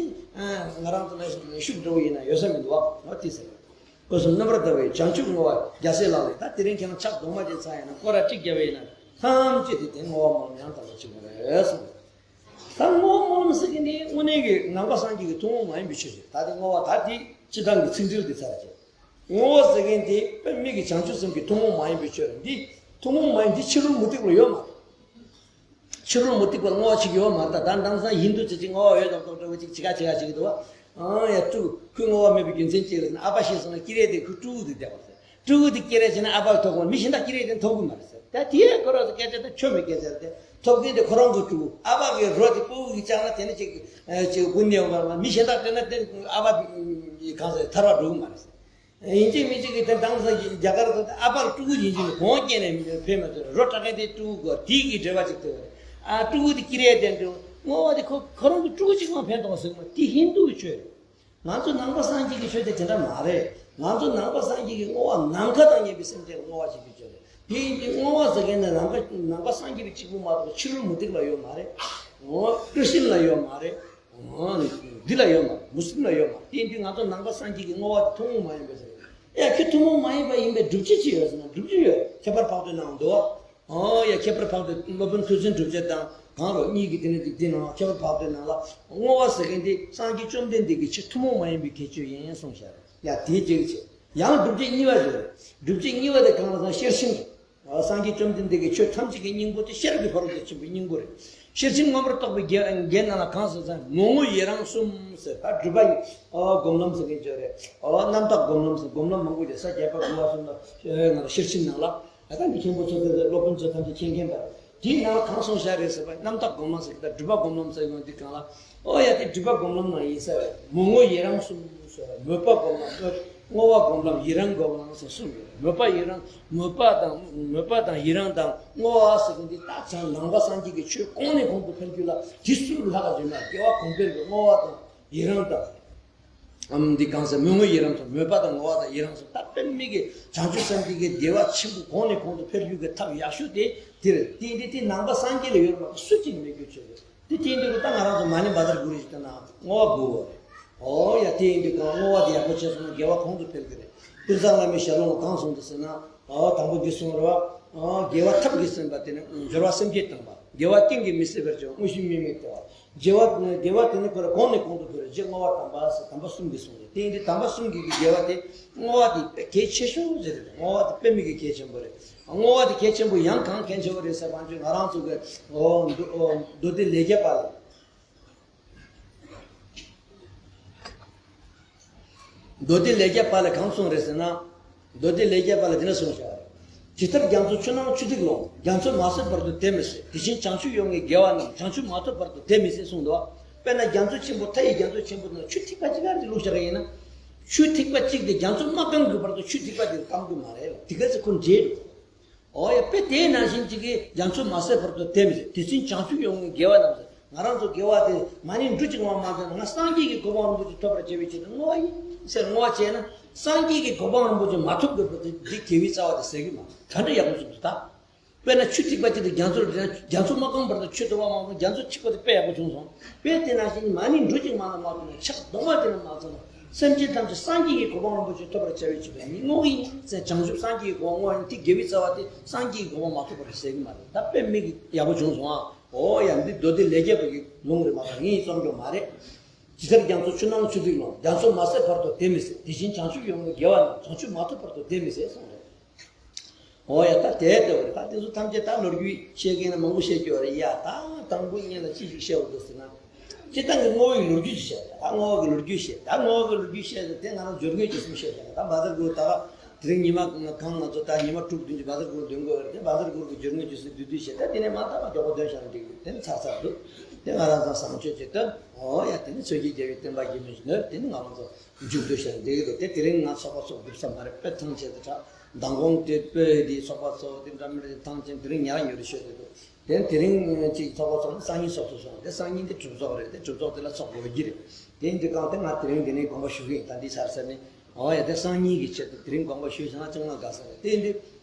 ང་རང་ཚོ་ན་ཤུགས་འགྲོ་བ་ཡིན་ན་ཡོད་ས་མི་འདུག་བ། ཨ་དེ་ཟེར། སྐུ་གསུམ་རྣམ་པར་དག་པའི་བྱང་ཆུབ་བསྔོ་བ་རྒྱལ་སྲས་ལག་ལེན། ད་དེ་རིང་ཁྱེད་རང་ཕྱག་རྡོག་མ་ཅིག་ཚར་ཡིན་ན། སྐོར་ར་གཅིག་བརྒྱབ་པ་ཡིན་ན། ཐམས་ཅད་དེ་དེ་བསྔོ་བ་སྨོན་ལམ་ཡང་དག་པ་གཅིག་པ་རེད་གསུངས། ད་བསྔོ་བ་སྨོན་ལམ་ཟེར་མཁན་དེ་དངོས་གནས་ཀྱི་ནང་པ་སངས་རྒྱས་ཀྱི་ཐུན་མོང་མ་ཡིན་པའི་ཆོས་ཅིག་ད་དེ་བསྔོ་བ་ད་དེ་སྤྱི་བཏང་གི་ཚིག་འགྲེལ་དེ་ཚར་རྗེས། བསྔོ་བ་ཟེར་མཁན་དེ་དཔེ་མེད་ཀྱི་བྱང་ཆུབ་སེམས་ཀྱི་ཐུན་མོང་མ་ཡིན་པའི་ཆོས་རེད། འདི་ཐུན་མོང་མ་ཡིན། འདི་ཕྱི་རོལ་མུ་སྟེགས་ལ་ཡོད་མ་རེད། ཕྱི་རོལ་མུ་སྟེགས་པར་བསྔོ་བ་བྱེད་ཀྱི་ཡོད་མ་རེད། ད་ད་དེང་སང་ཧིན་དུ་ཚོས་ཅིག་བསྔོ་བ་ཡོད་མདོག་མདོག་འདྲ་བོ་ཅིག་བྱེད་ཀ་བྱེད་ཀ་བྱེད་ཀྱི་འདུག་བ། ཨང་ཡ། སྤྲུལ་སྐུ་བསྔོ་བ་མེད་པའི་རྒྱུ་མཚན་ཅི་རེད་ཟེར་ན། ཨ་ཕ་ཤི་སོང་ན་དཀྱིལ་ལས་དེ་ཁོའི་སྤྲུལ་སྐུ་དེ་བསྡད་པ་རེད། སྤྲུལ་སྐུ་དེ་དཀྱིལ་ལས་བྱས་ན་ཨ་ཕ་ཐོབ་དགོས། མི་གཞན་དག་དཀྱིལ་ལས་དེ་ཐོབ་གི་མ་རེད་ཟེར། ད་དེའི་ཁོ་རང་ཚོ་སྐད་ཆ་དང་ཆོ་མེད་སྐད་ཆ་རེད་དེ། ཐོབ་མཁན་དེ་ཁོ་རང་གི་སྤྲུལ་སྐུ། ཨ་ཕ་གི་རོ་དེ་སྤྲུལ་སྐུ་གིས་བཅག་ན་དེ་ནི་ཅིག་ཅིག་དགུ་ནས་ཡོང་བ། མི་གཞན་དག་སྤྲད་ན་དེ་ཨ་ཕ་གང་ཟེར་ཐར་བ་འགྲོ་གི་མ་རེད་ཟེར། ཡིན་གཅིག་མིན་གཅིག་གིས་དེ་དེང་སང་རྒྱ་གར་དུ་ཨ་ཕར་སྤྲུལ་སྐུ་ཡིན་གཅིག་གོང་སྐྱེས་ནས་ཕེབས་མ་ཐུབ། རོ་སྤྲད་མཁན་དེ་སྤྲུལ་སྐུ་དེ་གི་འབྲེལ་བ་ཅིག་ཐུབ་པ་རེད། ཨ་སྤྲུལ་སྐུ་དེ་དཀྱིལ་ལས་དེ་འགྲོ། བསྔོ་བ་དེ་ཁོ་ཁོ་རང་གི་སྤྲུལ་སྐུ་གཅིག་མ་ཕན་ཐོགས་ཟེར་མ། དེ་ཧིན་དུ་གི་ཆོས་རེད། ང་ཚོ་ནང་པ་སངས་རྒྱས་ཀྱི་ཆོས་དེ་དེ་འདྲ་མ་རེད། ང་ཚོ་ནང་པ་སངས་རྒྱས་ཀྱི་བསྔོ་བ་ནམ་མཁའ་དང་མཉམ་པའི་སེམས་ཅན་བསྔོ་བ་བྱེད་ཀྱི་ཆོས་རེད། དེ་ཡིན་དུས་བསྔོ་བ་ཟེར་མཁན་ནི་ནང་པ་ནང་པ་སངས་རྒྱས་པའི་གཅིག་པུ་མ་གཏོགས་ཕྱི་རོལ་མུ་སྟེགས་ལ་ཡོད་མ་རེད། འོ། ཀྲུ་ཤིན་ལ་ཡོད་མ་རེད། འོ། འདི་ལ་ཡོད་མ་རེད། མུ་སི་ལིམ་ལ་ཡོད་མ་རེད། དེ་ཡིན་དུས་ང་ཚོ་ནང་པ་སངས་རྒྱས་ཀྱི་བསྔོ་བ་དེ་ཐུན་མོང་མ་ཡིན་པས་ཟེར། ཡ། ཁྱོད་ཐུན་མོང་མ་ཡིན་པ་ཡིན་པའི་སྒྲུབ་བྱེད་ཅི་ཡོད་ཟེར་ན། སྒྲུབ་བྱེད་ཡོད། ཁྱད་པར་འཕགས་བསྟོད་ནང་འདུག་བ། ཨོ་ཡ། ཁྱད་པར་འཕགས་བསྟོད། སློབ་དཔོན་མཐར་ཕྱིན་སྒྲུབ་བྱེད་དང་གང་རུང་གཉིས་ཀྱི་དེ་ནི་འདི་ནང་ཁྱད་པར་འཕགས་བསྟོད་ནང་ལ། བསྔོ་བ་ཟེར་མཁན་དེ་སངས་རྒྱས་བཅོམ་ལྡན་འདས་ཀྱི་ཆོས་ཐུན་མོང་མ་ཡིན་པའི་ཁྱད་ཆོས་ཡིན་གསུངས་བཞག་རེད། ཡ། དེ་གཅིག་བྱས། ཡང་སྒྲུབ་བྱེད་གཉིས་པ་ཞིག་རེད། སྒྲུབ་བྱེད་གཉིས་པ་དེ་གང་ལ་ཟེར་ན་ཤེར་ཕྱིན་རེད། སངས་རྒྱས་བཅོམ་ལྡན་འདས་ཀྱི་ཆོས་ཐམས་ཅད་ཀྱི་སྙིང་པོ་དེ་ཤེར་གྱི་ཕ་རོལ་ཏུ་ཕྱིན་པའི་སྙིང་པོ་རེད། ཤེར་ཕྱིན་མངོན་པར་རྟོགས་པའི་རྒྱན། རྒྱན་ནང་ལ་གང་ཟེར་ཟེར་ན། ངོ་བོ་ཡི་རང་གསུམ་ཟེར། ད་སྒྲུབ་པ་ཡི་སྒོམ་ལམ་ཟེར་མཁན་ཅིག་རེད། རྣམ་དག་སྒོམ་ལམ་ཟེར། སྒོམ་ལམ་མང་པོ་ཡོད། ས་བརྒྱད་པ་དགུ་པ་གསུམ་པ་ང་ལ་ཤེར་ཕྱིན་ནང་ལ། ད་ལྟ་འདི་མཁན་པོ་ཚོ་དེ་སློབ་དཔོན་ཚོ་ཐམས་ཅད་མཁྱེན་མཁན་པ། དེའི་ནང་ལ་གང་གསུངས་བཞག་རེད་ཟེར་བ། རྣམ་དག་སྒོམ་ལམ་ཟེར་གི། ད་སྒྲུབ་པ་སྒོམ་ལམ་ཟེར་ཡོང་དུས་གང་ལ། ཨོ་ཡ། དེ་སྒྲུབ་པ་སྒོམ་ལམ་ནང་ཡིན་ས་རེད། མོས་ངོ་ཡི་རང་གསུམ་ཟེར། མོས་པ་སྒོམ་ལམ། བསྔོ་བ་སྒོམ་ལམ། ཡི་རང་སྒོམ་ལམ་ཟེར་གསུམ་ཡོད། མོས་པ་ཡི་རང་། མོས་པ་དང་། མོས་པ་དང་ཡི་རང་དང་བསྔོ་བ་ཟེར་གི་འདི་ད་ཅང་ནང་པ་སངས་རྒྱས་ཀྱི་ཆོས་གོང་ནས་གོང་དུ་འཕེལ་རྒྱུ་ལ་དེ་གསུམ་ལྷག་ག་ཡོད་ན། དགེ་བ་གོང་འཕེལ་གྱི་བསྔོ་བ་དང་ཡི་རང་དང་། ཨམ། འདི་གང་ཟེར། མོས་ངོ་ཡི་རང་དང་། མོས་པ་དང་བསྔོ་བ་དང་ཡི་རང་ཟེར། ད་དཔེ་མེད་ཀྱི་བྱང་ཆུབ་སེམས་དེ་གི་བདེ་བ་ཆེན་པོ་གོང་ནས་གོང་དུ་འཕེལ་རྒྱུ་གི་ཐབས་ཡག་ཤོས་དེ་དེ་རེད། དེ་འདི་དེ་ནང་པ་སངས་རྒྱས་ལ་ཡོད་པ་སུ་གཅིག་མེད་རྒྱུ་ཆོས་རེད། དེ་དེ་འདི་གི་ད་ང་རང་ཚོ་མ་ཎི་བཛྲ་གུ་རུ་ཞིག་བཏོན་ན་བསྔོ་བ་དགོས་པ་རེད། ཨོ་ཡ། དེ་འདི་གང་བསྔོ་བ་དེ་ཡག་པོ་བྱས་སོང་ན་དགེ་བ་གོང་དུ་འཕེལ་གི་རེད། ཀུན་བཟང་བླ་མའི་ཞལ་ལུང་ལ་གང་གསུངས་འདུག་ཟེར་ན། ཨོ། དང་པོ་འདི་གསུངས་རེད་བ། ཨོ། དགེ་བ་ཐབས་ཀྱིས་བསྲུངས་པ་དེ་ནི་སྦྱོར་བ་སེམས་བསྐྱེད་དམ་པ། དགེ་བ་རྐྱེན་གྱིས་མི་ཟད་པར་བྱ་བ། དངོས་གཞི་དམིགས་མེད་ལྟ་བ། དགེ་བ་དགེ་བ་དེ་ནི་ཁོ་ར་གོང་ནས་གོང་དུ་འཕེལ་བའི་རྗེས་བསྔོ་བ་དམ་པ་ཟེར། དམ་པ་གསུམ་གྱིས་གསུངས་ཏེ། དེ་ཡིན་དུས་དམ་པ་གསུམ་གྱི་དགེ་བ་དེ་བསྔོ་བ་དེ་དཔེ་གལ་ཆེ་ཤོས་ཅིག་རེད། བསྔོ་བ་དེ་དཔེ་མི་གི་གལ་ཆེན་པོ་རེད། བསྔོ་བ་དེ་གལ་ཆེན་པོ་ཡང་གང་གལ་ཆེ་བ་རེད་ཟེར་བ་ཅིག་ང་རང་ཚོ་གི། ཨོ། མདོ་ཨོ། མདོ་སྡེ་ལས་རྒྱ་པ་ལ། མདོ་སྡེ་ལས་རྒྱ་པ་ལ་གང་གསུངས་རེད་ཟེར་ན། མདོ་སྡེ་ལས་རྒྱ་པ་ལ་འདི་འདྲ་གསུངས་བཞག་རེད། ཇི་ལྟར་རྒྱ་མཚོ་ཆུ་ནང་ཆུ་ཐིགས་ལོང་། རྒྱ་མཚོ་མ་ཟད་བར་དུ་དེ་མི་ཟད། དེ་བཞིན་བྱང་ཆུབ་ཡོངས་ཀྱི་དགེ་བ་རྣམས། བྱང་ཆུབ་མ་ཐོབ་བར་དུ་དེ་མི་ཟད་གསུངས་འདུག་དཔེར་ན་རྒྱ་མཚོ་ཆེན་པོ། མཐའ་ཡས་རྒྱ་མཚོ་ཆེན་པོ་ནང་ཆུ་ཐིགས་པ་གཅིག་ག་རེ་བླུགས་བཞག་ཡིན་ན། ཆུ་ཐིགས་པ་གཅིག་དེ་རྒྱ་མཚོ་མ་སྐམ་གྱི་བར་དུ་ཆུ་ཐིགས་པ་དེ་སྐམ་གྱི་མ་རེད། དེ་ག་ཚོད་ཁོ་འདྲེས་འགྲོ། ཨོ་ཡ། དཔེ་དེ་ནང་བཞིན་གཅིག་གིས་རྒྱ་མཚོ་མ་ཟད་བར་དུ་དེ་མི་ཟད། དེ་བཞིན་བྱང་ཆུབ་ཡོངས་ཀྱི་དགེ་བ་རྣམས་ཟེར། ང་རང་ཚོ་དགེ་བ་དེ་མ་ཎི་འབྲུ་གཅིག་མ་མ་བཏོན་ན་ང་སངས་རྒྱས་ཀྱི་གོ་འཕང་རིན་པོ་ཆེ་ཐོབ་པར་བྱ་བའི་ཆེད་དུ་བསྔོ་བ་ཡིན་ཟེར་བསྔོ་བ་བྱས་ན། སངས་རྒྱས་ཀྱི་གོ་འཕང་རིན་པོ་ཆེ་མ་ཐོབ་དགོས་པ་དེ། འདི་དགེ་བའི་རྩ་བ་དེ་ཟད་ཀྱི་མ་རེད། ག་འདྲ་ཡག་པོ་བྱུང་འདུག་ད། དཔེར་ན་ཆུ་ཐིགས་པ་གཅིག་དེ་རྒྱ་མཚོར་འདྲེས་ན། རྒྱ་མཚོ་མ་སྐམ་བར་དུ་ཆུ་དེ་བ་མ་སྐམ། རྒྱ་མཚོ་ཆགས་པ་དེ་དཔེ་ཡག་པོ་བྱུང་སོང་། དཔེ་དེ་ནང་བཞིན་མ་ཎི་འབྲུ་གཅིག་མ་ལ་མ་བཏོན་ན། ཕྱག་རྡོག་མ་དེ་ལ་མ་བཏོན་ན། སེམས་ཅན་ཐམས་ཅད་སངས་རྒྱས་ཀྱི་གོ་འཕང་རིན་པོ་ཆེ་ཐོབ་པར་བྱ་བའི་ཆེད་དུ་ནི་བསྔོ་བ་ཡིན་ཟེར། བྱང་ཆུབ་སངས་རྒྱས་ཀྱི་གོ་འཕང་བསྔོ་བ་ཡིན། དེ་དགེ་བའི་རྩ་བ་དེ་སངས་རྒྱས་ཀྱི་གོ་འཕང་མ་ཐོབ་པར་ཟད་ཀྱི་མ་རེད། ད་དཔེ་མི་གི་ཡག་པོ་བྱུང་སོང་ཨ། ཨོ་ཡ། འདི་མདོ་སྡེ་ལས་རྒྱ་པ་གི་ལུང་རེད་མ་གཏོགས་ངས་རྩོམ་རྒྱུ་མ་རེད། ཇི་ལྟར་རྒྱ་མཚོ་ཆུ་ནང་ཆུ་ཐིགས་ལོང་། རྒྱ་མཚོ་མ་ཟད་བར་དུ་དེ་མི་ཟད། དེ་བཞིན་བྱང་ཆུབ་ཡོངས་ཀྱི་དགེ་བ་རྣམས། བྱང་ཆུབ་མ་ཐོབ་བར་དུ་དེ་མི་ཟད་གསུངས་རེད། འོ་ཡ། ད་དེ་ལྟ་བུ་རེད། ད་དེ་ཚོ་ཐམས་ཅད་ད་ལོ་རྒྱུས་བཤད་མཁན་ལ་མང་པོ་བཤད་རྒྱུ་རེད་ཡ། ད་དང་པོ་ངས་ལ་ཅི་ཞིག་བཤད་འོ་འདུག་ཟེར་ན། སྤྱིར་བཏང་གི་བསྔོ་བའི་ལོ་རྒྱུས་ཤིག་བཤད། ད་བསྔོ་བ་གི་ལོ་རྒྱུས་བཤད། ད་བསྔོ་བ་གི་ལོ་རྒྱུས་བཤད་དེ་ང་རང་སྦྱོར་དངོས་ཀྱི་སེམས་བཤད་ཀྱང་། ད་བཛྲ་གུ་རུ་ད་ག་དེ་རིང་ཉི་མ་གང་ང་ཚོ་ད་ཉི་མ་དྲུག་བདུན་གྱི་བཛྲ་གུ་རུ་འདོན་དགོས་རེད། དེ་བཛྲ་གུ་རུ་གི་སྦྱོར་དངོས་ཀྱི་སེམས་བསྡུས་བསྡུས་བཤད། ད་དེ་ནས་མ་ད་མ་མགྱོགས་པོ་འདོན་བཞག་ན་འགྲིག་གི། དེ་ནི་ཚར་ཚར་འདུག་དེ་ང་རང་ཚོ་བཟང་སྤྱོད་ཅིག་བཏོན། ཨོ་ཡ། དེ་ནི་ཆོས་ཀྱི་རྒྱལ་བའི་བསྟན་པ་རྒྱས་མི་ནོར། དེ་ནི་ང་རང་ཚོ་མཇུག་བསྡུ་བཞག་ན་འགྲིག་གི་འདུག་དེ་དེ་རིང་ང་ཚོགས་པ་ཚོགས་འདུག་ས་མ་རེད། དཔེ་ཐང་ཆད་དེ་དྲག་མདང་དགོང་དེ་དཔེ་དེ་ཚོགས་པ་ཚོགས་དེ་འདྲ་མི་འདྲ་ཐང་ཆད། དེ་རིང་ཉར་ཉོ་རེ་ཤོད་དེ་འདུག་དེ་དེ་རིང་གཅིག་ཚོགས་པ་ཚོགས་ནས་སང་ཉིན་ཚོགས་ཐུབ་སོང་། དེ་སང་ཉིན་དེ་གྲོས་ཚོགས་རེད། དེ་གྲོས་ཚོགས་དེ་ལ་ཚོགས་དགོས་ཀྱི་རེད། དེ་ཡིན་དུས་གང་དེ་ང་དེ་རིང་དེ་ནས་དགོངས་པ་ཞུ་གི་ཡིན། ད་འདི་ཚར་ཚར་ནས། ཨོ་ཡ། དེ་སང་ཉིན་གྱི་ཆེད་དུ་དེ་རིང་དགོངས་པ་ཞུས་ཟིན་ན་ཅུང་ང་དགའ་ས་རེད། དེ་ཡིན་དུས་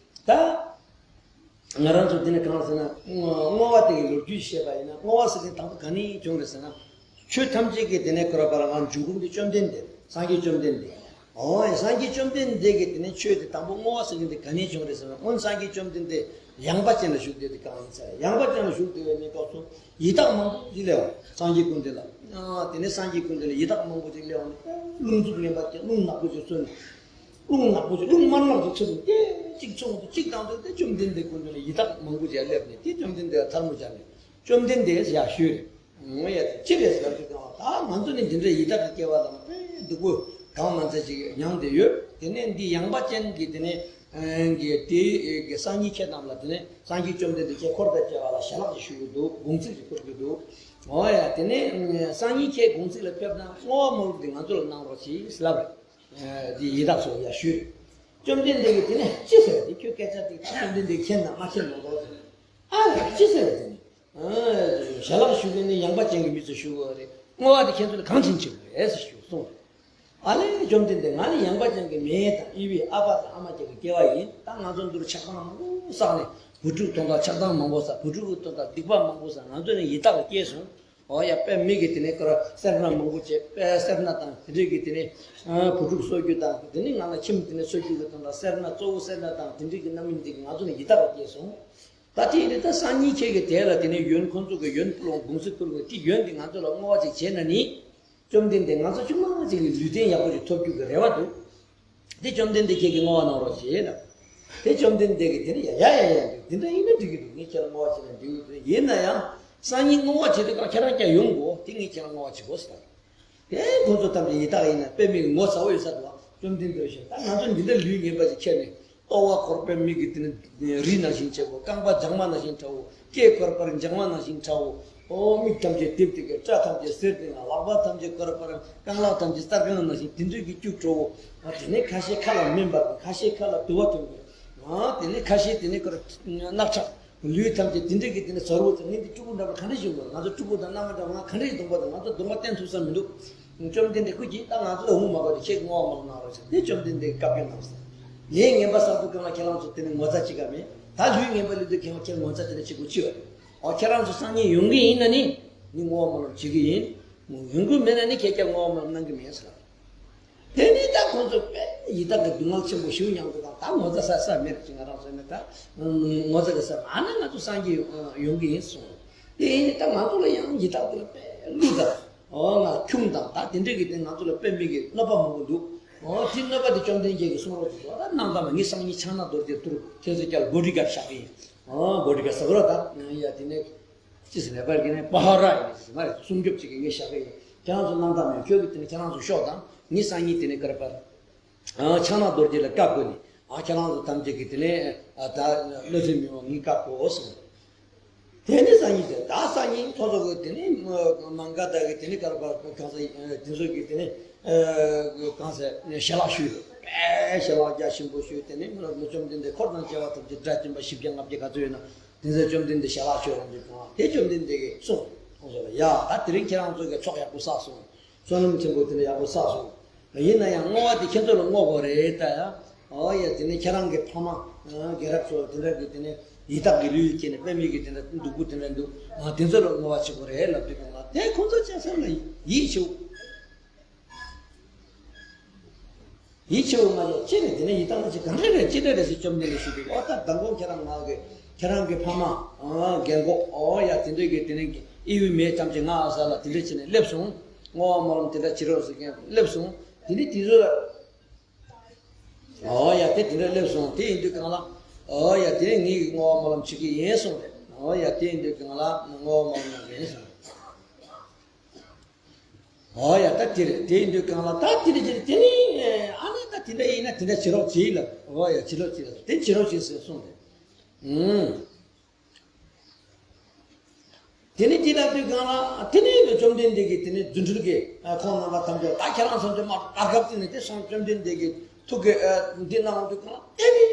ད་ང་རང་ཚོ་དེ་ནས་གང་ཟེར་ན། བསྔོ་བ་དེ་གི་ལོ་རྒྱུས་བཤད་པ་ཡིན་ན། བསྔོ་བ་ཟེར་མཁན་དང་པོ་ག་ནས་བྱུང་རེད་ཟེར་ན། ཆོས་ཐམས་ཅད་ཀྱི་དེ་ནས་ཁོ་ར་པ་ར་ང་འབྱུང་ཁུངས་དེ་བཅོམ་ལྡན་འདས། སངས་རྒྱས་བཅོམ་ལྡན་འདས། ཨོ་ཡ། སངས་རྒྱས་བཅོམ་ལྡན་འདས་ཀྱི་དེ་ནས་ཆོས་དེ་དང་པོ་བསྔོ་བ་ཟེར་མཁན་དེ་ག་ནས་བྱུང་རེད་ཟེར་ན། སྔོན་སངས་རྒྱས་བཅོམ་ལྡན་འདས་ཡངས་པ་ཅན་ལ་བཞུགས་བསྡད་དེ་གང་ཡིན་ས་རེད། ཡངས་པ་ཅན་ལ་བཞུགས་བསྡད་པའི་གནས་སྐབས་སུ་ཡི་དྭགས་མང་པོ་ཅིག་སླེབས་པ། སངས་རྒྱས་སྐུ་མདུན་ལ། ཨ་དེ་ནས་སངས་རྒྱས་སྐུ་མདུན་ལ་ཡི་དྭགས་མང་པོ་ཅིག་སླེབས་པ་ནི། རླུང་འཚུབ་ངན་པ་ཅན། རླུང་ནག་པོ་ཅིག་གསོལ་ནས། རླུང་ནག་པོ་ཅིག་རླུང་དམར་ནག་ཅིག་འཚུབ་ནས། དེ་གཅིག་མཚུངས་འདུག་གཅིག་དང་དུ་དེ་བཅོམ་ལྡན་འདས་སྐུ་མདུན་ལ་ཡི་དྭགས་མང་པོ་ཅིག་སླེབས་ནས། དེ་བཅོམ་ལྡན་འདས་ལ་ཐལ་མོ་སྦྱར་ནས། བཅོམ་ལྡན་འདས་ཡར་ཞུས་རེད། ངོ་ཡ། ཅི་རེད་ཟེར་དུས་གང་ལ། ད་ང་ཚོ་ནི་འདི་འདྲའི་ཡི་དྭགས་ཀྱི་སྐྱེ་བ་དང་དཔེ་སྡུག་པོ་གང་མ་ཚད་ཅིག་མྱངས་བསྡད་ཡོད། དེ་ནས་འདི་ཡངས་པ་ཅན་གྱི་དེ་ནས་གི་དེ་གི་སང་ཉིན་ཁྱེད་རྣམས་ལ། དེ་ནས་སངས་རྒྱས་བཅོམ་ལྡན་འདས་ཁྱེད་འཁོར་དང་བཅས་པ་ལ་ཞལ་ལག་ཅིག་ཞུ་གི་འདུག་དགོངས་ཚུལ་ཅིག་ཕུལ་གི་འདུག་ཨོ་ཡ། དེ་ནས་སང་ཉིན་ཁྱེད་དགོངས་ཚུལ་ལ་ཕེབས་ན་བསྔོ་བ་སྨོན་ལམ་འདི་ང་ཚོ་ལ་གནང་རོགས་གྱིས་ལབ་རེད། འདི་ཡི་དྭགས་ཚོ་ཡར་ཞུས། བཅོམ་ལྡན་འདས་ཀྱིས་དེ་ནས་ཅི་ཟེར། དེ་ཁྱོད་སྐད་ཆ་དེ་ད་བཅོམ་ལྡན་འདས་མཁྱེན་དང་མ་མཁྱེན་མ་གཏོགས་ཟེར། ཨ་ལས་ཅི་ཟེར་བ་དེ་ནི། ཨ་ཞལ་ལག་ཞུ་མཁན་ནི་ཡངས་པ་ཅན་གྱི་མི་ཚོས་ཞུ་དགོས་རེད། བསྔོ་བ་དེ་ཁྱེད་ཚོ་ལ་གང་བྱིན་བྱེད་དགོས་རེད་ཟེར་ཞུ་གསུངས་རེད། ཨ་ལས་བཅོམ་ལྡན་འདས། ང་ནི་ཡངས་པ་ཅན་གྱི་མེས་དང་དབྱི་བའི་ཨ་ཕ་དང་ཨ་མ་ཅན་གྱི་སྐྱེ་བ་ཡིན། ད་ང་ཚོ་འདིར་ཆགས་སྡང་མང་པོ་བསགས་ནས། བུ་ཕྲུག་དོན་དག་ཆགས་སྡང་མང་པོ་བསགས། བུ་ཕྲུག་གི་དོན་དག་སྡིག་པ་མང་པོ་བསགས། ང་ཚོ་ནི་ཡི་དྭགས་ལ་སྐྱེས་སོང་། ཨོ་ཡ། དཔེ་མི་གི་དེ་ནས་ཀ་ར་སེར་སྣ་མང་པོ་བྱས། དཔེ་སེར་སྣ་དང་དེ་འདྲས་ཀྱི་དེ་ནས་ཨ་བུ་ཕྲུག་གསོ་རྒྱུ་དང་། དེ་ནས་ང་ལ་ཁྱིམ་དེ་ནས་གསོ་རྒྱུ་གི་དོན་དག་སེར་སྣ། གཙོ་བོ་སེར་སྣ་དང་དེ་འདྲས་ཀྱི་རྣམ་སྨིན་དེ་གི་ང་ཚོ་ནི་ཡི་དྭགས་ལ་སྐྱེས་སོང་། ད་དེ་ཡིན་དུས་ད་སང་ཉིན་ཁྱེད་ཀྱིས་དེ་ལ་དེ་ནས་ཡོན། ཁོང་ཚོ་གི་ཡོན་ཕུལ་འོང་། དགོངས་ཚུལ་ཕུལ་འོང་། དེ་ཡོན་དེ་ང་ཚོ་ལ་བསྔོ་བ་ཅིག་བྱས་ན་ནི། བཅོམ་ལྡན་འདས་ང་ཚོ་ཅུང་མང་ཅིག་གི་ལུས་རྟེན་ཡག་པོ་ཅིག་ཐོབ་རྒྱུ་གི་རེ་བ་འདུག་དེ་བཅོམ་ལྡན་འདས་ཁྱེད་ཀྱིས་བསྔོ་བ་གནང་རོགས་ཞེས་ལབ། དེ་བཅོམ་ལྡན་འདས་ཀྱིས་དེ་ནི་ཡ་ཡ་ཡ་ཡ་འདུག་དེ་འདྲ་ཡིན་ན་འགྲིག་གི་འདུག་ངས་ཁྱེད་ལ་བསྔོ་བ་བྱས་ན་འགྲིག་གི་འདུག་ཡིན་ན་ཡང་སང་ཉིན་བསྔོ་བ་བྱེད་དུས་སྐབས་ཁྱེད་རང་ཀྱང་ཡོང་དགོས། དེ་ངས་ཁྱེད་ལ་བསྔོ་བ་བྱེད་དགོས་ཟེར། དེ་ཁོང་ཚོ་ཐམས་ཅད་ཡི་དྭགས་ཡིན་ན་དཔེ་མི་གི་ངོ་ཚ་བོ་ཡོད་ས་འདུག་བ། བཅོམ་ལྡན་འདས་ཞེས། ད་ང་ཚོ་འདི་འདྲ་ལུས་ངན་པ་ཞིག་ཁྱེར་ནས། ལྟོ་བ་འཁོར་དཔེ་མི་གི་དེ་ནི་རི་ནང་བཞིན་བྱེད་དགོས། རྐང་པ་ལྗང་མ་ནང་བཞིན་ཁྲ་བོ། སྐེ་འཁོར་པར་ལྗང་མ་ནང་བཞིན་ཁྲ་བོ། ཨོ་མིག་ཐམས་ཅད་རྡེབ་དེ་གི་སྐྲ་ཐམས་ཅད་སེར་དེ་ང་། ལག་པ་ཐམས་ཅད་འཁོར་པར་རྐང་ལག་ཐམས་ཅད་སྟར་གང་ནང་བཞིན་དེ་འདྲ་གི་སྐྱུག་བྲོ་བོ། ཨ་དེ་ནས་ཁ་ཤས་ཁ་ལ་མེ་འབར་གི། ཁ་ཤས་ཁ་ལ་དུ་བ་ཐོན་གི། ཨ་དེ་ནས་ཁ་ཤས་དེ་ནས་ཁོ་ར་རྣག་ཁྲག་ལུས་ཐམས་ཅད་དེ་འདྲ་གི་དེ་ནས་གཟར་བོ་ཚ། ངས་འདི་ཕྲུ་གུ་འདྲ་པོ་ག་འདྲ་ཞིག་ཡོང་གི། ང་ཚོ་ཕྲུ་གུ་དང་མནའ་མ་འདྲ་པོ་ང་ག་འདྲ་ཞིག་གདོང་པ་དང་། ང་ཚོ་གདོང་པ་བསྟན་ཐུབ་ས་མི་འདུག་བཅོམ་ལྡན་འདས་སྐུ་མཁྱེན། ད་ང་ཚོ་ལ་འུ་མ་གོ་དེ་ཁྱེད་བསྔོ་བ་མ་གནང་རོགས་ཟེར། དེ་བཅོམ་ལྡན་འདས་བཀའ་བཀྱོན་གནང་ཟེར། ལས་ངན་པ་བསགས་དུས་སྒང་ལ་ཁྱེད་རང་ཚོ་དེ་ནས་ངོ་ཚ་ཅི་ག་མེད། ད་ལུས་ངན་པ་ལུས་དུས་ཁྱེད་རང་ཚོ་ངོ་ཚ་དེ་འདྲ་བྱེད་དགོས་ཅི་ཡོད་རེད། ཨོ་ཁྱེད་རང་ཚོ་སང་ཉིན་ཡོང་གི་ཡིན་ན་ནི་ངས་བསྔོ་བ་སྨོན་ལམ་བྱེད་ཀྱི་ཡིན། ཡོང་གི་མེད་ན་ནི་ཁྱེད་ཀྱིས་བསྔོ་བ་སྨོན་ལམ་གནང་གི་མེད་ཟེར། དེ་ནས་ད་ཁོང་ཚོ་དཔེ་ཡི་དྭགས་ཀྱི་སྡུག་བསྔལ་ཆེན་པོ་ཞིག་མྱངས་འདུག་ག་ད་ངོ་ཚ་ས་ས་མེད་ཅིག་ང་རང་ཚོ་ནི་ད་ངོ་ཚ་གི་ས་མ་ན་ང་ཚོ་སངས་རྒྱས་ཡོང་གི་ཡིན་གསུངས། དེ་ཡིན་ནི་ད་ང་ཚོ་ལ་ཡང་ཡི་དྭགས་དེ་ལ་དཔེ་གླུ་དང་། ཨོ་ང་ཁྱུང་དང་། ད་དེ་འདྲ་གི་དེ་ང་ཚོ་ལ་དཔེ་མི་གི་གནོད་པ་མང་པོ་འདུག་ཨོ་དེ་གནོད་པ་དེ་བཅོམ་ལྡན་འདས་ཀྱིས་གསུང་རོགས་ཞུ་ད་གནང་དང་། ངས་སང་ཉིན་ཕྱག་ན་རྡོ་རྗེ་ཐུར་ཁྱེད་ཚོ་སྐྱབས་གོ་ཌི་གར་བཞག་གི་ཡིན། ཨོ་གོ་ཌི་གར་ཟེར་གི་རོ། ད་ཡ་དེ་ནས། ཅི་ཟེར་ནས་པར་གི་ནས་པ་ཧ་ར་ཡིན་ཟེར་མ་རེད། སྲུང་སྐྱོབ་ཅིག་གི་ངས་བཞག་གི་ཡིན། ཁྱེད་རང་ཚོ་གནང་དང་མེད། ཁྱོད་ཀྱི་དེ་ནས་ཁྱེད་རང་ཚོ་ཤོག་དང་། ངས་སང་ཉིན་དེ་ནས་ཀར་པར་ཕྱག་ན་རྡོ་རྗེ་ལ་བཀའ་བསྒོ་ནས། ཨ་ཁྱེད་རང་ཚོ་ཐམས་ཅད་ཀྱི་དེ་ནས་ད་བློ་སེམས་མི་དབང་ངས་བཀའ་བསྒོ་ཟེར། དེ་ནས་སང་ཉིན་ཟེར། ད་སང་ཉིན་ཁོ་ཚོ་གི་དེ་ནས་མ་ག་དྷ་གི་དེ་ནས་ཀར་པར་གང་ཟེར་དེ་ཚོ་གི་དེ་ནས་གང་ཟེར་ཞལ་ལག་ཞུས། དཔེ་ཞལ་ལག་རྒྱ་ཆེན་པོ་ཞུས། དེ་ནས་མི་བཅོམ་ལྡན་འདས་འཁོར་དང་བཅས་པ་ཐམས་ཅད་དགྲ་བཅོམ་པ་བཞི་བརྒྱ་ལྔ་བརྒྱ་ག་ཚོད་ཡོད་ན། དེ་ཚེ་བཅོམ་ལྡན་འདས་ཞལ་ལག་མཆོད་རང་གི་དང་། དེ་བཅོམ་ལྡན་འདས་ཀྱིས་གསུངས། ཁོང་ཚོ་ལ་ཡ་ད་དེ་རིང་ཁྱེད་རང་ཚོ་གི་ཚོགས་ཡག་པོ་བསགས་སོང་། བསོད་ནམས་ཆེན་པོ་དེ་འདྲ་ཡག་པོ་བསགས་སོང་། ཡིན་ན་ཡང་བསྔོ་བ་དེ་ཁྱེད་ཚོ་ལ་བསྔོ་དགོས་རེད་ད་ཡ། ཨོ་ཡ་དེ་ནས་ཁྱེད་རང་གི་ཕ་མ་དགེ་རབ་ཚོ་དེ་འདྲ་གི་དེ་ནས་ཡི་དྭགས་ཀྱི་ལུས་སྐྱེས་ནས་དཔེ་མི་གི་དེ་འདྲ་སྡུག་པོ་དེ་འདྲ་འདུག་དེ་ཚོ་ལ་བསྔོ་བ་བྱེད་དགོས་རེད་ལབ་དུས་གང་ལ་དེ་ཁོང་ཚོ་ཅག་སེམས་ལ་ཡིད་ཆེས། ཡིད་ཆེས་པོ་མ་བྱས་ཅི་རེད། དེ་ནས་ཡི་དྭགས་ནི་ཅི་གང་འདྲ་རེད་ཅི་འདྲ་རེད་ཟེར་བཅོམ་ལྡན་འདས་ཞུས་དུས། ཨོ་ད་མདང་དགོང་ཁྱེད་རང་ང་གི་ཁྱེད་རང་གི་ཕ་མ་རྒན་གོག་ཨོ་ཡ་དེ་འདྲ་གི་དེ་ནས་ཨི་བི་མེ་ཙམ་གྱི་ང་ཨ་ས་ལ་དེ་འདྲ་བྱས་ནས་སླེབས་སོང་། བསྔོ་བ་སྨོན་ལམ་དེ་འདྲ་བྱེད་རོགས་ཟེར་མཁན་སླེབས་སོང་། དེ་ནས་དེ་ཚོ་ལ་ཨོ་ཡ་དེ་དེ་འདྲ་སླེབས་སོང་། དེ་ཡིན་དུས་གང་ལ་ཨོ་ཡ་དེ་ངེད་ཀྱི་བསྔོ་བ་སྨོན་ལམ་བྱེད་ཀྱི་ཡིན་གསུངས་རེད། ཨོ་ཡ་དེ་ཡིན་དུས་གང་ལ་བསྔོ་བ་སྨོན་ལམ་ཡིན་གསུངས། ཨོ་ཡ་ད་དེ་རེད། དེ་ཡིན་དུས་གང་ལ་ད་དེ་རེད་དེ་རེད། དེ་ནི་ཨ་ནི་ད་དེ་འདྲ་ཡིན་ན་དེ་འདྲ་བྱེད་རོགས་བྱེད་ལ། ཨོ་ཡ་བྱེད་རོགས་བྱེད་ལ། དེ་བྱེད་རོགས་བྱེད་ཟེར་གསུངས་རེད། ཨུམ། དེ་ནི་དེ་ལྟ་དུས་གང་ལ་དེ་ནི་བཅོམ་ལྡན་འདས་ཀྱིས་དེ་ནི་རྫུ་འཕྲུལ་གྱིས་ཁོང་རྣམ་པ་ཐམས་ཅད་ད་ཁྱེད་རང་ཚོ་འདི་མ་ཨར་ཁབ་བརྩིས་ནས་དེ་སོང་། བཅོམ་ལྡན་འདས་ཀྱི་ཐུགས་ཀྱི་འདི་གནང་དུས་གང་ལ་དེ་ནི་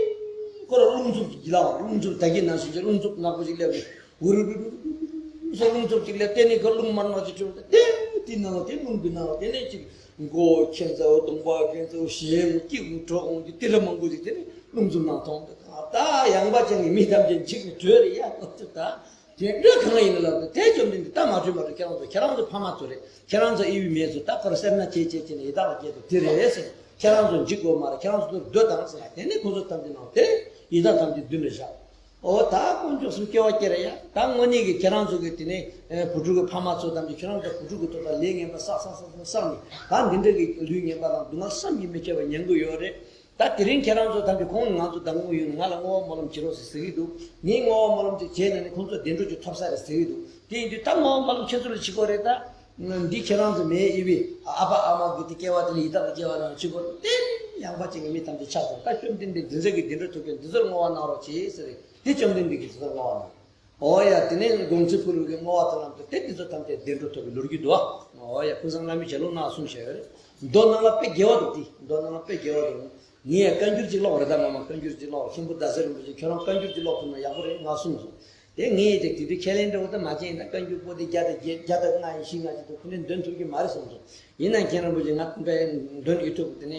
ཁོ་རང་རླུང་འཚུབ་ཀྱི་ལ་རླུང་འཚུབ་ད་གིན་ནང་བཞིན་གྱི་རླུང་འཚུབ་ནག་པོ་ཞིག་སླེབས་ནས། འུ་རུ་རུ་རུ་རུ་ཟེར་རླུང་འཚུབ་ཅིག་ལ་བརྟེན་ནས་ཁོ་རླུང་དམར་དམར་ཅིག་འཕྲོས་ཏེ་དེ་ནང་དེ་རླུང་གི་ནང་དེ་ནས་ཅིག་མགོ་མཁྱེན་ཚ་བོ་གདོང་པ་མཁྱེན་ཚ་བོ་ཞེ་བོ་སྐྱིད་པོ་གྲོགས་འོང་གི་དེ་འདྲ་མང་པོ་ཅིག་དེ་ནས་རླུང་འཚུབ་ནང་ཐོང་དེ་ད་ཡངས་པ་ཅན་གྱི་མི་ཐམས་ཅད་འཇིགས་ནས་བྲོས་རེ་ཡ་རླུང་འཚུབ་ད་དེ་འདྲ་གང་ཡིན་ལབ་དེ་དེ་བཅོམ་ལྡན་འདས་ད་མ་བྲོས་མ་བྲོས་ཁྱེད་རང་ཚོ་ཁྱེད་རང་ཚོ་ཕ་མ་ཚོ་རེད། ཁྱེད་རང་ཚོ་དབྱེ་བའི་མེད་ཚོ་ད་ཁོ་ར་སེར་སྣ་བྱེད་བྱེད་བྱེད་ནས་ཡི་དྭགས་ལ་སྐྱེས་དོ་དེ་རེད་ཟེར། ཁྱེད་རང་ཚོ་འཇིགས་དགོས་མ་རེད། ཁྱེད་རང་ཚོ་སྡོད་དང་ཟེར་ཡ་དེ་ནས་ཁོ་ཚོ་ཐམས་ཅད་ནང་དེ་ཡི་དྭགས་ཐམས་ཅད་མདུན་ལ་བཞག་ཨོ་ད་དཀོན་མཆོག་གསུམ་སྐྱེ་བ་སྐྱེ་རེ་ཡ། ད་དངོས་གནས་ཀྱི་ཁྱེད་རང་ཚོ་གི་དེ་ནས་བུ་ཕྲུག་གི་ཕ་མ་ཚོ་ཐམས་ཅད་ཁྱེད་རང་ཚོ་བུ་ཕྲུག་གི་ཐོག་ལ་ལས་ངན་པ་བསགས་བསགས་བསགས་བསགས་ནས་ད་འདི་འདྲ་གི་ལུས་ངན་པ་དང་སྡུག་བསྔལ་བསམ་གྱིས་མི་ཁྱབ་པ་མྱང་གི་ཡོད་རེད། ད་དེ་རིང་ཁྱེད་རང་ཚོ་ཐམས་ཅད་ཁོང་ང་ཚོ་བདག་དབང་ཡོད་ནས་ང་ལ་བསྔོ་བ་སྨོན་ལམ་བྱེད་རོགས་ཟེར་ཟེར་གི་འདུག་ངས་བསྔོ་བ་སྨོན་ལམ་ཅིག་བྱས་ན་ནི་ཁོང་ཚོ་བདེ་འགྲོ་ཅིག་ཐོབ་ས་རེད་ཟེར་གི་འདུག་དེ་ཡིན་དུས་ད་བསྔོ་བ་སྨོན་ལམ་ཁྱེད་ཚོ་ལ་བྱེད་དགོས་རེད་ད། འདི་ཁྱེད་རང་ཚོ་མེད་ཨི་བི་ཨ་ཕ་ཨ་མ་གི་དེ་སྐྱེ་བ་དེ་ལ་ཡི་དྭགས་ཀྱི་སྐྱེ་བ་རང་བྱེད་དགོས་དེ་ཡངས་པ་ཅན་གྱི་མི་ཐམས་ཅད་ཆགས་སོང་། ད་བཅོམ་ལྡན་འདས་འདི་ཚོ་གི་བདེ་འགྲོ་ཐོབ་མཁན་འདི་ཚོར་བསྔོ་བ་གནང་རོགས་བྱེད་ཟེར་རེད། དེ་བཅོམ་ལྡན་འདས་ཀྱིས་འདི་ཚོར་བསྔོ་བ་གནང་། ཨོ་ཡ་དེ་ནས་དགོངས་ཚུལ་ཕུལ་བའི་བསྔོ་བ་དེ་ལམ་དུ་དེ་འདི་ཚོ་ཐམས་ཅད་བདེ་འགྲོ་ཐོབ་པའི་ལོ་རྒྱུས་འདུག་ཨོ་ཡ་ཀུན་བཟང་བླ་མའི་ཞལ་ལུང་ནང་གསུངས་བཞག་ཡོད་རེད། མདོ་ནང་ལ་དཔེ་དགེ་བ་འདུག་དེ་མདོ་ནང་ལ་དཔེ་དགེ་བ་འདུག་ངས་ཡང་བཀའ་འགྱུར་ཅིག་ཀློག་རེད། ད་ངོ་མ་བཀའ་འགྱུར་ཅིག་ཀློག་མཁན་པོ་ཟླ་ཟེར་རིན་པོ་ཆེ་ཁྱོད་རང་བཀའ་འགྱུར་ཅིག་ཀློག་ཐུབ་ན་ཡག་པོ་རེད་ང་གསུངས་སོང་། དེ་ངས་དེ་དེ་དུས་ཁས་ལེན་འདྲ་བོ་ད་མ་བྱས་ཡིན་ན་བཀའ་འགྱུར་པོ་དེ་བརྒྱ་དང་བརྒྱད་བརྒྱ་དང་ལྔ་ཡིན་བཞི་ལྔ་ཅིག་འདུག་དེ་འདྲ་འདོན་ཐུབ་ཀྱི་མ་རེད་གསུངས་སོང་། ཡིན་ནའང་མཁན་རིན་པོ་ཆེ་ང་འདོན་ཡོད་ཐུབ་དེ་ནས་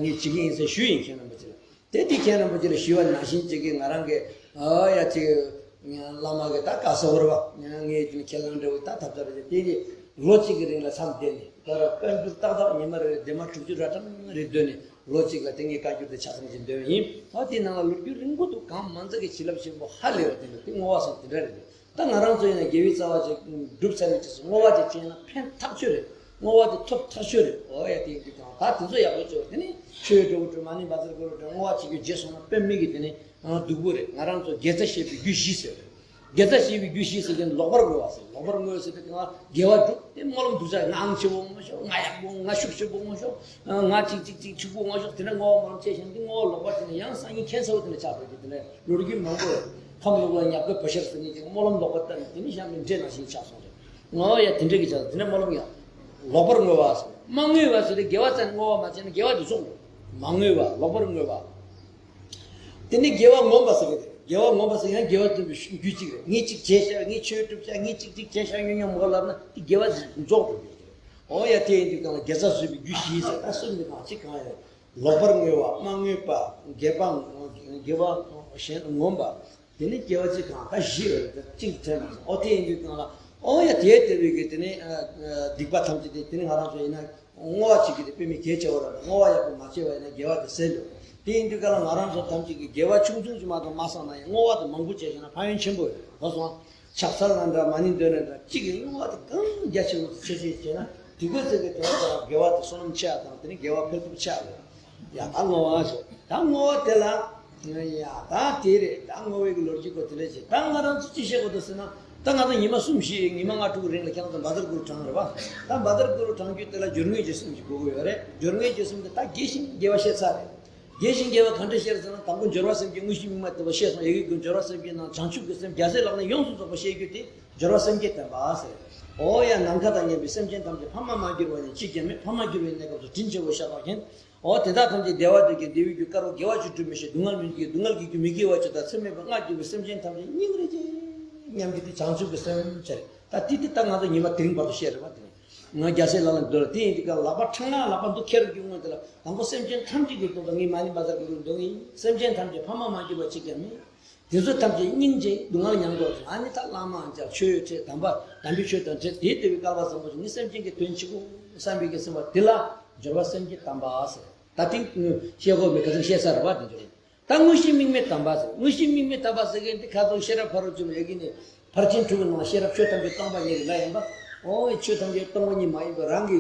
ངས་བྱེད་ཀྱི་ཡིན་ཟེར་ཞུས་ཡིན་མཁན་རིན་པོ་ཆེ་ལ། དེ་དེ་མཁན་རིན་པོ་ཆེ་ལ་ཞུས་པ་ནང་བཞིན་བྱེད་ཀྱི་ང་རང་གི་ཨ་ཡ་ཅིག་བླ་མ་གི་ད་བཀའ་སྩལ་བ་ངས་དེ་ནས་ཁས་བླངས་འདྲ་བོ་ད་ཐབས་ཚར་རེ་དེ་གི་ལོ་གཅིག་གི་རིང་ལ་མཚམས་བསྡད་ནས་ད་ར་བཀའ་འགྱུར་ཏག་ཏག་ཉི་མ་རེ་རེ་ལྡེབ་མ་དྲུག་ཅུ་ར་གྲངས་རེ་འདོན་ནས། ལོ་གཅིག་ལ་དེ་ངས་བཀའ་འགྱུར་དེ་ཆ་ཚང་ཅིག་འདོན་ཡིན། ཨ་དེའི་ནང་ལ་ལོ་རྒྱུས་རིང་པོ་འདུག་གང་མང་ཙམ་གྱི་བྱིན་རླབས་ཆེན་པོ་ཧ་ལས་པ་དེ་འདུག་དེ་བསྔོ་བ་སོགས་དེ་འདྲ་རེད་འདུག་ད་ང་རང་ཚོ་ཡིན་ན་དགེ་བའི་རྩ་བ་ཅིག་སྒྲུབ་ཚར་བའི་རྗེས་སུ་བསྔོ་བ་དེ་བྱས་ན་ཕན་ཐག་ཆོད་རེད། བསྔོ་བ་དེ་ཐོབ་ཐག་ཆོད་རེད། ཨོ་ཡ་དེ་ཡིན་དུས་ཀྱང་ད་དེ་ཚོ་ཡག་པོ་བྱོས། དེ་ནི་ཆོས་སྒྲུབ་སྒྲུབ་མ་ཎི་བཛྲ་གུ་རུ་སྒྲུབ་བསྔོ་བ་བྱེད་རྒྱུ་རྗེས་སོང་ན་དཔེ་མི་གི་དེ་ནི་སྡུག་པོ་རེད། ང་རང་ཚོ་དགེ་རྩ་བཤད་པའི་རྒྱུ་བཞི་ཟེར་རེད། དགེ་རྩ་བཤད་པའི་རྒྱུ་བཞི་ཟེར་གྱིན་ལོག་པར་བསྔོ་བ་ཟེར། ལོག་པར་བསྔོ་ཟེར་དུས་ང་དགེ་བ་སྒྲུབ་དེ་སྨོན་ལམ་སྡུག་ཅག་ང་ཨང་ཆེ་བོ་ངོ་ཤོག་ང་ཡག་པོ་ང་ཤུགས་ཆེ་བོ་ངོ་ཤོག་ང་ཅིག་ཅིག་ཅིག་ཕྱུག་པོ་ངོ་ཤོག་དེ་འདྲ་བསྔོ་བ་སྨོན་ལམ་བྱས་ཤིང་དེ་བསྔོ་བ་ལོག་པར་བྱས་ན་ཡང་སང་ཉིན་ཁྱད་མཚར་བོ་དེ་འདྲ་ཆགས་འགྲོ་རྒྱུ་དེ་འདྲ་ལོ་རྒྱུས་མང་པོ་ཡོད། ཁམས་ལུག་ལ་ཉག་གི་བུ་ཤར་ཟེར་ནས་ཀྱང་སྨོན་ལམ་ལོག་པར་བཏབ་ནས་དེ་ནི་གཤམ་གྱི་འདྲེ་ནང་བཞིན་ཆགས་སོང་རེད། ངོ་ཡ་དེ་འདྲ་གི་ཆགས་སོང་། དེ་འདྲ་སྨོན་ལམ་ཡང་ལོག་པར་བསྔོ་བ་ཟེར། མ་བསྔོས་པ་ཟེར་ཏེ་དགེ་བ་བཙལ་བསྔོ་བ་མ་བྱས་ན་དགེ་བ་དེ་སོང་རེད། མ་བསྔོས་པ་ལོག་པར་བསྔོས་པ། དེ་ནི་དགེ་བ་ངོམས་པ་ཟེར་གི་རེད། དགེ་བ་ངོམས་པ་ཟེར་ཡང་དགེ་བ་སྒྲུབ་པའི་རྒྱུ་གཅིག་རེད། ངས་གཅིག་བྱས་ཤག་ངས་ཆོས་སྒྲུབ་ཤག་ངས་གཅིག་གཅིག་བྱས་ཤག་ཉོ་ཉོ་མོ་ལབ་ན་དེ་དགེ་བ་རྫོགས་འགྲོ་གི་རེད། འོ་ཡ་དེ་ཡིན་དུས་གང་ལ་དགེ་རྩ་བཟོད་པའི་རྒྱུ་བཞི་ཟེར་ད་གསུམ་དེ་གང་གཅིག་གང་ཡོད། ལོག་པར་བསྔོ་བ་མ་བསྔོས་པ་དགེ་བ་དགེ་བ་གཞན་ངོམས་པ། དེ་ནི་དགེ་བ་གཅིག་གང་ད་བཞི་ཡོད་རེད། གཅིག་དྲན་མ་སོང་། འོ་དེ་ཡིན་དུས་གང་ལ་འོ་ཡ་དེ་དེ་བས་ཀྱི་དེ་ནི་སྡིག་པ་ཐམས་ཅད་དེ་དེ་ནི་ང་རང་ཚོ་ཡིན་ན། བསྔོ་བ་བྱེད་རྒྱུ་དེ་དཔེ་མི་གལ་ཆེ་བ་རེད། བསྔོ་བ་ཡག་པོ་མ་བྱས་པ་ཡིན་ན་དགེ་བ་དེ་ཟད་འགྲོ། དེ་ཡིན་དུས་ག་ལ་ང་རང་ཚོ་ཐམས་ཅད་ཀྱིས་དགེ་བ་ཆུང་ཆུང་ཅིག་མ་གཏོགས་མ་བསགས་ན་ཡང་བསྔོ་བ་དེ་མང་པོ་བྱས་བྱས་ན་ཕན་ཡོན་ཆེན་པོ་ཡོད་རེད། གོ་སོང་། ཕྱག་འཚལ་ལ་འདྲ་མ་ཎི་འདོན་ན་འདྲ་གཅིག་གིས་བསྔོ་བ་དེ་གང་རྒྱ་ཆེ་བོ་ཆེ་ཆེ་བྱས་ན་དེ་ཁོའི་ཚེ་གི་དོན་དུ་དགེ་བ་དེ་བསོད་ནམས་ཆེ་བ་དང་དེ་ནི་དགེ་བ་འཕེལ་ཐུབ་ཆེ་བ་རེད། ཡ་ད་བསྔོ་བ་ཞེས་ད་བསྔོ་བ་དེ་ལ། ཡ་ད་དེ་རེད། ད་བསྔོ་བའི་གི་ལོ་རྒྱུས་སྐོར་དེ་འདྲ་བྱས། ད་ང་རང་ཚོ་ཅི་བཤད་དགོས་འདུག་ཟེར་ན། ད་ང་ཚོ་ཉི་མ་གསུམ་བཞི་ཉི་མ་ལྔ་དྲུག་རིང་ལ་ཁྱེད་རང་ཚོ་བཛྲ་གུ་རུ་བགྲང་རེད་པ། ད་བཛྲ་གུ་རུ་བགྲང་རྒྱུ་དེ་ལ་སྦྱོར་དངོས་རྗེས་གསུམ་གྱི་དགོས་ཀྱི་ཡོད་རེད། སྦྱོར་དངོས་རྗེས་གསུམ་དེ་ད་དགེ་ཞིང་དགེ་བ་བཤད་ཚར་རེད། དགེ་ཞིང་དགེ་བ་གང་འདྲ་བཤད་ཟེར་ན་དང་པོ་སྦྱོར་བ་སེམས་བསྐྱེད་དངོས་གཞི་དམིགས་མེད་བསྟོད་པ་བཤད་སོང་། ཡ་གི་གུ་སྦྱོར་བ་སེམས་བསྐྱེད་ནང་བྱང་ཆུབ་ཀྱི་སེམས་རྒྱལ་སྲས་ལག་ལེན་ཡོངས་སུ་རྫོགས་པ་བཤད་རྒྱུ་དེ་སྦྱོར་བ་སེམས་བསྐྱེད་བསྟན་པ་ཟེར། འོ་ཡ་ནམ་མཁའ་དང་མཉམ་པའི་སེམས་ཅན་ཐམས་ཅད་ཕ་མ་མ་གྱུར་བ་ནས་ཅི་ཀྱང་མེད། ཕ་མ་གྱུར་བའི་གནས་སྐབས་སུ་དྲིན་ཆེན་པོ་ཤ་སྟག་མཁྱེན། འོ་དེ་དག་ཐམས་ཅད་བདེ་བ་འདོད་ཀྱི་བདེ་བའི་རྒྱུ་དཀར་པོ་དགེ་བ་བཅུ་སྒྲུབ་མི་ཤེས། སྡུག་བསྔལ་མི་འདོད་ཀྱི་སྡུག་བསྔལ་གྱི་རྒྱུ་མི་དགེ་བ་བཅུ་དང་ཚད་མེད་པའི་ལྔ་གྱུར་པའི་སེམས་ཅན་ཐམས་ཅད་སྙིང་རེ་རྗེ་མཉམ་གྱི་དེ་བྱང་ཆུབ་ཀྱི་སེམས་ཟེར། ད་དེ་དེ་ད་ང་ཚོ་ཉི་མ་དེ་རིང་བར་དུ་བཤད་རེད་པ། དེ་ང་རྒྱལ་སྲས་ལག་ལེན་འདོན་ལ་དེ་ཡིན་དུས་ཀྱང་ལག་པ་འཕྲང་ན་ལག་པ་འདུག་ཁྱེར་རྒྱུ་སྔོན་དེ་ལ་དང་པོ་སེམས་ཅན་ཐམས་ཅད་ཀྱི་དོན་དུ་ངས་མ་ཎི་བཛྲ་གུ་རུ་འདོན་ཡིན། སེམས་ཅན་ཐམས་ཅད་ཕ་མ་མ་གྱུར་པ་གཅིག་ཀྱང་མེད། དེ་ཚོ་ཐམས་ཅད་སྙིང་རྗེ་སྡུག་བསྔལ་མྱང་དགོས་ཀྱང་ཨ་ནི་ད་བླ་མའང་ཅག་ཆོས་ཡོད་ཁྲེལ་དམ་པ་དམ་པའི་ཆོས་དང་འབྲེལ་དེ་ལྟ་བུའི་བསྐལ་པ་བཟང་པོ་ཞིག་ངས་སེམས་ཅན་གྱི་དོན་བྱེད་དགོས་བསམ་པའི་གི་སེམས་པ་དེ་ལ་སྦྱོར་བ་སེམས་བསྐྱེད་དམ་པ་ཟེར། ད་ཐེངས་བཤད་དགོས་མེད་ག་ཚོད་བཤད་ཚར་བ་དེ་འབྱོར། ད་དངོས་གཞི་དམིགས་མེད་དམ་པ་ཟེར། དངོས་གཞི་དམིགས་མེད་དམ་པ་ཟེར་མཁན་དེ་ཁ་ཐོག་ཤེས་རབ་ཕ་རོལ་ཏུ་ཡོད་ཀྱི་ནི་ཕར་ཕྱིན་དྲུག་གི་ནང་ཤེས་རབ་ཆོས་ཐམས་ཅད་སྟོང་པ་ཉིད་ལ་ཡིན་པ། འོ་ཆོས་ཐམས་ཅད་སྟོང་པ་ཉིད་མ་ཡིན་པ་རང་གི་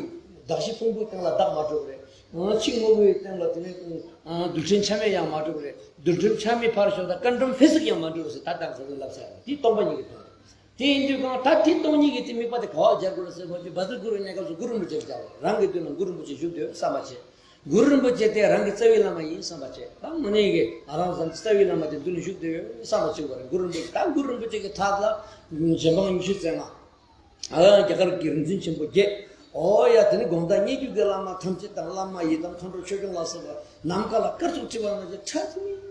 གདགས་གཞི་ཕུང་པོའི་སྟེང་ལ་བདག་མ་གྲུབ་རེད། ཆོས་དངོས་པོའི་སྟེང་ལ་དེ་ནི་རྡུལ་ཕྲན་ཆ་མེད་ཡང་མ་གྲུབ་རེད། རྡུལ་ཕྲན་ཆ་མེད་ཕར་ཞོག་ད་ཀུན་འབྲུམ་ཕི་སིག་ཡང་མ་གྲུབ་ཟེར། ད་དག་ས་དེ་ལབ་ས་དེ་སྟོང་པ་ཉིད་ཀྱི་དོན། དེ་ཡིན་དུས་གང་ད་དེ་སྟོང་ཉིད་ཀྱི་དེ་དམིགས་པ་དེ་ག་བ་སྦྱར་དགོས་ལ་ཟེར་བ་ཅིག་བཛྲ་གུ་རུ་གནས་སྐབས་སུ་གུ་རུ་རིན་པོ་ཆེ་སྦྱར་བ། རང་གི་མདུན་ལ་གུ་རུ་རིན་པོ་ཆེ་བཞུགས་སྡོད་བསམ་པ་བྱེད། གུ་རུ་རིན་པོ་ཆེ་དེ་རང་གི་རྩ་བའི་བླ་མ་ཡིན་བསམ་པ་བྱེད། ད་དངོས་གནས་ཀྱི་ང་རང་ཚོ་རྩ་བའི་བླ་མ་དེ་མདུན་ལ་བཞུགས་སྡོད་བསམ་པ་བྱེད་དགོས་རེད། གུ་རུ་རིན་པོ་ཆེ་ད་གུ་རུ་རིན་པོ་ཆེ་གི་ཐད་ལ་རྗེ་འབངས་ཉི་ཤུ་རྩ་ལྔ། ཨ་རྒྱ་གར་གྱི་རིག་འཛིན་ཆེན་པོ་བརྒྱད། ཨོ་ཡ་དེ་ནི་དགོང་དག་སྙན་བརྒྱུད་ཀྱི་བླ་མ་ཐམས་ཅད་དང་བླ་མ་ཡི་དམ་མཁའ་འགྲོ་ཆོས་སྐྱོང་ལ་སོགས་པ་ནམ་མཁའ་ལ་སྐར་ཚོགས་འཁྲིགས་པ་ནང་བཞིན་ཁྲ་ཚིམ་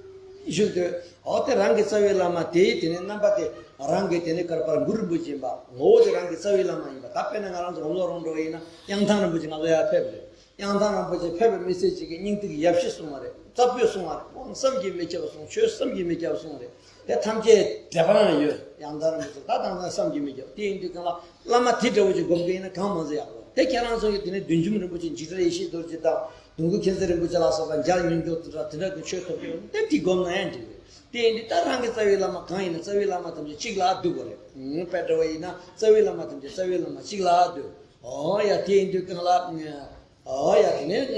བཞུགས་ཏེ། ཨོ་དེ་རང་གི་རྩ་བའི་བླ་མ་དེའི་དེ་ནི་རྣམ་པ་དེ་རང་གི་དེ་ནི་གར་པར་གུ་རུ་རིན་པོ་ཆེ་ཡིན་པ། ངོ་བོ་དེ་རང་གི་རྩ་བའི་བླ་མ་ཡིན་པ། ད་དཔེར་ན་ང་རང་ཚོ་འོམ་ལོ་རོང་འགྲོ་བ་ཡིན་ན་གཡང་ཐང་རིན་པོ་ཆེ་ང་ཚོ་ཡར་ཕེབས་རེད། གཡང་ཐང་རིན་པོ་ཆེ་ཕེབས་པའི་མི་ཚེ་གཅིག་གི་སྙིང་ཐིག་ཡབ་གཞིས་གསུངས་པ་རེད། རྩ་བོད་གསུངས་པ་རེད། དབང་བསམ་གྱིས་མི་ཁྱབ་པ་གསུངས། ཆོས་བསམ་གྱིས་མི་ཁྱབ་པ་གསུངས་རེད། དེ་ཐམས་ཅད་དད་པ་རང་ཡོད། གཡང་ཐང་རིན་པོ་ཆེ་ད་དང་ད་བསམ་གྱིས་མི་ཁྱབ། དེ་ཡིན་དུས་གང་ལ་བླ་མ་དེ་འདྲ་བོ་ཅིག་སྒོམ་གྱི་ཡིན་ན་གང་མང་ཚོད་ཡག་པོ། དེ་ཁྱེད་རང་ཚོ་ཡི་དེ་ནས་བདུད་འཇོམས་རིན་པོ་ཆེ་འཇིགས་བྲལ་ཡེ་ཤེས་རྡོ་རྗེ་དང་དུང་སྐུ་མཁྱེན་བརྩེ་རིན་པོ་ཆེ་ལ་སོགས་པ་མཇལ་མྱོང་མགྱོགས་དེ་འདྲ་དེ་འདྲ་གི་ཆོས་ཐོབ་ཀྱི་ཡོད། དེ་དེ་སྒོམ་ན་ཡང་འགྲིག་རེད། དེ་ཡིན་དུས་ད་རང་གི་རྩ་བའི་བླ་མ་གང་ཡིན་ན་རྩ་བའི་བླ་མ་ཐམས་ཅད་གཅིག་ལ་འདུ་དགོས་རེད། དཔེ་འདྲ་བ་ཡིན་ན་རྩ་བའི་བླ་མ་ཐམས་ཅད་རྩ་བའི་བླ་མ་གཅིག་ལ་འདུ། ཨོ་ཡ་དེ་ཡིན་དུས་གང་ལ། ཨོ་ཡ་དེ་ནས་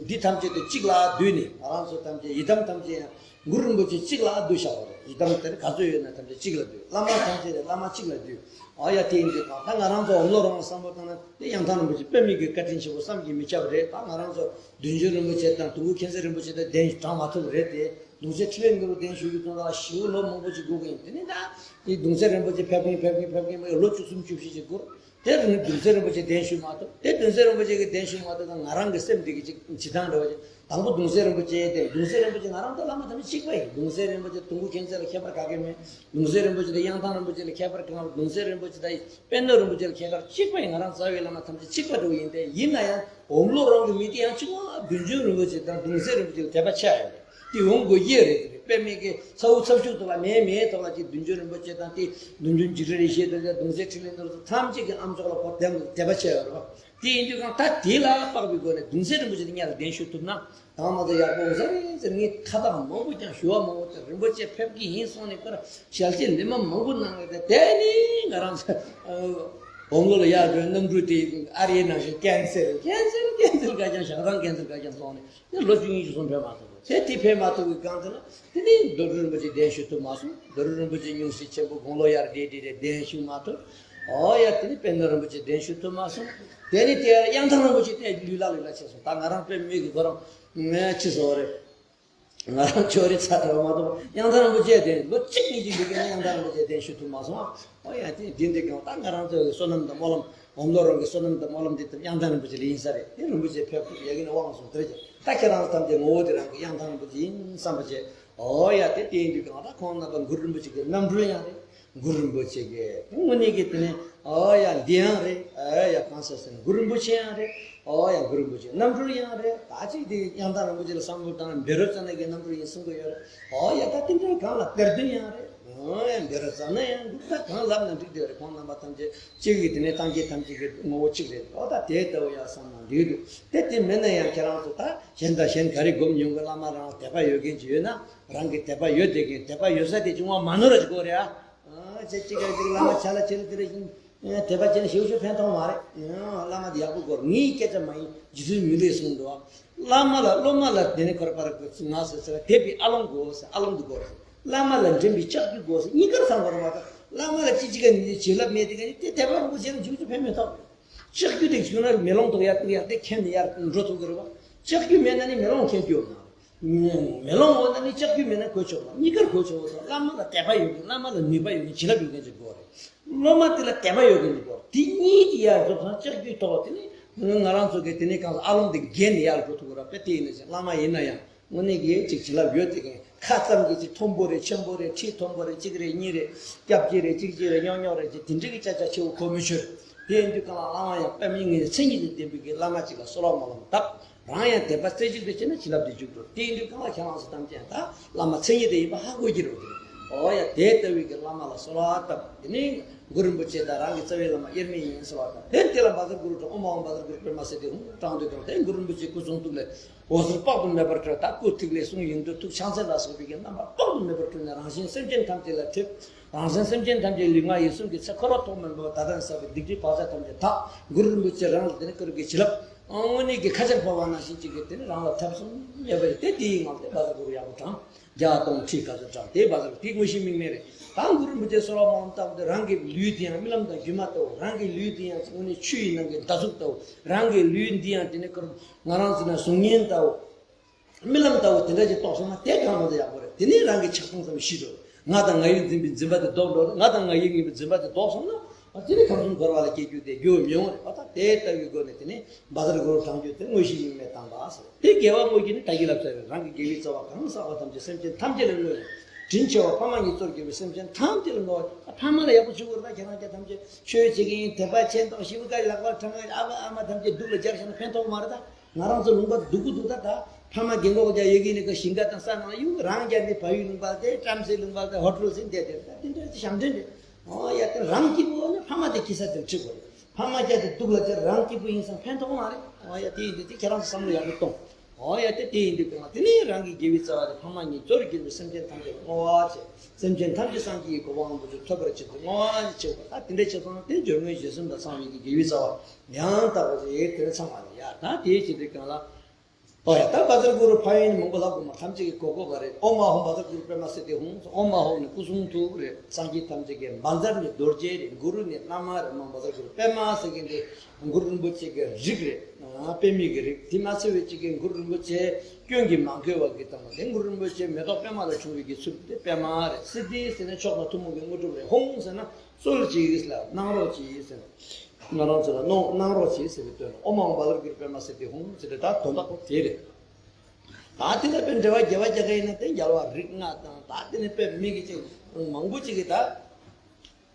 འདི་ཐམས་ཅད་དུ་གཅིག་ལ་བསྡུས་ནས་ང་རང་ཚོ་ཐམས་ཅད་ཡི་དམ་ཐམས་ཅད་ཡང་གུ་རུ་རིན་པོ་ཆེ་གཅིག་ལ་བསྡུ་བཞག་པ་རེད། ཡི་དམ་དེར་ག་ཚོད་ཡོད་ན་ཐམས་ཅད་གཅིག་ལ་བསྡུས། བླ་མ་ཐམས་ཅད་ལ་བླ་མ་གཅིག་ལ་བསྡུས། ཨོ་ཡ་དེ་ཡིན་དུས་གང་ད་ང་རང་ཚོ་འོམ་ལོ་རང་བསམ་བློ་བཏང་ན་དེ་གཡང་ཐང་རིན་པོ་ཆེ་དཔེ་མི་སྲིད་བཀའ་དྲིན་ཆེན་པོ་བསམ་གྱིས་མི་ཁྱབ་པ་རེད། ད་ང་རང་ཚོ་བདུད་འཇོམས་རིན་པོ་ཆེ་དང་དུང་སྐུ་མཁྱེན་བརྩེ་རིན་པོ་ཆེ་དང་གདན་དྲངས་མ་ཐུབ་པ་རེད་དེ། གདུང་སྲས་འཕྲིན་ལས་རྣམ་གྲོལ་གདན་ཞུ་རྒྱུ་དང་ལ་ཞུ་ལོ་མང་པོ་ཅིག་སྒུག་གིན། དེ་ནས་ད་དེ་གདུང་སྲས་རིན་པོ་ཆེ་ཕེབས་གིན་ཕེབས་གིན་ཕེབས་གིན་ལོ་བཅུ་གསུམ་བཅུ་བཞི་ཅིག་འགོར། དེ་རིང་གདུང་སྲས་རིན་པོ་ཆེ་གདན་ཞུ་མ་ཐུབ། དེ་གདུང་སྲས་རིན་པོ་ཆེ་གི་གདན་ཞུ་མ་ཐུབ་ན་ང་རང་གི་སེམས་འདི་གི་ཅིག་བྱེད་སྟངས་འདྲ་བ་ཅིག་དང་པོ་གདུང་སྲས་རིན་པོ་ཆེ་ཡིན་ཏེ། གདུང་སྲས་རིན་པོ་ཆེ་ང་རང་ཚོ་བླ་མ་ཐམས་ཅད་གཅིག་པ་ཡིན། གདུང་སྲས་རིན་པོ་ཆེ་དུང་སྐུ་མཁྱེན་བརྩེ་ལ་ཁྱད་པར་ག་གེ་མེད། གདུང་སྲས་རིན་པོ་ཆེ་དང་གཡང་ཐང་རིན་པོ་ཆེ་ལ་ཁྱད་པར་གང་། གདུང་སྲས་རིན་པོ་ཆེ་དང་པད་ནོར་རིན་པོ་ཆེ་ལ་ཁྱད་པར་གཅིག་པ་ཡིན། ང་རང་རྩ་བའི་བླ་མ་ཐམས་ཅད་གཅིག་པ་འདྲ་བོ་ཡིན་ཏེ། ཡིན་ན་ཡང་འོམ་ལོ་རང་གི་མི་དེ་ཡང་གཅིག་པ་བདུད་འཇོམས་རིན་པོ་ཆེ་དང་གདུང་སྲས་རིན་པོ་ཆེ་ལ་དད་པ་ཆགས་ཡོད་རེད། དེ་འོང་དགོས་ཀྱི་རེད། དེ་རེད། དཔེ་མེད་ཀྱི་ཚ་བོ་ཚ་ཤུག་ཐོག་ལ་མེད་མེད་ཐོག་ལ་ཅིག་བདུད་འཇོམས་རིན་པོ་ཆེ་དང་དེ་བདུད་འཇོམས་འཇིགས་བྲལ་ཡེ་ཤེས་དང་གདུང་སྲས་འཕྲིན་ལས་རྣམ་གྲོལ་ཐམས་ཅད་ཀྱི་ཨ་མཆོག་ལ་ཁོ་དེ་དད་པ་བྱས་ཡོད་རེད་བ། དེ་ཡིན་དུས་གང་ད་དེ་ལ་དཔག་པའི་སྒོ་ནས་གདུང་སྲས་རིན་པོ་ཆེ་དེ་ཉག་ལ་གདན་ཞུ་ཐུབ་ན་དང་མ་ཚོ་ཡག་པོ་འོང་ས་རེད་ཟེར། ངས་ཁ་བཏགས་མང་པོ་ཀྱང་ཞུ་བ་མང་པོ་དང་རིན་པོ་ཆེ་ཕེབས་ཀྱི་ཡིན་གསུངས་ནས་ཁོ་ར་ཞལ་ཆད་ལེན་མ་མང་པོ་གནང་ཡོད་དེ། དེ་ནི་ང་རང་ཚོ་འོམ་ལོ་ལ་ཡར་འགྲོའི་གནམ་གྲུ་དེ་ཨ་རིའི་ནང་བཞིན་ཀན་སེལ་ཀན་སེལ་ཀན་སེལ་ག་ཀྱང་ཞག་གྲངས་ཀན་སེལ་ག་ཀྱང་སོང་ནས། དེ་ལོ་བཅུ་གཉིས་ཀྱི་སོང་ཕེབས་མ་ཐུབ། དེ་དེ་ཕེབས་མ་ཐུབ་པའི་སྒང་དེ་ལ་དེ་ནས་རྡོ་རྗེ་རིན་པོ་ཆེ་གདན་ཞུ་ཐུབ་མ་སོང་། རྡོ་རྗེ་རིན་པོ་ཆེ་སྙུང་གཞི་ཆེན་པོ་དགུང་ལོ་ཡར་བགྲེས་བགྲེས་རེད། གདན་ཞུ་མ་ཐུབ། ཨོ་ཡ་དེ་ནས་དཔལ་ནོར་རིན་པོ་ཆེ་གདན་ཞུ་ཐུབ་མ་སོང་། དེ་ནས་དེ་གཡང་ཐང་རིན་པོ་ཆེ་དེ་ལུས་ལ་ལུས་ལ་ཆེ་སོང་། ད་ང་རང་དཔེ་མི་སྲིད་ཁོ་རང་ངས་ཅི་ཟེར་རེད། ང་རང་ཁྱོད་རེད་ཚ་ཐལ་མ་གཏོགས་གཡང་ཐང་རིན་པོ་ཆེ་དེ་ལོ་གཅིག་གཉིས་ཀྱི་ལུས་ཀྱི་གཡང་ཐང་རིན་པོ་ཆེ་གདན་ཞུ་ཐུབ་མ་སོང་། ཨོ་ཡ་དེ་དེ་འདི་གང་ད་ང་རང་ཚོའི་བསོད་ནམས་དང་སྨོན་ལམ། འོམ་ལོ་རང་གི་བསོད་ནམས་དང་སྨོན་ལམ་འདི་ལྟར་གཡང་ཐང་རིན་པོ་ཆེ་ལ་ཡིན་ས་རེད། དེ་རིན་པོ་ཆེ་ཕེབས་ཐུབ་ཡ་གི་ནི་དབང་སོང་དེར་ཀྱང་ད་ཁྱེད་རང་ཚོ་ཐམས་ཅད་ངོ་བོ་དེ་རང་གི་གཡང་ཐང་རིན་པོ་ཆེ་ཡིན་བསམ་པ་བྱས། ཨོ་ཡ་དེ་བསྟན་དུས་གང་ལྟར་ཁོང་རྣམ་པ་གུ་རུ་རིན་པོ་ཆེ་གི་རྣམ་སྤྲུལ་ཡང་རེད། གུ་རུ་རིན་པོ་ཆེ་གི་དངོས་གནས་ཀྱི་དེ་ནི་ཨོ་ཡ་འདི་ཡང་རེད། ཨོ་ཡ་གང་ཟེར་ཟེར་ན་གུ་རུ་རིན་པོ་ཆེ་ཡང་རེད། ཨོ་ཡ་གུ་རུ་རིན་པོ་ཆེ་རྣམ་སྤྲུལ་ཡང་རེད། ད་ཅིག་དེ་གཡང་ཐང་རིན་པོ་ཆེ་ལ་བསམ་བློ་བཏང་ན་བཻ་རོ་ཙ་ན་གི་རྣམ་སྤྲུལ་ཡིན་གསུང་གི་ཡོད་རེད། ཨོ་ཡ་ད་དེ་འདྲའི་གང་ལ་གཏེར་སྟོན་ཡང་རེད། ཨོ་ཡ་བཻ་རོ་ཙ་ན་ཡང་འདུག་ད་གང་ལབ་ན་འགྲིག་དེ་རེད། ཁོང་རྣམ་པ་ཐམས་ཅད་གཅིག་གི་དེ་ནས་སངས་རྒྱས་ཐམས་ཅད་ཀྱི་ངོ་བོ་གཅིག་རེད། ཨོ་ད་དེ་ལྟ་བུ་ཡ་བསམ་ན་འགྲིག་འདུག་དེ་དེ་མིན་ན་ཡང་ཁྱེད་རང་ཚོ་ད་གཞན་དང་གཞན་ག་རེ་སྒོམ་ཡོང་གི། བླ་མ་རང་དད་པ་ཡོད་མཁན་ཅིག་ཡོད་ན་རང་གི་དད་པ་ཡོད་དེ་གིན་དད་པ་ཡོད་ས་དེ་བྱུང་བ་མ་ནོར་ར་ཅིག་དགོས་རེད་ཨ། ཨ་ཅེ་གཅིག་ག་ཅིག་བླ་མ་ཆ་ལ་ཆེ་ལ་དེ་རེ་བཞིན་དད་པ་བྱས་ན་ཞེ་པོ་ཅིག་ཕན་ཐོགས་མ་རེད། བླ་མ་དེ་ཡག་པོ་དགོས་རེད། ངའི་སྐད་ཆ་མ་ཡིན། རྗེ་བཙུན་མི་ལས་གསུངས་འདུག་བླ་མ་ལ་སློབ་མ་ལ་དེ་ནས་ཁོར་པར་ང་ཟེར་ཟེར་དད་པའི་ཨ་ལོང་དགོས་ཟེར། ཨ་ལོང་དུ་དགོས་ཟེར། བླ་མ་ལ་འདྲེན་པའི་ལྕགས་ཀྱུ་དགོས་ཟེར། གཉིས་ཀར་ཚང་བར་མ་གཏོགས་བླ་མ་ལ་ཅི་ཅི་ག་ནི་བྱིན་རླབས་མེད་དེ་ག་ནི་དེ་དད་པ་རོགས་པ་བྱས་ན་འཇུག་རྒྱུ་ཕན་མེད་ཐོག་རེད། ལྕགས་ཀྱུ་དེ་བྱུང་ན་མེ་ལོང་ཐོག་ཡར་ཡར་དེ་ཁྱེར་ནས་ཡར་འགྲོ་ཐུབ་ཀྱི་རེད་བ། ལྕགས་ཀྱུ་མེད་ན་ནི་མེ་ལོང་ཁྱེར་རྒྱུ་ཡོད་མ་རེད། མེ་ལོང་འོ་ན་ནི་ལྕགས་ཀྱུ་མེད་ན་གོ་ཆོག་ལ། གཉིས་ཀར་གོ་ཆོག་ལ། བླ་མ་ལ་དད་པ་ཡོད་མཁན། བླ་མ་ལ་ནུས་པ་ཡོད་མཁན། བྱིན་རླབས་ཡོད་མཁན་ཅིག་དགོས་རེད། སློབ་མ་དེ་ལ་དད་པ་ཡོད་མཁན་ཅིག་དགོས་རེད། དེ་གཉིས་ཀྱི་ཡར་འཛོམས་སོང་ན་ལྕགས་ཀྱུའི་ཐོག་དེ་ནི་ང་རང་ཚོ་གི་དེ་ནི་གང་ལ་ཨ་ལོང་དེ་འགེལ་ནས་ཡར་འགྲོ་ཐུབ་ཀྱི་རེད་པས། དེ་ཡིན་ན་ཅིག་བླ་མ་ཡིན་ན་ཡང་དངོས་གནས་ཀྱི་ཅིག་བྱིན་རླབས་ཡོད་དེ་གིན་ཁ་ཙམ་གྱི་ཅིག་མཐོན་པོ་རེད། ཆེན་པོ་རེད། ཁྲི་མཐོན་པོ་རེད། གཅིག་རེད། གཉིས་རེད། སྐྱབས་གཅིག་རེད། གཅིག་གཅིག་རེད། ཉོག་ཉོག་རེད། ཅིག་དེ་འདྲ་གི་ཅ་ཅ་ཆེ་བོ་གོ་མི་ཆོད། དེ་ཡིན་དུས་གང་ལ་བླ་མ་ཡང་དཔེ་མི་ངེས་མཚན་ཉིད་དང་ལྡན་པའི་གི་བླ་མ་གཅིག་ལ་གསོལ་བ་སྨོན་ལམ་བཏབ། རང་ཡང་དད་པ་རྩེ་གཅིག་ཏུ་བྱས་ན་བྱིན་རླབས་དེ་འཇུག་འགྲོ། དེ་ཡིན་དུས་གང་ལ་ཁྱེད་རང་ཚོ་ཐམས་ཅད་ད་བླ་མ་མཚན་ཉིད་དེ་ཡིན་པ་ཧ་གོ་གི་རེད། འོ་ཡ་དེ་ལྟ་བུའི་གི་བླ་མ་ལ་གསོལ་བ་བཏབ། དེ་ནས་གུ་རུ་རིན་པོ་ཆེ་དང་རང་གི་རྩ་བའི་བླ་མ་དབྱེར་མེད་ཡིན་གསོལ་བ་བཏབ། དེ་དེ་ལ་བཛྲ་གུ་རུ་དང་ཨོཾ་ཨཱཿཧཱུྃ་བཛྲ་གུ་རུ་པདྨ་སིདྡྷི་ཧཱུྃ་བགྲངས་དུས་དང་དེ་གུ་རུ་རིན་པོ་ཆེ་སྐུ་གསུང་ཐུགས་ལས། འོད་ཟེར་དཔག་ཏུ་མེད་པར་འཕྲོས། ད་སྐུ་ཐིག་ལེ་གསུང་ཡོངས་གྲོལ་ཐུགས་ཕྱག་མཚན་ལ་སོགས་པའི་གི་རྣམ་པ་དཔག་ཏུ་མེད་པར་འཕྲོས་ནས་རང་གཞན་སེམས་ཅན་ཐམས་ཅད་ལ་ཐིམ། རང་གཞན་སེམས་ཅན་ཐམས་ཅད་ལུས་ངག་ཡིད་གསུམ་གྱི་ཚེ་འཁོར་བ་ཐོག་མེད་པ་ད་ལྟ་བསགས་པའི་སྡིག་སྒྲིབ་བག་ཆགས་ཐམས་ཅད་དག། གུ་རུ་རིན་པོ་ཆེ་རང་ལ་དེ་ནི་བཀུར་གྱི་བྱིན་རླབས། དངོས་གནས་ཀྱི་ཁ་ཆར་བབས་པ་ནང་བཞིན་ཅིག་གི་དེ་ནི་རང་ལ་ཐེ་ཚོམ་མེད་པ་རེད། དེ་དེའི་ངང་དེ་བཛྲ་གུ་རུ་ཡག་པོ་བགྲངས། བརྒྱ་སྟོང་ཁྲི་ག་ཚོད་བགྲངས་དེ་བཛྲ་གུ་རུ་དེ་དངོས་གཞི་དམིགས་མེད་རེད། ད་གུ་རུ་རིན་པོ་ཆེ་གསོལ་བ་སྨོན་ལམ་བཏབ་སྟེ་རང་གི་ལུས་དེ་ཡང་རྨི་ལམ་དང་སྒྱུ་མ་ལྟ་བུ། རང་གི་ལུས་དེ་ཡང་དངོས་གནས་ཆུ་ཡི་ནང་གི་མདའ་ཟུག་ལྟ་བུ། རང་གི་ལུས་འདི་ཡང་དེ་ནི་ང་རང་ཚོ་ན་གཟུགས་བརྙན་ལྟ་བུ། རྨི་ལམ་ལྟ་བུ་དེ་འདྲ་ཞིག་རྟོགས་སོང་ན་དེ་གང་མང་དུ་ཡག་པོ་རེད། དེ་ནས་རང་གི་ཆགས་སྡང་ཙམ་ཞི་འགྲོ། ང་དང་ང་ཡིར་འཛིན་པའི་འཛིན་པ་དེ་ལྡོག་འགྲོ། ང་དང་ང་ཡིར་ངེས་པའི་འཛིན་པ་དེ་ལྡོག་སོང་ན། དེ་ནས་ཁམས་གསུམ་འཁོར་བ་ལ་སྐྱེ་རྒྱུ་དེ་རྒྱུ་མི་ཡོང་རེད་པ། ད་དེ་ལྟ་བུའི་སྒོ་ནས་དེ་ནས་བཛྲ་གུ་རུ་བགྲང་རྒྱུ་དེ་དངོས་གཞི་དམིགས་མེད་བཏང་བ་ཟེར། དེ་དགེ་བ་བསྔོ་རྒྱུ་ནི་ད་གིན་ལབ་ཚར་རེད། རང་གི་དགེ་བའི་རྩ་བ་གང་བསགས་པ་ཐམས་ཅད་སེམས་ཅན་ཐམས་ཅད་ལ་བསྔོས་ནས། དྲིན་ཆེ་བ་ཕ་མ་ཉིད་གཙོར་གྱུར་པའི་སེམས་ཅན་ཐམས་ཅད་ལ་བསྔོ་བ། ཕ་མ་ལ་ཡག་པོ་བྱེད་དགོས་རེད། ད་ཁྱེད་རང་ཅག་ཐམས་ཅད་ཆོས་བྱེད་ཀྱི་ཡིན། དད་པ་ཆེ་མདོག་ཞེ་པོ་དཀར་ལག་པ་འཕྲང་ཨ་ཕ་ཨ་མ་ཐམས་ཅད་སྡུག་ལ་སྦྱར་བཞག་ན་ཕན་ཐོགས་མ་རེད་ད། ང་རང་ཚོ་ལུང་པ་སྡུག་གུ་སྡུག་ད། ད་ཕ་མ་རྒན་གོག་རྒྱག་ཡོད་ཀྱི་ནི་ཀ་ཞིང་ཁ་དང་ས་ནང་ཡོང་། རང་རྒྱག་ནི་བལ་ཡུལ་ལུང་པ་དེ་བྲམ་ཟེ་ལུང་པ་དེ་ཧོ་ཊལ་ཟིན་བསྡད་དེ། ད་དེ་འདྲ་ཞབས་འདྲེན་རེད། ཨོ་ཡ་དེ་རང་སྐྱིད་པོ་ནི་ཕ་མ་དེ་སྐྱིད་ས་དེར་ཁྲིད་དགོས་རེད། ཕ་མ་རྒྱག་དེ་སྡུག་ལ་སྦྱར་རང་སྐྱིད་པོ་ཡིན་ཙང་ཕན་ཐོགས་མ་རེད། ཨོ་ཡ་དེ་ཡིན་དུས་དེ་ཁྱེད་རང་ཚོ་བསམ་བློ་ཡག་པོ་གཏོང་། ཨོ་ཡ་དེ་དེ་ཡིན་དུས་གང་ལ་དེ་ནས་རང་གི་དགེ་བའི་རྩ་བ་དེ་ཕ་མ་ཉིད་གཙོར་གྱུར་པའི་སེམས་ཅན་ཐམས་ཅད་ལ་བསྔོ་བ་བྱས། སེམས་ཅན་ཐམས་ཅད་སངས་རྒྱས་ཀྱི་གོ་འཕང་རིན་པོ་ཆེ་ཐོབ་པར་བྱེད་དུ་བསྔོ་བ་ཞིག་བྱེད་དགོས། ད་དེ་འདྲ་བྱས་སོང་ན་དེ་སྦྱོར་དངོས་རྗེས་གསུམ་དང་ཚང་བའི་གི་དགེ་བའི་རྩ་བ་ཡང་དག་པ་ཞིག་ཡོད། དེ་ཚང་བ་ལ་ཡ། ད་དེའི་ཕྱིར་དུ་གང་ལ། ཨོ་ཡ་ད་བཛྲ་གུ་རུ་ཕན་ཡོན་མང་པོ་ལབ་དགོས་མ། ཐམས་ཅད་ཀྱིས་གོ་གོ་བ་རེད། ཨོཾ་ཨཱཿཧཱུྃ་བཛྲ་གུ་རུ་པདྨ་སིདྡྷི་ཧཱུྃ། ཨོཾ་ཨཱཿཧཱུྃ་ནི་སྐུ་གསུང་ཐུགས་རེད། སངས་རྒྱས་ཐམས་ཅད་ཀྱི་བཛྲ་ནི་རྡོ་རྗེ་རེད། གུ་རུ་ནི་བླ་མ་རེད། མ་བཛྲ་གུ་རུ་པདྨ་ཟེར་མཁན་དེ་གུ་རུ་རིན་པོ་ཆེ་གི་རིགས་རེད། ཨ་པདྨའི་གི་རིགས་དེ་མ་ཚད་པའི་གཅིག་གི་གུ་རུ་རིན་པོ་ཆེ་སྐྱོན་གྱིས་མ་གོས་པ་གི་དང་དེ་གུ་རུ་རིན་པོ་ཆེ་མེ་ཏོག་པདྨ་ལ་བྱུང་བའི་གི་ཚུལ་དེ་པདྨ་རེད། སིདྡྷི་ཟེར་ན་མཆོག་དང་ཐུན་མོང་གི་དངོས་གྲུབ་རེད། ཧཱུྃ་ཟེར་ན་གསོལ་ཅིག་ལ་གནང་རོགས་ཅིག་ཟེར་ན། ང་རང་ཚོ་ལ་གནང་གནང་རོགས་བྱེད་ཟེར་བའི་དོན་ལ། ཨོཾ་ཨཱཿཧཱུྃ་བཛྲ་གུ་རུ་པདྨ་སིདྡྷི་ཧཱུྃ་ཟེར་ཏེ་ད་དོན་དག་པོ་དེ་རེད། ད་དེ་ལ་དཔེ་འགྲེལ་པ་རྒྱས་པ་རྒྱག་གི་ཡིན་ན་དེ་རྒྱལ་བ་རིགས་ལྔ་དང་ད་དེ་ནི་དཔེ་མི་གི་ཅིག་མང་པོ་ཅིག་གི་ད།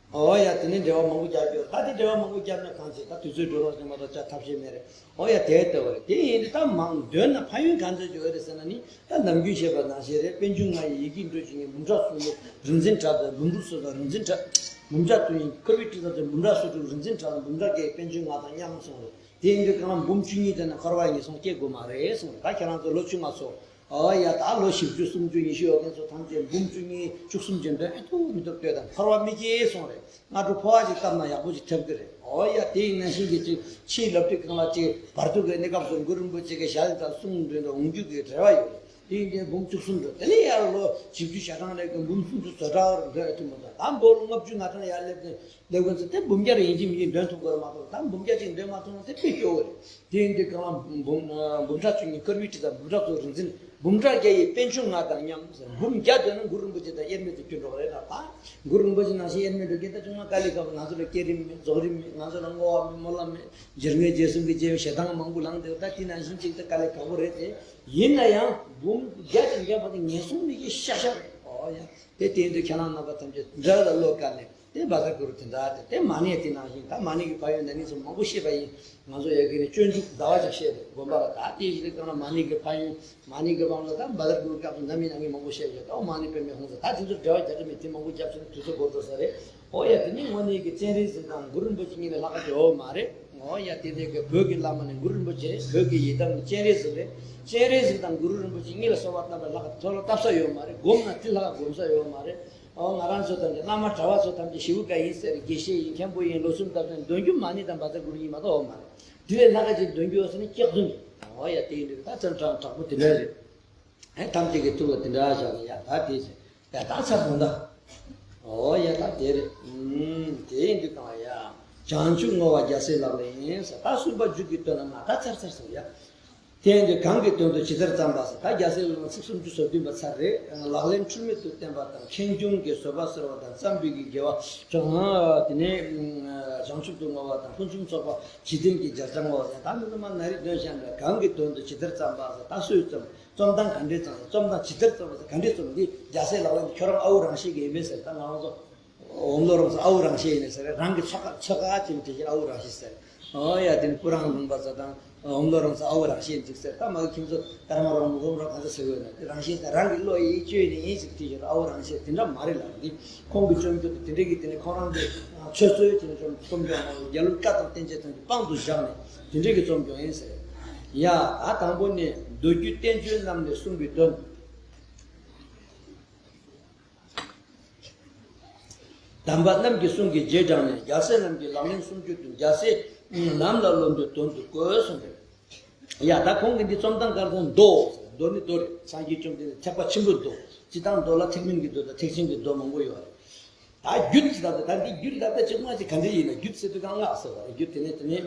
ཨོ་ཡ་དེ་ནི་འགྲེལ་པ་མང་པོ་རྒྱག་རྒྱུ། ད་དེ་འགྲེལ་པ་མང་པོ་རྒྱབ་ན་གང་བྱེད། ད་དུས་ཚོད་འགྲོ་རོགས་ཞེས་མ་གཏོགས་བྱ་ཐབས་ཤེས་མེད་རེད། ཨོ་ཡ་དེ་ལྟ་བུ་རེད། དེ་ཡིན་དུས་ད་མང་འདོན་ན་ཕན་ཡོན་གང་འདྲ་ཡོད་རེད་ཟེར་ན་ནི། ད་ནམ་རྒྱུན་བཤད་པ་ནང་བཞིན་རེད། པཎ་ཆེན་ལྔ་ཡི་ཡི་གེ་འགྲོས་ཀྱི་ཉིད། འབུམ་ཕྲག་སུམ་ཅུ་རིག་འཛིན་གྲགས་དང་། འབུམ་ཕྲག་སུམ་ཅུ་རིག་འཛིན་གྲགས། འབུམ་ཕྲག་དུ་ཡིན་འཁོར་བའི་ཁྲི་ཚོ་དང་། འབུམ་ཕྲག་སུམ་ཅུ་རིག་འཛིན་གྲགས་དང་། འབུམ་ཕྲག་བརྒྱ་ཡི་པཎ་ཆེན་ལྔ་དང་མཉམ་གསུངས་རེད། དེ་ཡིན་དུས་གང་འབུམ་བཅུ་གཉིས་དེ་ན་འཁོར་བ་ངན་སོང་སྐྱེ་དགོས་མ་རེད་གསུངས་རེད། ད་ཁྱེད་རང་ཚོ་ལོ་བཅོ་ལྔ་ཚོ། ཨོ་ཡ་ད་ལོ་བཞི་བཅུ་སུམ་ཅུ་ཉི་ཤུ་ཡོད་མཁན་ཚོ་ཐམས་ཅད་འབུམ་བཅུ་གཉིས་བཅུ་གསུམ་ཅན་འདོན་ཨེ་ཐུབ་མི་ཐུབ་ལྟོས་དང་། འཁོར་བ་མི་སྐྱེ་གསུངས་རེད། སྔ་དྲོ་འཕོ་བ་ཅིག་བཏབ་ན་ཡག་པོ་ཅིག་ཐེབས་ཀྱི་རེད། ཨོ་ཡ་དེ་ཡིན་ན་ཤིང་གི་ཅིག་ཕྱིའི་ལབ་དུས་གང་ལ་ཅིག་བར་དུ་གི་གནས་སྐབས་སུ་གུ་རུ་རིན་པོ་ཆེ་གི་ཞལ་དང་གསུང་འདོན་དང་འོང་རྒྱུ་གི་རེ་བ་ཡོད་རེད། དེ་ཡིན་དུས་འབུམ་བཅུ་གསུམ་འགྲོ། དེ་ནས་ཡར་ལོ་བཞི་བཅུ་ཞེ་གྲངས་ལས་ཀྱི་འབུམ་སུམ་ཅུ་སོ་གྲངས་བར་འགྲོ་ཨེ་ཐུབ་མི་ཐུབ། ད་འབུམ་ལོ་ལྔ་བཅུ་ང་གྲངས་ཡར་སླེབས་ནས། ལེགས་པར་མཛད་དེ་འབུམ་བརྒྱ་རེ་ཡིན་གཅིག་མིན་གཅིག་འདོན་ཐུབ་དགོས་མ་གཏོགས། ད་འབུམ་བརྒྱ་ཅིག་འདོན་མ་ཐུབ་ན་དེ་དཔེ་སྐྱོ་བོ་རེད། དེ་ཡིན་དུས་གང་ལ་འབུམ་འབུམ་ཕྲག་བཅུ་གཉིས་འཁོར་བའི་ཁྲི་དང་། འབུམ་ཕྲག་སུམ་ཅུ་རིག་འཛིན། འབུམ་ཕྲག་བརྒྱ་ཡི་པཎ་ཆེན་ལྔ་དང་མཉམ་ཟེར། འབུམ་བརྒྱ་འདོན་ན་གུ་རུ་རིན་པོ་ཆེ་དང་དབྱེར་མེད་དུ་གྱུར་འགྲོ་གི་རེད་ལ། ད་གུ་རུ་རིན་པོ་ཆེ་ནང་བཞིན་དབྱེར་མེད་འགྲོ་གི། ད་ཅུང་མ་དཀའ་ལས་ཁག་པོ། ང་ཚོ་ལ་བསྐྱེད་རིམ་མེད། རྫོགས་རིམ་མེད། ང་ཚོ་ལ་བསྔོ་བ་མེད། སྨོན་ལམ་མེད། སྦྱོར་དངོས་རྗེས་གསུམ་གྱི་རྗེས་ཞེ་སྡང་མང་པོ་ལངས་ཏེ། ད་དེ་ནང་བཞིན་ཅིག་ད་དཀའ་ལས་ཁག་པོ་རེད་དེ། ཡིན་ན་ཡང་འབུམ་བརྒྱ་ཅིག་འདོན་པ་དེ་ངན་སོང་མི་གི་ཤ་ཤ་རེད། ཨོ་ཡ་དེ་དེ་ཡིན་དུས་ཁྱེད་རང་རྣམ་པ་ཐམས་ཅད་འདྲ་ལ་བློ་དཀར་ནས། དེ་བཛྲ་གུ་རུ་དེ་འདྲ་དེ། དེ་མ་ཎི་དེ་ནང་བཞིན། ད་མ་ཎི་གི་ཕན་ཡོན་ད་ནི་ཚོ་མང་པོ་བཤད་པ་ཡིན། ང་ཚོ་ཡ་གི་ནི་སྤྱོད་འཇུག་ཟླ་བ་ཅིག་བཤད་རེད་དགོན་པ་ལ། ད་དེ་ཡི་གེ་གང་ལ་མ་ཎི་གི་ཕན་ཡོན། མ་ཎི་གི་དབང་ལ་ད་བཛྲ་གུ་རུ་སྐབས་སུ་འཛམ་གླིང་ནང་གི་མང་པོ་བཤད་ཡོད། ད་མ་ཎི་པདྨའི་ཧཱུྃ་ཟེར། ད་དེ་ཚོ་འགྲེལ་བ་རྒྱག་གི་མེད། དེ་མང་པོ་རྒྱབ་ཕྱིན་དུས་ཚོད་འགོར་འགྲོ་ས་རེད། ཨོ་ཡ་དེ་ནི་དངོས་གནས་ཀྱི་སྤྱན་རས་གཟིགས་དང་གུ་རུ་རིན་པོ་ཆེ་གཉིས་ལས་ལྷག་ག་ཡོད་མ་རེད། ཨོ་ཡ་དེ་འདྲའི་གི་བོད་ཀྱི་བླ་མ་ནི་གུ་རུ་རིན་པོ་ཆེ། བོད་ཀྱི་ཡི་དམ་ནི་སྤྱན་རས་གཟིགས་རེད། སྤྱན་རས་གཟིགས་དང་གུ་རུ་རིན་པོ་ཆེ་གཉིས་ལ་གསོལ་བ་བཏབ་པ་ལྷག་ག་ཐོབ་ལ་བཏབ་ས་ཡོད་མ་རེད། སྒོམ་ན་དེ་ལྷག་ག་སྒོམ་ས་ཡོད་མ་རེད། ཨོ་ང་རང་ཚོ་དང་གི་བླ་མ་གྲྭ་བ་ཚོ་ཐམས་ཅད་ཞེ་པོ་དགའ་ཡིན་ཟེར། དགེ་བཤེས་ཡིན། མཁན་པོ་ཡིན། ལོ་གསུམ་བཏབ་ཙང་འདོན་རྒྱུ་མ་ཎི་དང་བཛྲ་གུ་རུ་གཉིས་མ་གཏོགས་ཡོད་མ་རེད། དེ་ལས་ལྷག་ག་ཅིག་འདོན་རྒྱུ་ཡོད་ཟེར་ན་སྐྱག་རྫུན། ཨོ་ཡ་དེ་ཡིན་དུས་ད་ཚུར་དྲང་དྲག་པོ་དེ་འདྲ་རེད། ཨེ་ཐམས་ཅད་ཀྱི་ཐུགས་ལ་དེ་འདྲ་བཞག་ནས་ཡ་ད་དེ་ཟེར། ཡ་ད་ཚར་སོང་ད། ཨོ་ཡ་ད་དེ་རེད། ཨུམ་དེ་ཡིན་དུས་གང་ཡ། བྱང་ཆུབ་བསྔོ་བ་རྒྱལ་སྲས་ལག་ལེན་ཡིན་ཟེར། ད་གསུམ་པ་མཇུག་གི་དོན་ལ་ང་ད་ཚར་ཚར་སོང་ཡ། དེ་ཡིན་དུས་གང་གི་དོན་དུ་ཇི་ལྟར་བརྩམས་པ་ཟེར། ད་རྒྱལ་སྲས་ལག་ལེན་ཚིག་སུམ་ཅུ་སོ་བདུན་པ་ཚར་རེད། ལག་ལེན་འཁྲུལ་མེད་དུ་བསྟན་པ་དང་། ཁེངས་སྐྱུང་གི་བཟོད་པ་གསོལ་བ་དང་། བརྩམས་པའི་གི་དགེ་བ་བྱང་། དེ་ནས་བྱང་ཆུབ་ཏུ་བསྔོ་བ་དང་། ཕུན་སུམ་ཚོགས་པ་འཇིག་རྟེན་གྱི་རྒྱལ་བྱང་བ་ཟེར། ད་མི་ཚང་མ་ན་རེ་འདོན་བཞག་འདྲ། གང་གི་དོན་དུ་ཇི་ལྟར་བརྩམས་པ་ཟེར། ད་སུས་བརྩམས། རྩོམ་སྟངས་ག་འདྲས་བརྩམས། རྩོམ་སྟངས་ཇི་ལྟར་རྩོམ་པ་ཟེར། ག་འདྲས་རྩོམ། འདི་རྒྱལ་སྲས་ལག་ལེན་འདི་ཁྱོད་རང་ཨའུ་རང་བཞེད་ཀྱི་ཡིན་པས་ཟེར། ད་ང་རང་ཚོ་འོམ་ལོ་རང་ཚོ་ཨའུ་རང་བཞེད་ཡིན་ནས་ཟེར། རང་གི་ཚོགས་ཁ་ཚོགས་ཁ་ཅིག་དེ་བཞིན་ཨའུ་རང་བཞེད་ཟེར། ཨོ་ཡ་དེ་ནི་སྐུ་རང་ལུང་པ་ཟེར་དང་། འོམ་ལོ་རང་ཚོ་ཨའུ་རང་བཞེད་ཅིག་ཟེར། ད་མ་གི་ཁྱིམ་ཚོ་ཀརྨ་རང་མུ་གུམ་རང་ག་ཚོད་ཟེར་དགོས་ན། དེ་རང་བཞེད་ཟེར། རང་གི་བློ་ཡིས་བཅོས་ནས་ཡིན་ཅིག་དེ་བཞིན་ཨའུ་རང་བཞེད་དེ་འདྲ་མ་རེད་ལ། འདི་ཁོང་གི་སྤྱོད་འཇུག་དེ་འདྲ་གི་དེ་ནི་ཁོང་རང་གི་ཆོས་ཚོལ་དེ་ནི་ཅུང་རྩོམ་སྐྱོང་། རྒྱལ་བའི་བཀའ་དང་བསྟན་བཅོས་ཐམས་ཅད་དཔང་དུ་བཞག་ནས་དེ་འདྲ་གི་རྩོམ་སྐྱོང་ཡིན་ཟེར། ཡ་ད་དང་པོ་ནི་མདོ་རྒྱུད་བསྟན་བཅོས་རྣམས་ལས་གསུངས་པའི་དོན། དམ་པ་རྣམས་ཀྱི་གསུང་གི་རྗེས་འབྲངས་ནས། རྒྱལ་སྲས་རྣམས་ཀྱི་ལག་ལེན་སུམ་ཅུ་བདུན། རྒྱལ་སྲས་ལམ་ལ་སློབ་འདོད་དོན་དུ་བཀོད་གསུངས་ཏེ། ཡ་ད་ཁོང་གི་འདི་རྩོམ་སྟངས་སྐར་ཚང་མདོ། མདོ་ནི་མདོ་རེད། སངས་རྒྱས་བཅོམ་ལྡན་འདས་ཐེག་པ་ཆེན་པོའི་མདོ། སྤྱིར་བཏང་མདོ་ལ་ཐེག་དམན་གྱི་མདོ་དང་ཐེག་ཆེན་གྱི་མདོ་མང་པོ་ཡོད་རེད། ད་རྒྱུད་ཅེས་ལབ་ད་ད་འདི་རྒྱུད་ལབ་ད་ཅིག་སྔགས་ཅིག་ག་འདྲ་ཡིན་ན། རྒྱུད་ཟེར་དུས་གང་སྔགས་ཟེར་བ་རེད། རྒྱུད་དེ་ནས་དེ་ནས་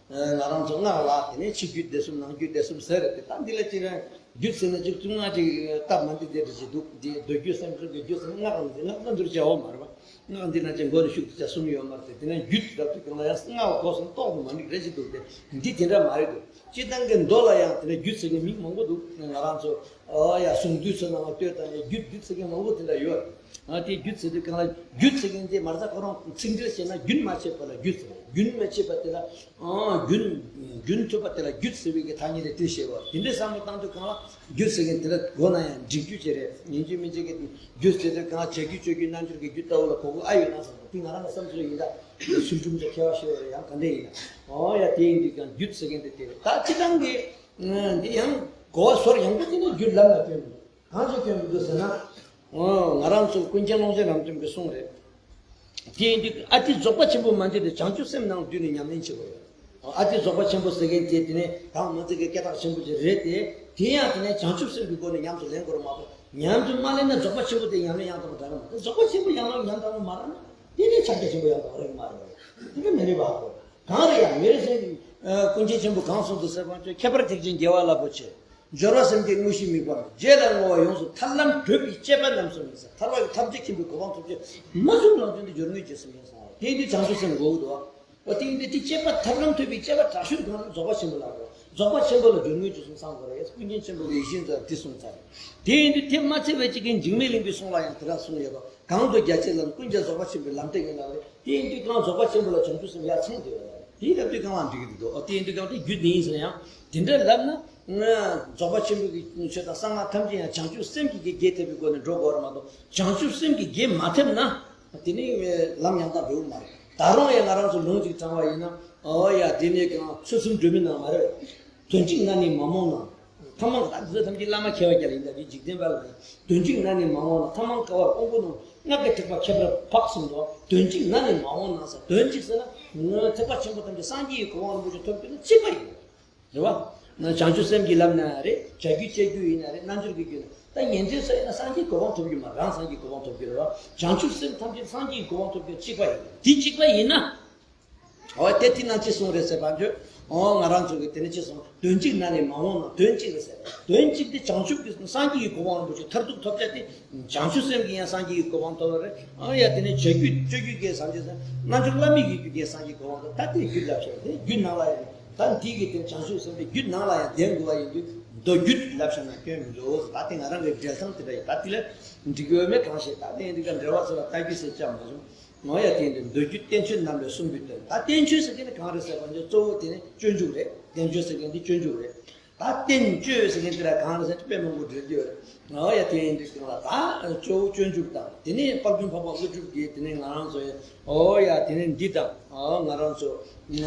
ང་རང་ཚོ་སྔགས་ལ་དེ་ནས་ཕྱི་རྒྱུད་སྡེ་གསུམ་ནང་རྒྱུད་སྡེ་གསུམ་ཟེར་རེད་དེ། ད་འདི་ལ་ཅིག་རང་རྒྱུད་ཟེར་ན་ཅིག་ཚུར་སྔགས་ཅིག་སྟབས་མ་འདི་དེ་འདྲ་ཅིག་འདུག་འདི་མདོ་རྒྱུད་སེམས་ཚོགས་ཀྱི་རྒྱུད་ཟེར་ན་སྔགས་ལ་འདི་སྔགས་ལ་འདུར་བྱ་བ་མ་རེད་པ། སྔགས་འདི་ན་ཅིག་མགོ་ནས་ཤུགས་ཏུ་བྱ་གསུམ་ཡོད་མ་རེད་དེ། དེ་ནས་རྒྱུད་ལབ་དུས་གང་ལ་ཡང་སྔགས་ལ་གོ་སོང་ཏོག་ཏུ་མ་འགྲིག་རེ་ཅིག་འདུག་སྟེ། འདི་དེ་འདྲ་མ་རེད་འདུག་སྤྱིར་བཏང་གི་མདོ་ལ་ཡང་དེ་ནས་རྒྱུད་ཟེར་མཁན་མིང་མང་པོ་འདུག་ང་རང་ཚོ་ཨོ་ཡ་གསུང་བསྡུས་ཚོ་ནང་ལ་ལྟོས་དང་ཡ་རྒྱུད་འདི་ཟེར་མཁན་མང་པོ་དེ་འདྲ་ཡོད། ཨ་དེ་རྒྱུད་ཟེར་དུས་གང་ལ་རྒྱུད་ཟེར་མཁན་དེ་མ་རྩ་ཁོ་རང་ཚིག་འགྲེལ་བྱས་ན་རྒྱུན་མ་ཆད་པ་ལ་རྒྱུད་ཟེར། རྒྱུན་མ་ཆད་པ་དེ་ལ་ཨ་རྒྱུན་རྒྱུན་མཐུད་པ་དེ་ལ་རྒྱུད་ཟེར་བའི་གི་ཐ་སྙད་དེ་དེ་བཤད་པ་དེ་འདྲའི་བསམ་བློ་བཏང་དུས་གང་ལ་རྒྱུད་ཟེར་མཁན་དེ་ལ་གོ་ན་ཡང་འགྲིག་རྒྱུ་ཅི་རེད། ཡིན་གཅིག་མིན་གཅིག་གི་རྒྱུད་ཟེར་དུས་གང་བྱ་རྒྱུད་སྤྱོད་རྒྱུད་རྣལ་འབྱོར་གྱི་རྒྱུད་ལྟ་བུ་ལ་གོ་དགོས་ཨ་ཡོད་ན་བསམ་དུས་ང་རང་ལ་བསམ་ཚུལ་ཡིན་ད། ཚུལ་ཁྲིམས་ཀྱི་ཁྱད་པར་ཤེས་པ་རེད་ཡང་ག་འདྲ་ཡིན་ན། ཨོ་ཡ་དེ་ཡིན་དུས་ཀྱང་རྒྱུད་ཟེར་མཁན་དེ་དེ་རེད། ད་སྤྱིར་བཏང་གི་འདི་ཡང་གོ་བ་ཟུར་ཡང་པོ་དེ་ནི་རྒྱུད་ལམ་ལ་བསྟན་འདུག་གང་ཞིག་བསྟན་འདུག་ཟེར་ན། ཨོ་ང་རང་ཚོ་ཀུན་མཁྱེན་ཀློང་ཆེན་རབ་འབྱམས་ཀྱི་གསུང་རེད། དེ་ཡིན་དུས་ཨ་ཏི་རྫོགས་པ་ཆེན་པོ་མ་འདི་དེ་བྱང་ཆུབ་སེམས་ནང་བསྡུས་ནས་ཉམས་ལེན་བྱེད་དགོས་ཡོད། ཨ་ཏི་རྫོགས་པ་ཆེན་པོ་ཟེར་མཁན་དེ་དེ་ནས་གང་མ་ཚིག་གི་སྐད་གྲགས་ཆེན་པོ་ཅིག་རེད་དེ། དེ་ཡང་དེ་ནས་བྱང་ཆུབ་སེམས་ཀྱི་སྒོ་ནས་ཉམས་སུ་ལེན་དགོས་རེད་མ་གཏོགས་ཉམས་སུ་མ་ལེན་ན་རྫོགས་པ་ཆེན་པོ་དེ་ཉམས་ལེན་ཡང་དག་པ་འདྲ་གི་མ་རེད། རྫོགས་པ་ཆེན་པོ་ཡང་ལ་ཉམས་དག་པ་མ་རེད་ན། དེ་ནས་ཕྱག་རྒྱ་ཆེན་པོ་ཡང་དག་རེད་མ་རེད། དེ་ག་མི་རེད་པ། གང་རེད་ཡང་མི་རེད་ཟེར། ཀུན་མཁྱེན་ཆེན་པོ་གང་གསུངས་འདུག་ཟེར་བ་ཚོས། ཁྱད་པར་ཐེག་ཆེན་རྒྱལ་བ་རླབས་པོ་ཆེ། སྦྱོར་བ་སེམས་བསྐྱེད་དངོས་གཞི་དམིགས་པ་མེད། རྗེས་ལ་བསྔོ་བ་ཡོངས་སུ་ཐར་ལམ་བགྲོད་པའི་དཔྱད་པ་རྣམ་གསུམ་ཡིན་ཟེར། ཐར་པ་གི་ཐབས་ཀྱི་མཁྱེན་པའི་གོ་འཕང་ཐོབ་བྱེད་མ་བྱུང་ལམ་སྟོན་དུ་སྦྱོར་དངོས་རྗེས་གསུམ་ཡིན་གསུངས་པ་རེད། དེ་ཡིན་དུས་བྱང་ཆུབ་སེམས་དགོས་ཀྱི་འདུག་བ། འོ་དེ་ཡིན་དུས་དེ་དཔྱད་པ་ཐབས་ལམ་ཐོབ་པའི་དཔྱད་པ་དྲག་ཤོས་གང་རེད། རྫོགས་པ་ཆེན་པོ་ལ་དགོས། རྫོགས་པ་ཆེན་པོ་ལ་སྦྱོར་དངོས་རྗེས་གསུམ་ཚང་དགོས་རེད། ཀུན་མཁྱེན་ཆེན་པོ་གི་ཡིད་བཞིན་ཚོ་དེ་གསུངས་ཚར་རེད། དེ་ཡིན་དུས་དེ་མ་ཚད་པའི་གཅིག་གིས་འཇིགས་མེད་གླིང་པའི་གསུང་ལ་ཡང་དེ་འདྲ་གསུངས་ཡོད་པ། གང་དུ་རྒྱ་ཆེ་ལམ་ཀུན་ཀྱང་རྫོགས་པ་ཆེན་པོའི་ལམ་སྟེགས་ཡིན་ལ་རེད། དེ་ཡིན་དུས་གང་རྫོགས་པ་ཆེན་པོ་ལ་བྱང་ཆུབ་སེམས་ཡར་ཚང་དེ་ཡོད་ལ་རེད། དེའི་སྐབས་དུས་གང་ལ་འགྲིག་གི་འདུག་འོ་དེ་ཡིན་དུས་གང་དེ་རྒྱུད་འདི་ཡིན་ཟེར་ཡང་དེ་འདྲ་ལབ་ན། རྫོགས་པ་ཆེན་པོ་གི་ཆོས་དང་གསང་སྔགས་ཐམས་ཅད་ཡང་བྱང་ཆུབ་སེམས་ཀྱི་གེགས་ཐེབས་པའི་སྒོ་ནས་འགྲོ་དགོས་རེད་མ་གཏོགས། བྱང་ཆུབ་སེམས་ཀྱི་གེགས་མ་ཐེབས་ན། དེ་ནི་ལམ་ཡང་དག་འགྲོ་གི་མ་རེད། ད་རུང་ཡང་ང་རང་ཚོ་ལུང་ཅིག་དྲངས་པ་ཡིན་ན། འོ་ཡ་དེ་ནས་གང་ཚུལ་གསུམ་སྒྲོན་མེ་ནང་མ་རེད། དོན་གཅིག་ན་ནི་མ་རྨོངས་ན། ཐ་མ་ད་དེ་ཚོ་ཐམས་ཅད་བླ་མ་མཁས་པ་རྒྱལ་ཡིན་ད་དེ་འཇིག་རྟེན་པ་ལ། དོན་གཅིག་ན་ནི་མ་རྨོངས་ན། ཐ་མ་ཀ་བར་དབང་པོ་རྣོན། སྔགས་ཀྱི་ཐེག་པ་ཁྱད་པར་འཕགས་གསུངས་འདུག་དོན་གཅིག་ན་ནི་མ་རྨོངས་ན་ཟེར། དོན་གཅིག་ཟེར་ན་ཐེག་པ་ཆེན་པོ་ཐམས་ཅད་སངས་རྒྱས་ཀྱི་གོ་འཕང་རིན་པོ་ཆེ་ཐོབ་རྒྱུ་ནི་གཅིག་པ་ཡིན། རེད་བ། བྱང་ཆུབ་སེམས་ཀྱི་ལམ་ན་རེད། བྱ་རྒྱུད་བཅས་རྒྱུད་ཡིན་ན་རེད། རྣལ་འབྱོར་གྱི་རྒྱུད་ན། ད་ཉན་ཐོས་ས་ཡིན་ན་སངས་རྒྱས་གོ་འཕང་ཐོབ་རྒྱུ་མ་རང་སངས་རྒྱས་གོ་འཕང་ཐོབ་རྒྱུ་རེད་བ། བྱང་ཆུབ་སེམས་ཐམས་ཅད་སངས་རྒྱས་གོ་འཕང་ཐོབ་རྒྱུ་གཅིག་པ་ཡིན། དེ་གཅིག་པ་ཡིན་ན། འོ་དེ་དེ་ན་ཅི་གསུང་རེད་ཟེར་བ་འཇོ། འོ་ང་རང་ཚོ་གི་དེ་ནི་ཅི་གསུང་། དོན་གཅིག་ན་ནི་མ་འོང་ན་དོན་གཅིག་རེད་ཟེར། དོན་གཅིག་དེ་བྱང་ཆུབ་ཀྱི་སངས་རྒྱས་ཀྱི་གོ་འཕང་རིན་པོ་ཆེ་མཐར་ཐུག་ཐོབ་བྱ་དེ། བྱང་ཆུབ་སེམས་ཀྱི་ཡང་སངས་རྒྱས་ཀྱི་གོ་འཕང་ཐོབ་པ་རེད། ཨ་ཡ་དེ་ནས་བྱ་རྒྱུད་སྤྱོད་རྒྱུད་ཀྱི་སངས་རྒྱས་སེམས། རྣལ་འབྱོར་བླ་མེད་ཀྱི་རྒྱུད་ཀྱི་སངས་རྒྱས་གོ་འཕང་ཐོབ། ད་དེ་རྒྱུད་ལ་བྱས་དེ་རྒྱུད་ནང་ལ་ཡང་། ད་འདི་གི་དེ་བྱང་ཆུབ་སེམས་དེ་རྒྱུད་ནང་ལ་ཡང་ལྡན་དགོས་པ་ཡིན་དུས་མདོ་རྒྱུད་ལབ་བྱས་ན་སྐྱོན་མི་འདུག་ད་དེ་ང་རང་གི་འགྲེལ་སྟངས་དེ་འདྲ་ཡིན། ད་དེ་ལ་འགྲིག་གི་ཡོད་མེད་གང་ཤེས། ད་དེ་ཡིན་དུས་ཀ་འགྲེལ་བ་ཚོ་ལ་ལྟ་རྒྱུ་ཟེར་ཅང་མ་བྱུང་། ང་ཡ་དེ་ཡིན་དུས་མདོ་རྒྱུད་བསྟན་བཅོས་རྣམ་པའི་གསུང་གི་དོན། ད་བསྟན་བཅོས་ཟེར་མཁན་དེ་གང་རེད་ཟེར་བ་འདི་གཙོ་བོ་དེ་ནི་སྤྱོད་འཇུག་རེད། བསྟན་བཅོས་ཟེར་མཁན་འདི་སྤྱོད་འཇུག་རེད། ད་བསྟན་བཅོས་ཟེར་མཁན་དེ་ལ་གང་རེད་ཟེར་དཔེ་མང་པོ་འགྲེལ་རྒྱུ་ཡོད་རེད། ང་ཡ་དེ་ཡིན་དུས་གང་ལ་ད་གཙོ་བོ་སྤྱོད་འཇུག་དང་། དེ་ནས་དཔལ་ལྡན་འཕགས་པ་ཀླུ་སྒྲུབ་ཀྱི་དེ་ནས་ང་རང་ཚོ་ཡ། ཨོ་ཡ་དེ་ནས་འདི་དང་། ཨོ་ང་རང་ཚོ་ང་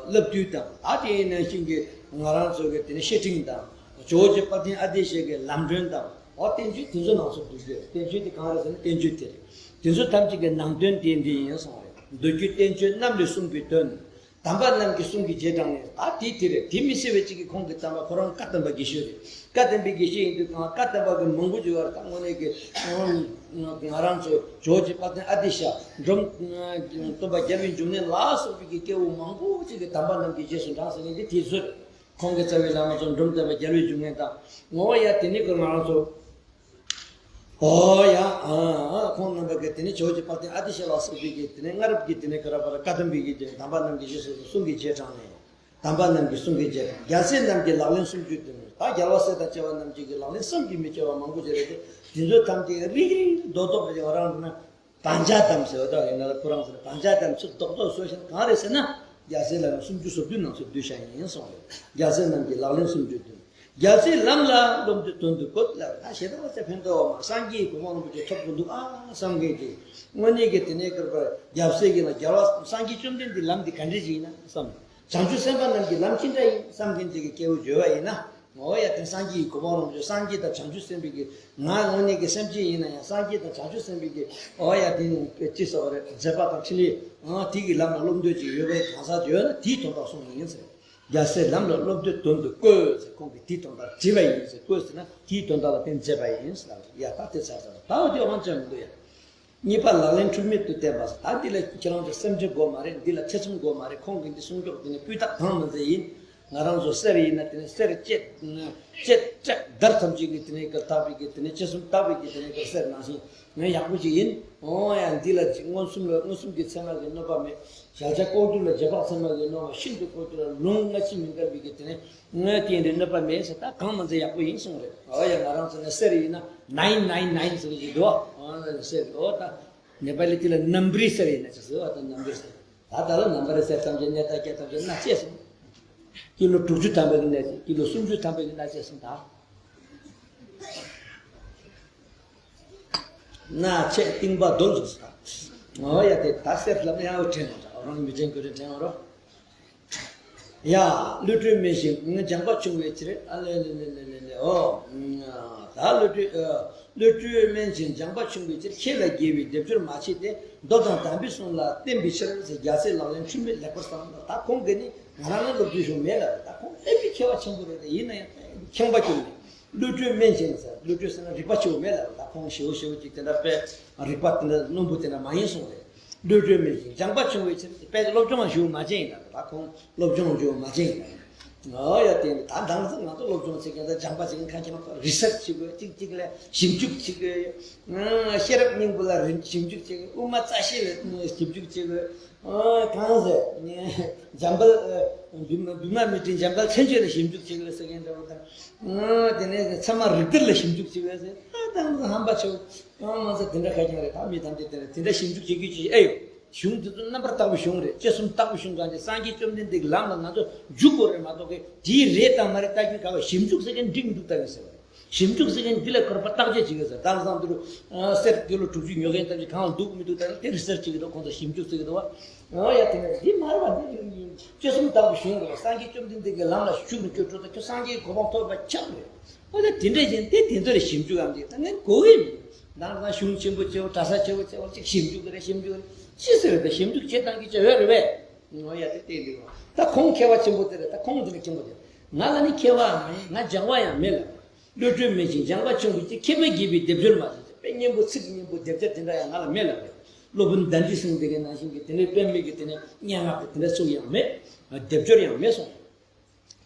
བསླབ་བཏུས་དང་། ད་དེ་ནས་ཤིང་གི་ང་རང་ཚོ་གི་དེ་ནས་བཤེས་སྤྲིང་དང་། ཇོ་བོ་རྗེ་དཔལ་ལྡན་ཨ་ཏི་ཤ་གི་ལམ་སྒྲོན་དང་། ཨོ་བསྟན་བཅོས་དེ་ཚོ་ནང་སོགས་འདུས་ཡོད། བསྟན་བཅོས་དེ་གང་རེད་ཟེར་ན་བསྟན་བཅོས་དེ་རེད། དེ་ཚོ་ཐམས་ཅད་ཀྱི་ནང་དོན་དེ་འདི་ཡིན་གསུངས་རེད། མདོ་རྒྱུད་བསྟན་བཅོས་རྣམ་ལས་གསུང་གི་དོན། དམ་པ་རྣམས་ཀྱི་གསུང་གི་རྗེས་འབྲངས་ནས། ད་དེ་དེ་རེད། དེ་མི་སྲིད་པའི་གཅིག་གི་ཁོང་གི་དམ་པ་ཁོ་རང་བཀའ་གདམས་པ་དགེ་བཤེས་རེད། བཀའ་གདམས་པའི་དགེ་བཤེས་ཡིན་དུས་གང་བཀའ་གདམས་པ་གི་མང་པོ་ཅིག་ཡོད་རེད། ད་དངོས་གནས་ཀྱི་ང་རང་ཚོ་ཇོ་བོ་རྗེ་དཔལ་ལྡན་ཨ་ཏི་ཤ། འབྲོམ་སྟོན་པ་རྒྱལ་བའི་འབྱུང་གནས་ལ་སོགས་པའི་གི་སྐྱེས་བུ་མང་པོ་ཅིག་གི་དམ་པ་རྣམས་ཀྱི་རྗེས་སུ་འབྲངས་ཟེར་མཁན་དེ་དེ་ཚོ་རེད། ཁོང་གི་རྩ་བའི་བླ་མ་ཚོ་འབྲོམ་སྟོན་པ་རྒྱལ་བའི་འབྱུང་གནས་དང་། ངོ་བོ་ཡ་དེ་ནི་ཀོ་ང་རང་ཚོ། ཨོ་ཡ། ཨ་ཨ་ཁོང་རྣམ་པ་གི་དེ་ནི་ཇོ་བོ་རྗེ་དཔལ་ལྡན་ཨ་ཏི་ཤ་ལ་སོགས་པའི་གི་དེ་ནི་སྔ་རབས་ཀྱི་དེ་ནི་ཀ་ར་པ་ར་བཀའ་གདམས་པའི་གི་དེ་ནི་དམ་པ་རྣམས་ཀྱི་རྗེས་སུ་གསུང་གི་རྗེས་འབྲངས་ནས། དམ་པ་རྣམས་ཀྱི་གསུང་གི་རྗེས། རྒྱལ་སྲས་རྣམས་ཀྱི་ལག་ལེན་སུམ་ཅུ་སྟོན། ད་རྒྱལ་བ་སྲས་དང་བཅས་པ་རྣམས་ཀྱི་གི་ལག་ལེན་བསམ་གྱིས་མི་ཁྱབ་པ་མང་པོ་ཅིག་རེད་དེ། དེ་ཚོ་ཐམས་ཅད་རིག་རིག་རྡོག་རྡོག་རེད། ང་རང་ན། བང་ཆ་གདམས་ཟེར་བ་དག་ཡིན་ན་ཁོ་རང་ཚོ་ནི་བང་ཆ་གདམས་ཚུར་རྡོག་རྡོག་བཟོས་ཤིང་གང་རེད་ཟེར་ན། རྒྱལ་སྲས་ལག་ལེན་སུམ་ཅུ་སོ་བདུན་ནང་ཚུར་བསྡུས་བཞག་ཡིན་གསུངས་རེད། རྒྱལ་སྲས་རྣམས་ཀྱི་ལག་ལེན་སུམ་ཅུ་སྟོན། རྒྱལ་སྲས་ལམ་ལ་སློབ་འདོད་དོན་དུ་བཀོད་ལ། ད་ཞེ་དྲག་ལ་ཚེ་ཕན་ཐོགས་མ་སངས་རྒྱས་གོ་འཕང་རིན་པོ་ཆེ་ཐོབ་དགོས་འདུག་ཨ་བསམ་མཁན་གྱི། དངོས་གནས་ཀྱི་དེ་ནས་ཀར་པར་རྒྱལ་སྲས་ཀྱི་ལ་རྒྱལ་བ་སངས་རྒྱས་བཅོམ་ལྡན་འདས་ལམ་འདི་ག་འདྲ་ཞིག་ཡིན་ན་བསམ། བྱང་ཆུབ་སེམས་དཔའ་རྣམས་ཀྱི་ལམ་ཅི་འདྲ་ཡིན་བསམ་མཁན་ཅིག་གི་སྐྱེ་བོ་བརྗོད་པ་ཡིན་ན། ངོ་ཡ་དེ་སངས་རྒྱས་ཀྱི་གོ་འཕང་རིན་པོ་ཆེ། སངས་རྒྱས་དང་བྱང་ཆུབ་སེམས་དཔའི་གི་ང་དངོས་གནས་ཀྱི་སེམས་ཅན་ཡིན་ན་ཡང་སངས་རྒྱས་དང་བྱང་ཆུབ་སེམས་དཔའི་གི་ཨོ་ཡ་དེ་ནི་ཅི་ཟེར་བ་རེད། མཛད་པ་དང་འཕྲིན་ལས་ཨང་དེ་གི་ལམ་ལ་སློབ་འདོད་ཅིག་ཡོད་པའི་གང་ཟག་ཅིག་ཡོད་ན་དེའི་དོན་དག་གསུངས་ཡིན་ཟེར། རྒྱལ་སྲས་ལམ་ལ་སློབ་སྟོན་དོན་དུ་བསྐོས་ཟེར། ཁོང་གིས་དེའི་དོན་དག་བྲིས་པ་ཡིན་ཟེར། བསྐོས་ཟེར་ན་དེའི་དོན་དག་ལ་བརྟེན་མཛད་པ་ཡིན་ཟེར་ལབ། ཡ་ད་དེ་ཚར་ཚར། ད་འོ་དེ་དབང་ཆ་མི་འདུག་ཡ། གཉིས་པ་ལག་ལེན་འཁྲུལ་མེད་དུ་བསྟན་པ་ཟེར། ད་འདི་ལ་ཁྱེད་རང་ཚོ་སེམས་ཁྲལ་དགོས་མ་རེད། འདི་ལ་ཐེ་ཚོམ་དགོས་མ་རེད། ཁོང་གིས་འདི་གསུང་ཕྱོགས་དེ་ནི་སྤུས་དག་གང་མི་མཛད་ཡིན། ང་རང་ཚོ་གསེར་ཡིན་ན་དེ་ནི་གསེར་བཅད་བཅད་བཅད་བརྡར་ཐམས་ཅད་ཀྱི་དེ་ནི་ཀ་དག་པའི་གི་དེ་ནི་ཅི་གསུང་དག་པའི་གི་དེ་ནི་ཀ་གསེར་ནང་བཞིན་ངས་ཡག་པོ་ཅིག་ཡིན། འོ་ཡ་འདི་ལ་མངོན་སུམ་ལ་མངོན་སུམ་གྱི་ཚད་མ་གི་གནོད་པ་མེད། བྱ་བྱ་ལྐོག་གྱུར་ལ་རྗེས་དཔག་ཚད་མ་གི་གནོད་པ་ཤིན་ཏུ་ལྐོག་གྱུར་ལ་ལུང་སྔ་ཕྱི་མི་འགལ་བའི་གི་དེ་ནི་ངས་དེ་འདྲའི་གནོད་པ་མེད་ཟེར། ད་གང་མ་མཛད་ཡག་པོ་ཡིན་གསུངས་རེད། འོ་ཡ་ང་རང་ཚོ་ནི་གསེར་ཡིན་ན་ནའིན་ནའིན་ནའིན་ཟེར་གྱི་འདུག་འོ་གསེར་འོ་ད་ནེ་པ་ལི་དེ་ལ་ནམ་བིར་གསེར་ཡིན་ན་ཅི་ཟེར་བ་ད་ནམ་བིར་ཟེར། ད་ད་ལ་ནམ་བིར་གསེར་ཐམས་ཅད་ནས་ད་སྐྱེ་ཐམས་ཅད་ན་བཅད་སོང་། ཀི་ལོ་དྲུག་ཅུ་ཐམ་པའི་གི་ནས་ཀི་ལོ་སུམ་ཅུ་ཐམ་པའི་གི་ན་བཅད་སོང་ད། ན་ཆད་རྟིང་པ་རྡོལ་ཟེར་ས། ཨོ་ཡ་དེ་ད་གསེར་ལབ་ན་ཡང་དྲན་འོང་། རང་མི་དྲན་དགོས་རེད། དྲན་འོང་རོ། ཡ། བློ་གྲོས་དམན་ཞིང་སྦྱངས་པ་ཆུང་བའི་ཕྱིར། ཨ་ལེ་ལེ་ལེ་ལེ་ལེ་ལེ། ཨོ། ད་བློ་གྲོས་ཨ། བློ་གྲོས་དམན་ཞིང་སྦྱངས་པ་ཆུང་བའི་ཕྱིར། ཁྱེད་ལ་དགེ་བའི་སྡེབ་སྦྱོར་མ་བྱས་ཏེ། མདོ་དང་དམ་པའི་གསུང་ལ་བརྟེན་པའི་ཕྱིར་ཟེར། རྒྱལ་སྲས་ལག་ལེན་འཁྲུལ་མེད་ལེགས་པར་བསམ། ད་ཁོང་གིས་ནི་ང་རང་ལ་སློབ་ཁྲིད་ཞུ་མེད་ལ། ད་ཁོང་དཔེ་མི་མཁས་པ་ཆེན་པོ་རེད། ད་ཡིན་ན་ཡང་ཁེངས་པ་སྐྱུར་ནས། བློ་གྲོས་དམན་ཞིང་ཟེར། བློ་གྲོས་ཟེར་ན་རིག་པ་ཆེ་བོ་མེད་ལ། ད་ཁོང་ཞེ་བོ་ཞེ་བོ་ཅིག་དེ་འདྲ་དཔེ་རིག་པ་དེ་འདྲ་རྣོན་པོ་དེ་འདྲ་མ་ཡིན་གསུངས་རེད། བློ་གྲོས་དམན་ཞིང་སྦྱངས་པ་ཆུང་བའི་ཕྱིར། དཔེ་སློབ་སྦྱོང་ཞུ་མ་བྱས་ཡིན་ལ། ད་ཁོང་སློབ་སྦྱོང་ཞུ་མ་བྱས་ཡིན་ལ། ཨོ་ཡ་དེ་ནི་ད་དང་ཚང་ང་ཚོ་སློབ་སྦྱོང་བྱེད་མཁན་དང་སྦྱངས་པ་བྱེད་མཁན་ཁ་ཁྱེད་རང་ཚོ་རི་སར་ཆི་བྱེད་དགོས། གཅིག་གཅིག་ལ་ཞིབ་འཇུག་བྱེད་དགོས། ཤེས་རབ་སྙིང་པོ་ལ་རིམ་ཞིབ་འཇུག་བྱེད་དགོས། དབུ་མ་རྩ་ཤེ་ལ་ཞིབ་འཇུག་བྱེད་དགོས། ཨོ་གང་ཟེར། འཇམ་དཔལ་བི་མ་བི་མ་མི་ཏྲའི་འཇམ་དཔལ་མཚན་བརྗོད་ལ་ཞིབ་འཇུག་བྱེད་དགོས་ཟེར་མཁན་འདྲ་བོ་དང་། དེ་ནས་ཚད་མ་རིགས་གཏེར་ལ་ཞིབ་འཇུག་བྱེད་དགོས་ཟེར། ད་དང་ཚང་ཧམ་པ་ཆེ་བོ། གང་མ་ཚད་དེ་འདྲ་ཁ་རྐྱང་རེད། ད་མི་ཐམས་ཅད་དེ་འདྲ་དེ་འདྲ་ཞིབ་འཇུག་བྱེད་རྒྱུ་ཅིག་ཨེ་ཡོད། གཞུང་འདི་ཚོ་རྣམ་པར་དག་པའི་གཞུང་རེད། དཔྱད་གསུམ་དག་པའི་གཞུང་གང་ཅི། སངས་རྒྱས་བཅོམ་ལྡན་འདས་ཀྱི་ལམ་ལ་ང་ཚོ་འཇུག་དགོས་རེད་མ་གཏོགས་གི་དེའི་རེད་དང་མ་རེད་ལྟ་རྒྱུ་ག་བ། ཞིབ་འཇུག་ཟེར་མཁན་འགྲིག་མི་འདུག་ལྟ་གི་ཟེར་བ་རེད། ཞིབ་འཇུག་ཟེར་མཁན་འདི་ལ་ཁོ་རང་བརྟག་དཔྱད་བྱེད་གི་ཟེར། དེང་སང་འདི་རུ་གསེར་འདི་ལོ་དྲུག་ཅུ་ཉོ་མཁན་ཐམས་ཅད་གང་ལ་འདུག་མི་འདུག་ལྟ་ན་དེ་རི་སར་ཆི་བྱེད་ཀྱི་འདུག་ཁོང་ཚོ་ཞིབ་འཇུག་ཟེར་གི་འདུག་བ། ཨོ་ཡ་དེ་ནས་འདི་མ་རེད་བ། འདི་དཔྱད་གསུམ་དག་པའི་གཞུང་རེད་བ། སངས་རྒྱས་བཅོམ་ལྡན་འདས་ཀྱི་ལམ་ལ་ཞུགས་ནས་སྐྱོད་འགྲོ་ད་ཁྱོད་སངས་རྒྱས་ཀྱི་གོ་འཕང་ཐོབ་པ་ཁྱབ་རེད། ཨོ་ད་དེ་འདྲ་ཡིན་ཏེ་དེ་ཚོ་ལ་ཞིབ་འཇུག་ཡང་དེ་ད་ངས་གོ་གི་མི་འདུག་དེང་སང་གཞུང་ཆེན་པོ་ཆེ་བོ་གྲྭ་ས་ཆེ་བོ་ཆེ་བོ་ཅིག་ཞིབ་འཇུག་གི་རེད། ཞིབ་འཇུག་གི་རེད། ཅི་ཟེར་རེད། ད་ཞིབ་འཇུག་བྱེད་སྟངས་ཀྱི་ཅི་ཡོད་རེད་བས། ཨོ་ཡ་དེ་བལྟས་འདུག་ད་ཁོང་མཁས་པ་ཆེན་པོ་དེ་རེད། ད་ཁོང་དེ་འདྲ་མཁན་པོ་དེ་རེད། ང་ལ་ནི་མཁས་པའང་མེད། ང་སྦྱང་བ་ཡང་མེད་ལ། བློ་གྲོས་དམན་ཞིང་སྦྱངས་པ་ཆུང་བའི་ཕྱིར། མཁས་པས་དགྱེས་པའི་སྡེབ་སྦྱོར་མ་བྱས་ཏེ། དཔེ་སྙན་པོ་ཚིག་སྙན་པོ་སྡེབ་སྦྱོར་དེ་འདྲ་ཡང་ང་ལ་མེད་ལ་བས། སློབ་དཔོན་དཎྜི་སིང་དེ་གའི་ནང་བཞིན་གྱི་དེ་འདྲའི་དཔེ་མེད་ཀྱི་དེ་ནས་སྙན་ངག་གི་དེ་འདྲ་ཚུགས་ཡང་མེད། སྡེབ་སྦྱོར་ཡང་མེད་གསུངས།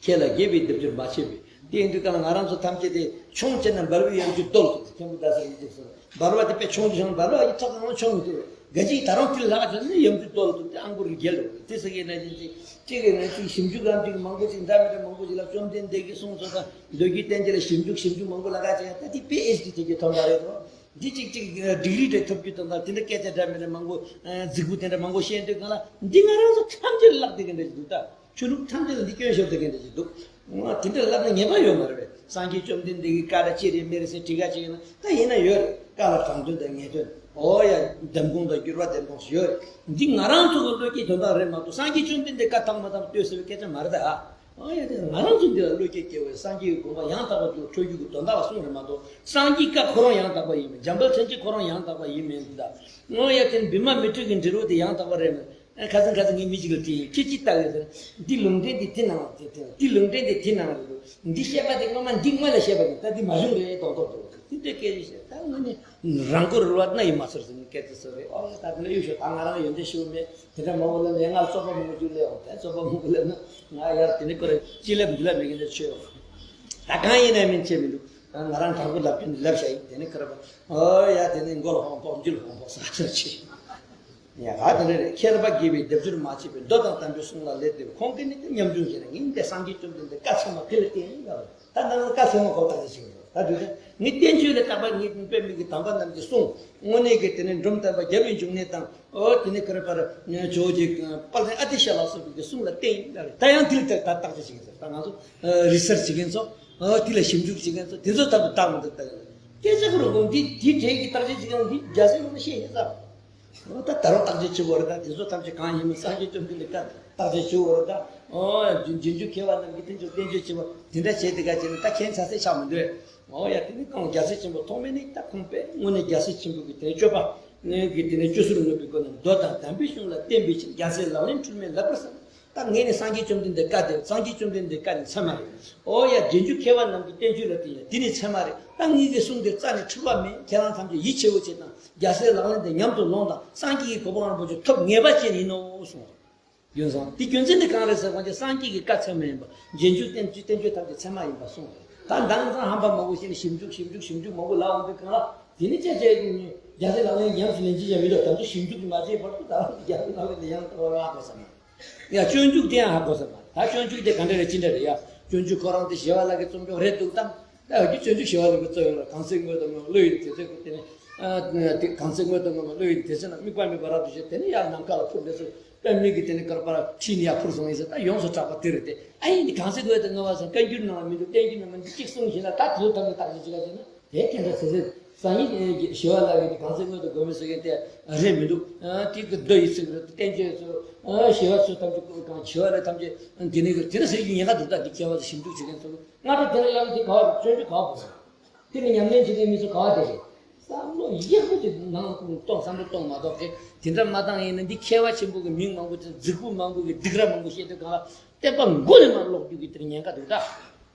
ཁྱེད་ལ་དགྱེས་པའི་སྡེབ་སྦྱོར་མ་བྱས་པས། དེ་ཡིན་དུས་ཀ་ལ་ང་རང་ཚོ་ཐམས་ཅད་དེ་ཆུང་བྱས་ན་འབར་བའི་ཡང་ཅིག་རྡོལ་ཟེར་ཏེ་མཁན་པོ་ཟླ་ཟེར་གྱི་ཅིག་གསུངས། འབར་བ་དེ་དཔེ་ཆུང་ཆུང་འབར་བ་ཡི་ཐག་ངང་ཆུང་མི་ཐུབ། ག་ཅིག་ད་རུང་དེ་ལ་ལྷག་བྱས་ན་ཡང་ཅིག་རྡོལ་ཐུབ་སྟེ་ཨང་པོ་རི་རྒྱལ་ལོ་དེ་ཟེར་གྱི་ན་ཅིག་ཅིག་གི་ན་ཅིག་ཞིབ་འཇུག་གམ་ཅིག་མང་པོ་ཅིག་འདྲ་མི་འདྲ་མང་པོ་ཅིག་ལ་བཅོམ་ལྡན་འདས་ཀྱིས་གསུངས་སོང་ད་མདོ་རྒྱུད་བསྟན་བཅོས་ལ་ཞིབ་འཇུག་ཞིབ་འཇུག་མང་པོ་ལ་ག་ཅིག་ཡང་ད་དེ་པི་ཨེཆ་ཌི་དེ་གྱི་ཐོབ་ད་རེད་དོ། འདི་ཅིག་ཅིག་ཌིག་རི་རེ་ཐོབ་རྒྱུ་དང་ད་དེ་འདྲ་སྐད་ཆ་འདྲ་མི་འདྲ་མང་པོ་རྫིག་པོ་དེ་འདྲ་མང་པོ་བཤད་འདོད་གང་ལ་འདི་ང་རང་ཚོ་ཐམས་ཅད་ལ་བརླག་བསྡད་མཁན་འདྲ་ཞིག་འདུག་ད་ཆོས་ལུགས་ཐམས་ཅད་ལ་འདི་སྐྱོན་ཤོར་བསྡད་མཁན་འདྲ་ཞིག་འདུག་ང་དེ་འདྲ་ལབ་ན་ངེས་པ་ཡོད་མ་རེད་པས། སངས་རྒྱས་བཅོམ་ལྡན་འདས་ཀྱི་བཀའ་ལ་ཅི་རེད་མེད་རེད་ཟེར་དྲི་ག་ཅིག་ཡིན་ན་ད་ཡིན་ན་ཡོད་རེད། བཀའ་ལ་དྲང་དོན་དང་ངེས་དོན་ཨོ་ཡ་འདེམས་ཁོངས་དང་འགྱུར་བ་འདེམས་ཁོངས་སུ་ཡོད་རེད། འདི་ང་རང་ཚོ་གི་བློ་སྐྱེད་དོན་དག་རེད་མ་གཏོགས་སངས་རྒྱས་བཅོམ་ལྡན་འདས་བཀའ་བཏང་མ་བཏང་ལྟོས་ཟེར་བའི་སྐད་ཆ་མ་རེད་ད། ཨ་ཨོ་ཡ་དེ་ང་རང་ཚོ་འདི་ལ་བློ་སྐྱེད་སྐྱེ་བའི་སངས་རྒྱས་ཀྱི་དགོངས་པ་ཡང་དག་པར་འགྲོ་འགྲོ་རྒྱུ་གི་དོན་དག་ལ་གསུངས་རེད་མ་གཏོགས་སངས་རྒྱས་བཀའ་ཁོ་རང་ཡང་དག་པ་ཡིན་མིན་འཇམ་དཔལ་མཚན་བརྗོད་ཁོ་རང་ཡང་དག་པ་ཡིན་མིན་འདི་དག་ཨོ་ཡ་དེ་བི་མ་མི་ཏྲ་གི་འབྲི་རོ་དེ་ཡང་དག་པ་རེད་མིན། ཨ་ཁ་སང་ཁ་སང་ངས་མི་གཅིག་ལ་དྲིས་ཡིན། ཁྱེད་ཅི་ལྟ་གི་ཟེར། འདི་ལུང་འདྲེན་འདི་དེ་ནང་དེ་དེ་འདི་ལུང་འདྲེན་འདི་དེ་ནང་རེད་འདུག་འདི་བཤད་པ་དེ་སྔོན་མ་འདི་སྔོན་ལ་བཤད་པ་ཡིན། ད་འདི་མ་བྱུང་རེད་དོག་དོག་འདུག་འདི་འདྲ་སྐད་ཆ་བཤད་ད་ངོ་ནས་རང་མགོ་རུལ་བ་སྣ་ཡིས་མ་ཚོར་ཟེར་ནས་སྐད་ཆ་ཟེར་རེད། ཨོ་ད་དེ་འདྲ་གཡུག་ཤོག་ད་ང་རང་ཡོན་ཏན་ཞུ་མེད། དེ་འདྲ་མང་པོ་ལབ་ནས་ང་རྩོད་པ་མང་པོ་ཅིག་སླེབས་འོང་། དེ་རྩོད་པ་མང་པོ་སླེབས་ན་ང་ཡར་དེ་ནས་ཁོ་ར་ཅི་ལབ་འདི་ལབ་མེད་མཁན་ནས་ཆོས་ཡོང་། ད་གང་ཡིན་ན་མིན་ཆེ་མི་འདུག་ང་རང་དྲང་པོ་ལབ་རྒྱུ་ནི་ལབ་བྱ་ཡིན། དེ་ནས་ཁོ་ར་ཨོ་ཡ་དེ་ནས་མགོ་ལ་ཧོང་པོ་མཇུག་ལ་ཧོང་པོ་ཟ་ཆ་ཆེ། ཡ་ག་དེ་འདྲ་རེད། མཁས་པ་དགྱེས་པའི་སྡེབ་སྦྱོར་མ་བྱས་པའི་མདོ་དང་དམ་པའི་གསུང་ལ་ལད་དེ་ཁོང་གིས་ནི་དེ་ཉམ་ཆུང་བྱས་ན་ངས་འདི་སངས་རྒྱས་བཅོམ་ལྡན་འདས་བཀའ་ཚད་མ་དེ་ལ་བརྟེན་ཡིན་ལབ་རེད། ད་ནང་བཀའ་ཚད་མ་གོ་བརྟག་དཔྱད་བྱེད་ཀྱི་ཡོད། ད་དུས་ཚོད་ངས་བསྟན་བཅོས་ལས་བརྟག་པ་ངས་དཔེ་མི་གི་དམ་པ་རྣམས་ཀྱི་གསུང་དངོས་གནས་ཀྱི་དེ་ནས་འབྲོམ་སྟོན་པ་རྒྱལ་བའི་འབྱུང་གནས་དང་ཨོ་དེ་ནས་ཁ་ར་པར་ཇོ་བོ་རྗེ་དཔལ་ལྡན་ཨ་ཏི་ཤ་ལ་སོགས་པའི་གི་གསུང་ལ་བརྟེན་ཡིན་ལབ་རེད། ད་ཡང་དེ་ལ་ད་བརྟག་དཔྱད་བྱེད་ཀྱི་ཡོད། ད་ང་ཚོ་རི་སར་ཆི་བྱེད་མཁན་ཚོ་ཨོ་དེ་ལ་ཞིབ་འཇུག་བྱེད་མཁན་ཚོ་དེ་ཚོ་ད་བརྟག་མི་འདུག་ད་སྐད་ཆ་ཁོ་རང་གོང་འདི་དེའི་གྲས་ཀྱི་བརྟག་དཔྱད་བྱེད་མཁན་འདི་རྒྱལ་སྲས་ལ་ཤེས་ཤེས་ཚར། འོ་ད་ད་རུང་བརྟག་དཔྱད་བྱེད་དགོས་རེད། ད་དེ་ཚོ་ཐམས་ཅད་གང་ཡིན་མིན་སངས་རྒྱས་བཅོམ་ལྡན་འདས་བཀའ་བརྟག་དཔྱད་བྱེད་དགོས་རེད། ད་འོ་ཡ་རྗེས་འཇུག་མཁས་པ་རྣམས་ཀྱིས་དེ་ཚོ་བསྟན་བཅོས་བྱེད་པ་དེ་འདྲ་བྱས་དེ་ག་བྱས་ན་ད་ཁྱད་ཆ་ཚད་ཆགས་མི་འདུག་འོ་ཡ་དེ་ནི་ཁོང་རྒྱལ་སྲས་ཆེན་པོ་ཐོགས་མེད་ནི་ད་ཁོང་པས་དངོས་གནས་རྒྱལ་སྲས་ཆེན་པོ་གི་དེ་སྤྱོད་པ་ནི་གི་དེ་ནི་སྤྱོད་ཟུར་ངོས་པའི་སྒོ་ནས་མདོ་དང་དམ་པའི་གཞུང་ལ་བརྟེན་པའི་ཕྱིར་རྒྱལ་སྲས་ལག་ལེན་འཁྲུལ་མེད་ལེགས་པར་བསམ། ད་ངས་ནི་སངས་རྒྱས་བཅོམ་ལྡན་འདས་བཀའ་དེ། སངས་རྒྱས་བཅོམ་ལྡན་འདས་བཀའ་ནི་ཚད་མ་རེད། ཨོ་ཡ། རྗེས་འཇུག་མཁས་པ་རྣམས་ཀྱི་བསྟན་བཅོས་ལ་བརྟེན་ཡང་དེ་ནི་ཚད་མ་རེད། ད་ངེད་ཀྱི་གསུང་དེ་རྩ་ནས་འཁྲུལ་པ་མེད། ཁྱེད་རང་ཐམས་ཅད་ཡིད་ཆེས་པོ་བྱེད་དང་། རྒྱལ་སྲས་ལག་ལེན་དེ་ཉམས་སུ་ལོངས་དང་། སངས་རྒྱས་ཀྱི་གོ་འཕང་རིན་པོ་ཆེ་ཐོབ་ངེས་པ་ཅན་ཡིན་ནོ་གསུངས། རྒྱུ་མཚན། དེ་རྒྱུ་མཚན་དེ་གང་རེད་ཟེར་བ་ཅིན་སངས་རྒྱས་ཀྱི་བཀའ་ཚད་མ་ཡིན་པ། རྗེས་འཇུག་བསྟན་བསྟན་བཅོས་ཐམས་ཅད་ཚད་མ་ཡིན་པ་གསུངས་རེད། ད་ད་ལྟ་ཧམ་པ་མང་པོ་ཞིག་ནས་ཞིབ་འཇུག་ཞིབ་འཇུག་ཞིབ་འཇུག་མང་པོ་ལབ་འོང་དུས་གང་ལ། དེ་ནི་ཅི་བྱས་རྒྱལ་སྲས་ལག་ལེན་ཉམས་སུ་ལེན་གྱི་ཡང་མི་འདུག་དམ་ཆོས་ཞིབ་འཇུག་གི་མ་བྱས་བར་དུ་ད་རྒྱལ་སྲས་ལག་ལེན་དེ་ཡང་དགོས་ས་མ་རེད། ཡ། སྤྱོད་འཇུག་དེ་ཡང་ཧ་གོ་ས་མ་རེད། ད་སྤྱོད་འཇུག་དེ་ག་འདྲ་རེད་ཅི་འདྲ་རེད། ཡ། སྤྱོད་འཇུག་ཁོ་རང་དེ་ཞི་བ་ལྷ་གིས་རྩོམ་རྒྱུ་རེད་འདུག་དམ། ད་ཡ་གི་སྤྱོད་འཇུག་ཞི་བ་ལྷ་གིས་རྩོམ་ཡོད་ལ། གང་ཚེ་དངོས་དང་དངོས་པོ་བློ་ཡི་དེ་ཚོ་གི་དེ་ནི། ཨ་དེ་གང་ཚེ་དངོས་དང་དངོས་པོ་བློ་ཡི་དེ་ཚོ་ན་དམིགས་པ་མེད་པ་རབ་ཏུ་བྱས། དེ་ནི་ཡར་ནམ་མཁའ་ལ་འཕུར་འདི་ཚོ་པདྨའི་གི་དེ་ནི་དཀར་པར་ཁྲིད་ནི་ཡར་འཕུར་སོང་ཡིན་ཟེར། ད་ཡོངས་སུ་གྲགས་པ་དེ་རེད་དེ། ཨ་ཡིན་དེ་གང་ཚེ་དངོས་དང་དངོས་པོ་ཟེར་བཀའ་འགྱུར་ནང་ལ་མི་འདུག་བསྟན་འགྱུར་ནང་མི་འདུག་གཅིག་གསུངས་ཤེས་ན། ད་དེ་ཚོ་ཐམས་ཅད་བརྟག་དཔྱད་ཅི་ག་བྱས་ན། དེ་དེ་འདྲ་ཟེར་ཟེར། སང་ཉིན་ཞི་བ་ལྷ་གིས་དེ་གང་ཚེ་དངོས་དང་དགོས་མེད་ཟེར་མཁན་དེ་རེད་མི་འདུག་ཨ་དེ་གི་མདོ་ཡི་ཚིག་རེད། བསྟན་བཅོས་ཚོ། ཨ་ཞི་བ་ཚོ་ཐམས་ཅད་གང་ཞི་བ་ལྷ་ཐམས་ཅད་དེ་ནི་དེ་འདྲ་ཟེར་རྒྱུ་ཉེན་ཁ་འདུག་ད་འདི་མཁས་པ་ཚོ་ཞིབ་འཇུག་བྱེད་མཁན་ཚོ་སྔ་དྲོ་དེ་འདྲ་ལབ་དེ་ག་བ་རེད། སྤྱོད་འཇུག་ག་བ་རེད། དེ་ནི་ཉམས་ལེན་བྱེད་མཁན་མི་ཚོ་ག་བ་དེ་རེད། བསམ་བློ་ཡག་པོ་ཅིག་ནང་གཏོང་། བསམ་བློ་གཏོང་མ་གཏོགས་གི་དེ་འདྲ་མ་བཏང་ཡིན་ན། འདི་མཁས་པ་ཆེན་པོ་གི་མིང་མང་པོ་དང་རྫིག་པོ་མང་པོ་གི་སྡིགས་ར་མང་པོ་བཤད་དུས་གང་ལ་བསྟན་པ་མགོ་ནས་མར་ལོག་རྒྱུ་གི་དེར་ཉེན་ཁ་འདུག་ད།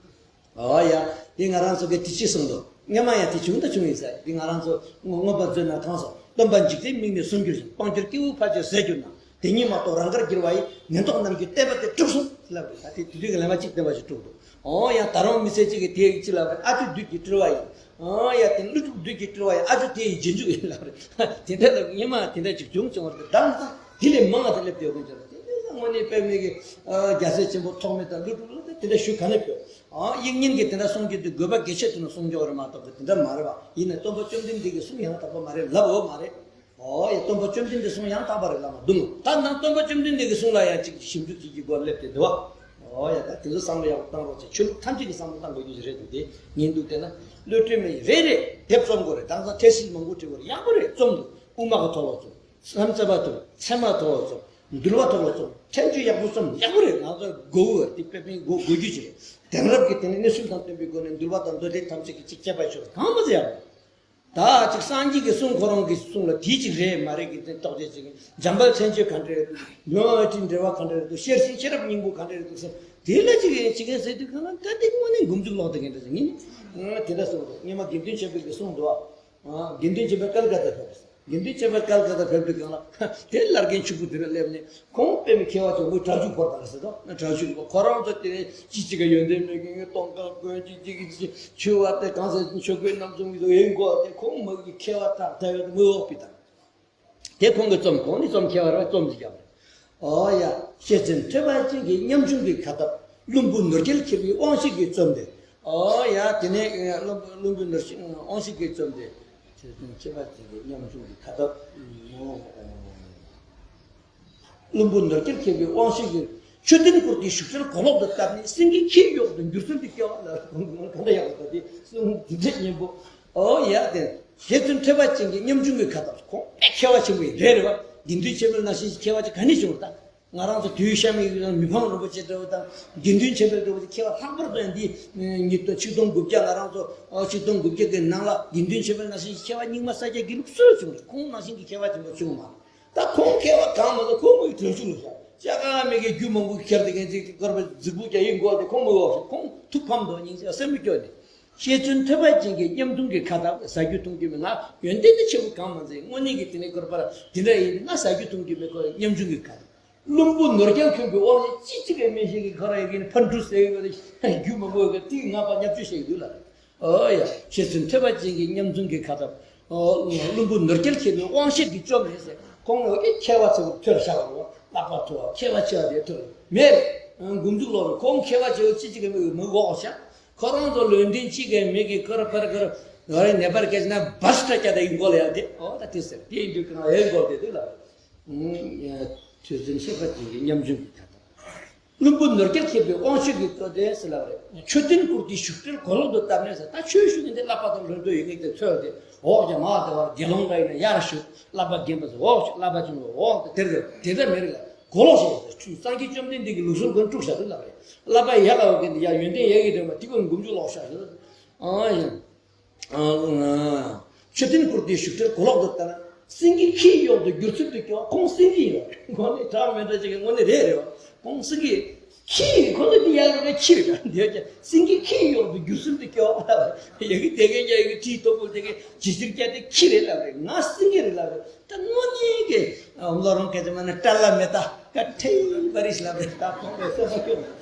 ཨོ་ཡ། དེ་ང་རང་ཚོ་གི་དེ་ཅི་གསུངས་འདུག་སྔོན་མ་ཡང་དེ་བྱུང་དང་བྱུང་ཡིན་ཟེར། དེ་ང་རང་ཚོ་མངོན་པ་མཛོད་ན་གང་སོང་། སྟོན་པ་འཇིག་རྟེན་མིག་ནི་སུམ་གྱུར་ཞིང་། དཔལ་གྱུར་སྐྱེ་བོའི་ཕ་ཆོས་ཟད་གྱུར་ན། དེ་ཉིད་མ་གཏོགས་རང་དགར་བགྱིར་བ་ཡི། ངན་རྟོག་རྣམས་ཀྱིས་བསྟན་པ་དེ་དཀྲུགས་སོ་ལབ་རེད། ད་དེ་དེ་དུས་ཀྱི་ལན་པ་གཅིག་བསྟན་པ་ཞིག་དཀྲུགས་འདུག་ཨོ་ཡ། ད་རུང་མི་ཚེ་གཅིག་གི་དེ་ཅི་ལབ་རེད། ཨ་ཅོ་བདུད་ཀྱིས་སྤྲུལ་བ་ཡིན། ཨོ་ཡ། དེ་ཀླུ་སྒྲུབ་བདུད་ཀྱིས་སྤྲུལ་བ་ཡིན། ཨ་ཅོ་དེ་ཡི་རྗེས་འཇུག་ཡིན་ལབ་རེད། དེ་འདྲ་ལ་སྔོན་མ་དེ་འདྲ་ཅིག་བྱུང་བྱུང་བ་རེད། ད་ལྟ་དེ་ལས་མང་བ་དེ་སླེབས་བསྡད་ཡོད་ཀྱི་འདུག་དེ་འདྲ་དངོས་གནས་དཔེ་མེད་ཀྱི། ཨ་རྒྱལ་སྲས་ཆེན་པོ་ཐོགས་མེད་དང་ཀླུ་སྒྲུབ་ལ་དེ་འདྲ་ཞུ་ག་ནས་ཕོད། ཨ་དབྱིག་གཉེན་གྱིས་དེ་འདྲ་གསུང་རྒྱུ་དེ་དགོས་པ་གལ་ཆེ་དུ་ན་གསུང་རྒྱུ་རེད་མ་གཏོགས་གི་དེ་འདྲ་མ་རེད་པ། ཡིན་ན་སྟོན་པ་བཅོམ་ལྡན་འདས་ཀྱི་གསུང་ཡང་དག་པ་མ་རེད་ལབ་འོ་མ་རེད། ཨོ་ཡ། སྟོན་པ་བཅོམ་ལྡན་འདས་གསུང་ཡང་དག་པ་རེད་ལབ་མ་འདུག་ད་ནང་སྟོན་པ་བཅོམ་ལྡན་འདས་ཀྱི་གསུང་ལ་ཡང་ཅིག་ཞིབ་འཇུག་བྱེད་ཀྱི་སྒོ་སླེབས་ཏེ་འདུག་བ། ཨོ་ཡ། ད་དེ་ཚོ་བསམ་བློ་ཡག་པོ་བཏང་རོགས་བྱེད། ཆོས་ལུགས་ཐམས་ཅད་ཀྱི་བསམ་བློ་བཏང་དགོས་རྒྱུ་ཞིག་རེད་འདུག་དེ་ཉིན་འདུག་བལྟས་ན་བློ་གྲོས་མེད་རེད་རེད། དེབ་རྩོམ་དགོས་རེད། དེང་སང་ཐེ་སིལ་མང་པོ་བྲིས་པ་རེད། ཡག་པོ་རེད། རྩོམ་འདུག་དབུ་མ་གི་ཐོག་ལ་རྩོམ། བྱམས་བརྩེ་བ་ཐོག་ཚད་མ་ཐོག་ལ་རྩོམ། འདུལ་བ་ཐོག་ལ་རྩོམ། ཁྲེལ་ཆོད་ཡག་པོ་རྩོམ། ཡག་པོ་རེད། ང་ཚོ་དགོས་པ་དེ་དཔེ་ཕན་དགོས་དགོས་རྒྱུ་ཞིག་རེད། དེང་རབས་ཀྱི་དེ་ནི་གནས་ཚུལ་དང་བསྟུན་པའི་སྒོ་ནས་འདུལ་བ་དང་མདོ་སྡེ་ཐམས་ཅད་ཀྱི་ཅིག་དཔྱད་པ་ཞུ་བ་གང་མ་ཚད་ཡག་པོ། ད་ཅིག་སངས་རྒྱས་ཀྱི་གསུང་ཁོ་རང་གི་གསུང་ལ་དེ་ཅིག་རེད་མ་རེད་ཀྱི་དེ་རྟོག་དཔྱད་ཅིག་འཇམ་དཔལ་མཚན་བརྗོད་ག་འདྲ་རེད་འདུག་ལུང་ཨ་ཏིའི་འགྲེལ་པ་ག་འདྲ་རེད་འདུག་ཤེར་ཕྱིན་ཤེས་རབ་སྙིང་པོ་ག་འདྲ་རེད་འདུག་ཟེར། དེ་ལ་ཅིག་ཡིན་ཅིག་ཡིན་ཟེར་དུས་གང་ལ་ད་དེ་དངོས་གནས་མགོ་མཇུག་ལོག་བསྡད་མཁན་འདྲ་ཟེར། ངས་ནི་དེ་འདྲ་གསུངས་འདུག་སྔོན་མ་དགེ་འདུན་ཆོས་འཕེལ་གྱི་གསུང་འདུག་ཨ་དགེ་འདུན་ཆོས་འཕེལ་ཀལ་ཀ་ཏ་ཕེབས་པ། དགེ་འདུན་ཆོས་འཕེལ་ཀལ་ཀ་ཏ་ཕེབས་དུས་གང་ལ་དེ་བླ་རྒན་ཕྱུག་པོ་དེ་འདྲ་སླེབས་ནས། ཁོང་དཔེ་མི་མཁས་པ་ཚོ་མོའི་གྲྭ་བཞུགས་བོར་དང་ཟེར་དོ། གྲྭ་བཞུགས་པ་ཁོ་རང་ཚོ་དེ་ནས་ཅི་ཅི་ག་ཡོན་ཏན་མེད་མཁན་གྱི་སྟོང་ཁ་གོན་ཅི་ཅི་གི་ཅི་ཆུ་བ་དེ་གང་ཟེར་ཆོས་གོས་རྣམ་གསུམ་གྱི་ཡོན་གོ་དེ་ཁོང་མོ་གི་མཁས་པ་དྲག་དྲག་ཡོད་མི་འོག་པི་དང་། དེ་ཁོང་གི་རྩོམ་ཁོང་ནི་རྩོམ་མཁས་པ་རེད། རྩོམ་ཅི་རྒྱབ་རེད། ཨོ་ཡ། ཤེར་ཕྱིན་ཐོས་པ་ཅན་གྱི་ཉམ་ཆུང་གི་ཁ་སྟབས། བླུན་པོ་ནོར་རྒྱལ་མཁས་པའི་དབང་ཤེད་ཀྱིས་རྩོམ་སྟེ། ཨོ་ཡ། དེ་ནས་བླུན་པོ་ནོར་རྒྱལ་དབང་ཤེད་ཀྱིས་རྩོམ་སྟེ། ཤེར་ཕྱིན་ཐོས་པ་ཅན་གྱི་ཉམ་ཆུང་གི་ཁ་སྟབས། བླུན་པོ་ནོར་རྒྱལ་མཁས་པའི་དབང་ཤེད་ཀྱིས། མཆོད་རྟེན་བསྐོར་ཏེ་བཞུགས་ཁྲིར་གོ་ལོག་ཏུ་བཏབ་ནས། སེང་གེའི་ཁྱིའི་གཡོག་ཏུ་འགྱུར་ཚུལ་གྱི་སྐྱེ་བ་ལ། གང་འདྲ་ཡག་པོ་ད་དེ་གསུང་དེ་འདྲ་སྙན་པོ། ཨོ་ཡ། དེ་ཤེར་ཕྱིན་ཐོས་པ་ཅན་གྱི་ཉམ་ཆུང་གི་ཁ་སྟབས། ཁོང་དཔེ་མཁས་པ་ཆེན་པོ་ཡིན། རེད་རེད་བ། དགེ་འདུན་ཆོས་འཕེལ་ནང་བཞིན་མཁས་པ་ཅིག་ག་ནས་བྱུང་བ་ད། ང་རང་ཚོ་དུས་ཤ་མི་མི་ཕམ་རིན་པོ་ཆེ་འདྲ་བོ་དང་དགེ་འདུན་ཆོས་འཕེལ་འདྲ་བོ་ཅིག་མཁས་པ་ལྷག་པར་དུ་ཡང་འདི་ཉིས་སྟོང་ཆིག་སྟོང་དགུ་བརྒྱ། ང་རང་ཚོ་ཆིག་སྟོང་དགུ་བརྒྱ་གི་ནང་ལ་དགེ་འདུན་ཆོས་འཕེལ་ནང་བཞིན་མཁས་པ་རྙིང་མ་ས་སྐྱ་དགེ་ལུགས་སུ་བྱུང་རེད། ཁོང་ནང་བཞིན་གྱི་མཁས་པ་ཆེན་པོ་བྱུང་མ་རེད། ད་ཁོང་མཁས་པ་གང་མ་ལ་ཁོང་མོའི་གྲོན་ཆུང་ལ་བཞག་ཅག་ག་མེད་ཀྱི་རྒྱུ་མང་པོ་ཁྱེར་ཏེ་ངན་ཚིག་དཀར་པོ་རྫིག་པོ་རྒྱ་ཡིག་མགོ་དེ་ཁོང་མོའི་འོག་ཁོང་ཐུགས་ཕམ་དོ་སྙིང་རྗེ་སེམས་མི་སྐྱོ་ནས། ཤེར་ཕྱིན་ཐོས་པ་ཅན་གྱི་ཉམ་ཆུང་གི་ཁ་སྟབས། ཟ་རྒྱུ་འཐུང་རྒྱུ་མེད། ང་ཡོན་ཏན་ནི་ཆེ་བོ་གང་མ་མཛད། དངོས་གནས་ཀྱི་དེ་ནས་དཀར་པར་དེ་འདྲ་ཡིན་ང་ཟ་རྒྱུ་འཐུང་རྒྱུ་མེད། ཁོ་ཉམ་ཆུང་གི་ཁ་སྟབས། བླུན་པོ་ནོར་རྒྱལ་མཁས་པའི་དབང་ཤེད་ཅི་ཅི་གའི་མི་ཤེས་ཀྱི་ཁོ་ར་ཡི་གི་ཕན་གྲུ་ཟེར་གི་རྒྱུ་མང་པོ་ཡོད་གི་དེ་ང་པ་ཉབ་ཆུ་ཤེས་ཀྱི་འདུག་ལ། ཨོ་ཡ། ཤེར་ཕྱིན་ཐོས་པ་ཅན་གྱི་ཉམ་ཆུང་གི་ཁ་སྟབས། ཨོ། བླུན་པོ་ནོར་རྒྱལ་མཁས་པའི་དབང་ཤེད་ཀྱིས་བཅོམ་ནས་ཟེར། ཁོང་ངོ་གི་མཁས་པ་ཚོ་ཐོར་བཞག་རོ། ལྷག་པར་ཐོར་བ་མཁས་པ་ཆེ་བ་དེ་ཐོར་མེད། མགོ་མཇུག་ལོག་རོ། ཁོང་མཁས་པ་ཆེ་བ་ཅི་ཅི་གི་མི་མི་འོག་བཞག་ཁོ་རང་ཚོ་ལོན་ཏིན་ཅི་གའི་མི་གི་ཀར་པར་ཀར་ང་རེ་ནེ་པར་སྐད་ཆ་ན་བ་སི་ཏྲ་ཀྱ་ད་ཡིན་གོ་ལ་ཡ་དེ། ཨོ་ད་དེ་ཟེར་དེ་ཡིན་དུས་ཀྱང་ཨེ་གོ་དེ་དུ་ལ། ཤེར་ཕྱིན་ཐོས་པ་ཅན་གྱི་ཉམ་ཆུང་གི་ཁ་སྟབས། བླུན་པོ་ནོར་རྒྱལ་མཁས་པའི་དབང་ཤེད་ཀྱིས་བསྐོར་ཏེ་ཟེར་ལབ་རེད། མཆོད་རྟེན་བསྐོར་ཏེ་བཞུགས་ཁྲིར་གོ་ལོག་ཏུ་བཏབ་ནས་ཟེར། ད་ཆོས་ཞུ་མཁན་དེ་བསླབ་པ་དང་ལྷུན་གྲུབ་ཡོད་མཁན་དེ་ཚོས་ཏེ་འོག་ཀྱང་མ་བདེ་བར་དགེ་སློང་འདྲ་ཡིན་ན་ཡར་བཞུགས། བསླབ་པ་རྒན་པ་ཚོ་འོག་བཞུགས། བསླབ་པ་ཆུང་བ་འོག་ཏུ། དེར་དེ་འདྲ་མེད་རེད་ལ་གོ་ལོག་ཤོག་ཟེར། ཆུ་སངས་རྒྱས་བཅོམ་ལྡན་འདས་ཀྱི་ལུགས་སྲོལ་ཀུན་དཀྲུགས་བཞག་དུས་ལབ་རེད། བསླབ་པ་ཡག་ག་ཡོད་མཁན་དེ་ཡ་ཡོན་ཏན་ཡག་གི་དོན་པ་དེ་ཀུན་མགོ་མཇུག་ལོག་བཞག་ཟེར། ཨ་ཡང་། མཆོད་རྟེན་བསྐོར་ཏེ་བཞུགས་ཁྲིར་གོ་ལོག་ཏུ་བཏབ་ན། སེང་གེ་ཁྱི་གཡོག་ཏུ་བསྒྱུར་ཚུལ་དུ་སྐྱོ། ཁོང་སེང་གེ་ཡོད། ཁོང་ནི་དྲག་མི་འདྲ་ཅིག་གི་དངོས་གནས་རེད་རེད་བ། ཁོང་སེང་གེ་ཁྱི་ཁོ་ལ་དེ་ཡག་རེད། ཁྱི་རེད། འདི་ཡོད་ཀྱང་སེང་གེ་ཁྱི་གཡོག་ཏུ་བསྒྱུར་ཚུལ་དུ་སྐྱོ། ཡ་གི་དེ་གའི་ཡ་གི་ཁྲིའི་སྟོབས་པོ་དེ་གའི་ཇི་ཕྱིར་བསྐྱལ་ཏེ་ཁྱི་རེད་ལབ་རེད། ང་སེང་གེ་རེད་ལབ་རེད། ད་དངོས་གནས་ཀྱི་བློ་རང་སྐད་ཆ་མ་ན་བཀྲ་ལ་མེ་ད་ཀ་ཁྲེ་པ་རིས་ལབ་རེད། ད་ཁོང་གི་སེམས་པ་སྐྱོ།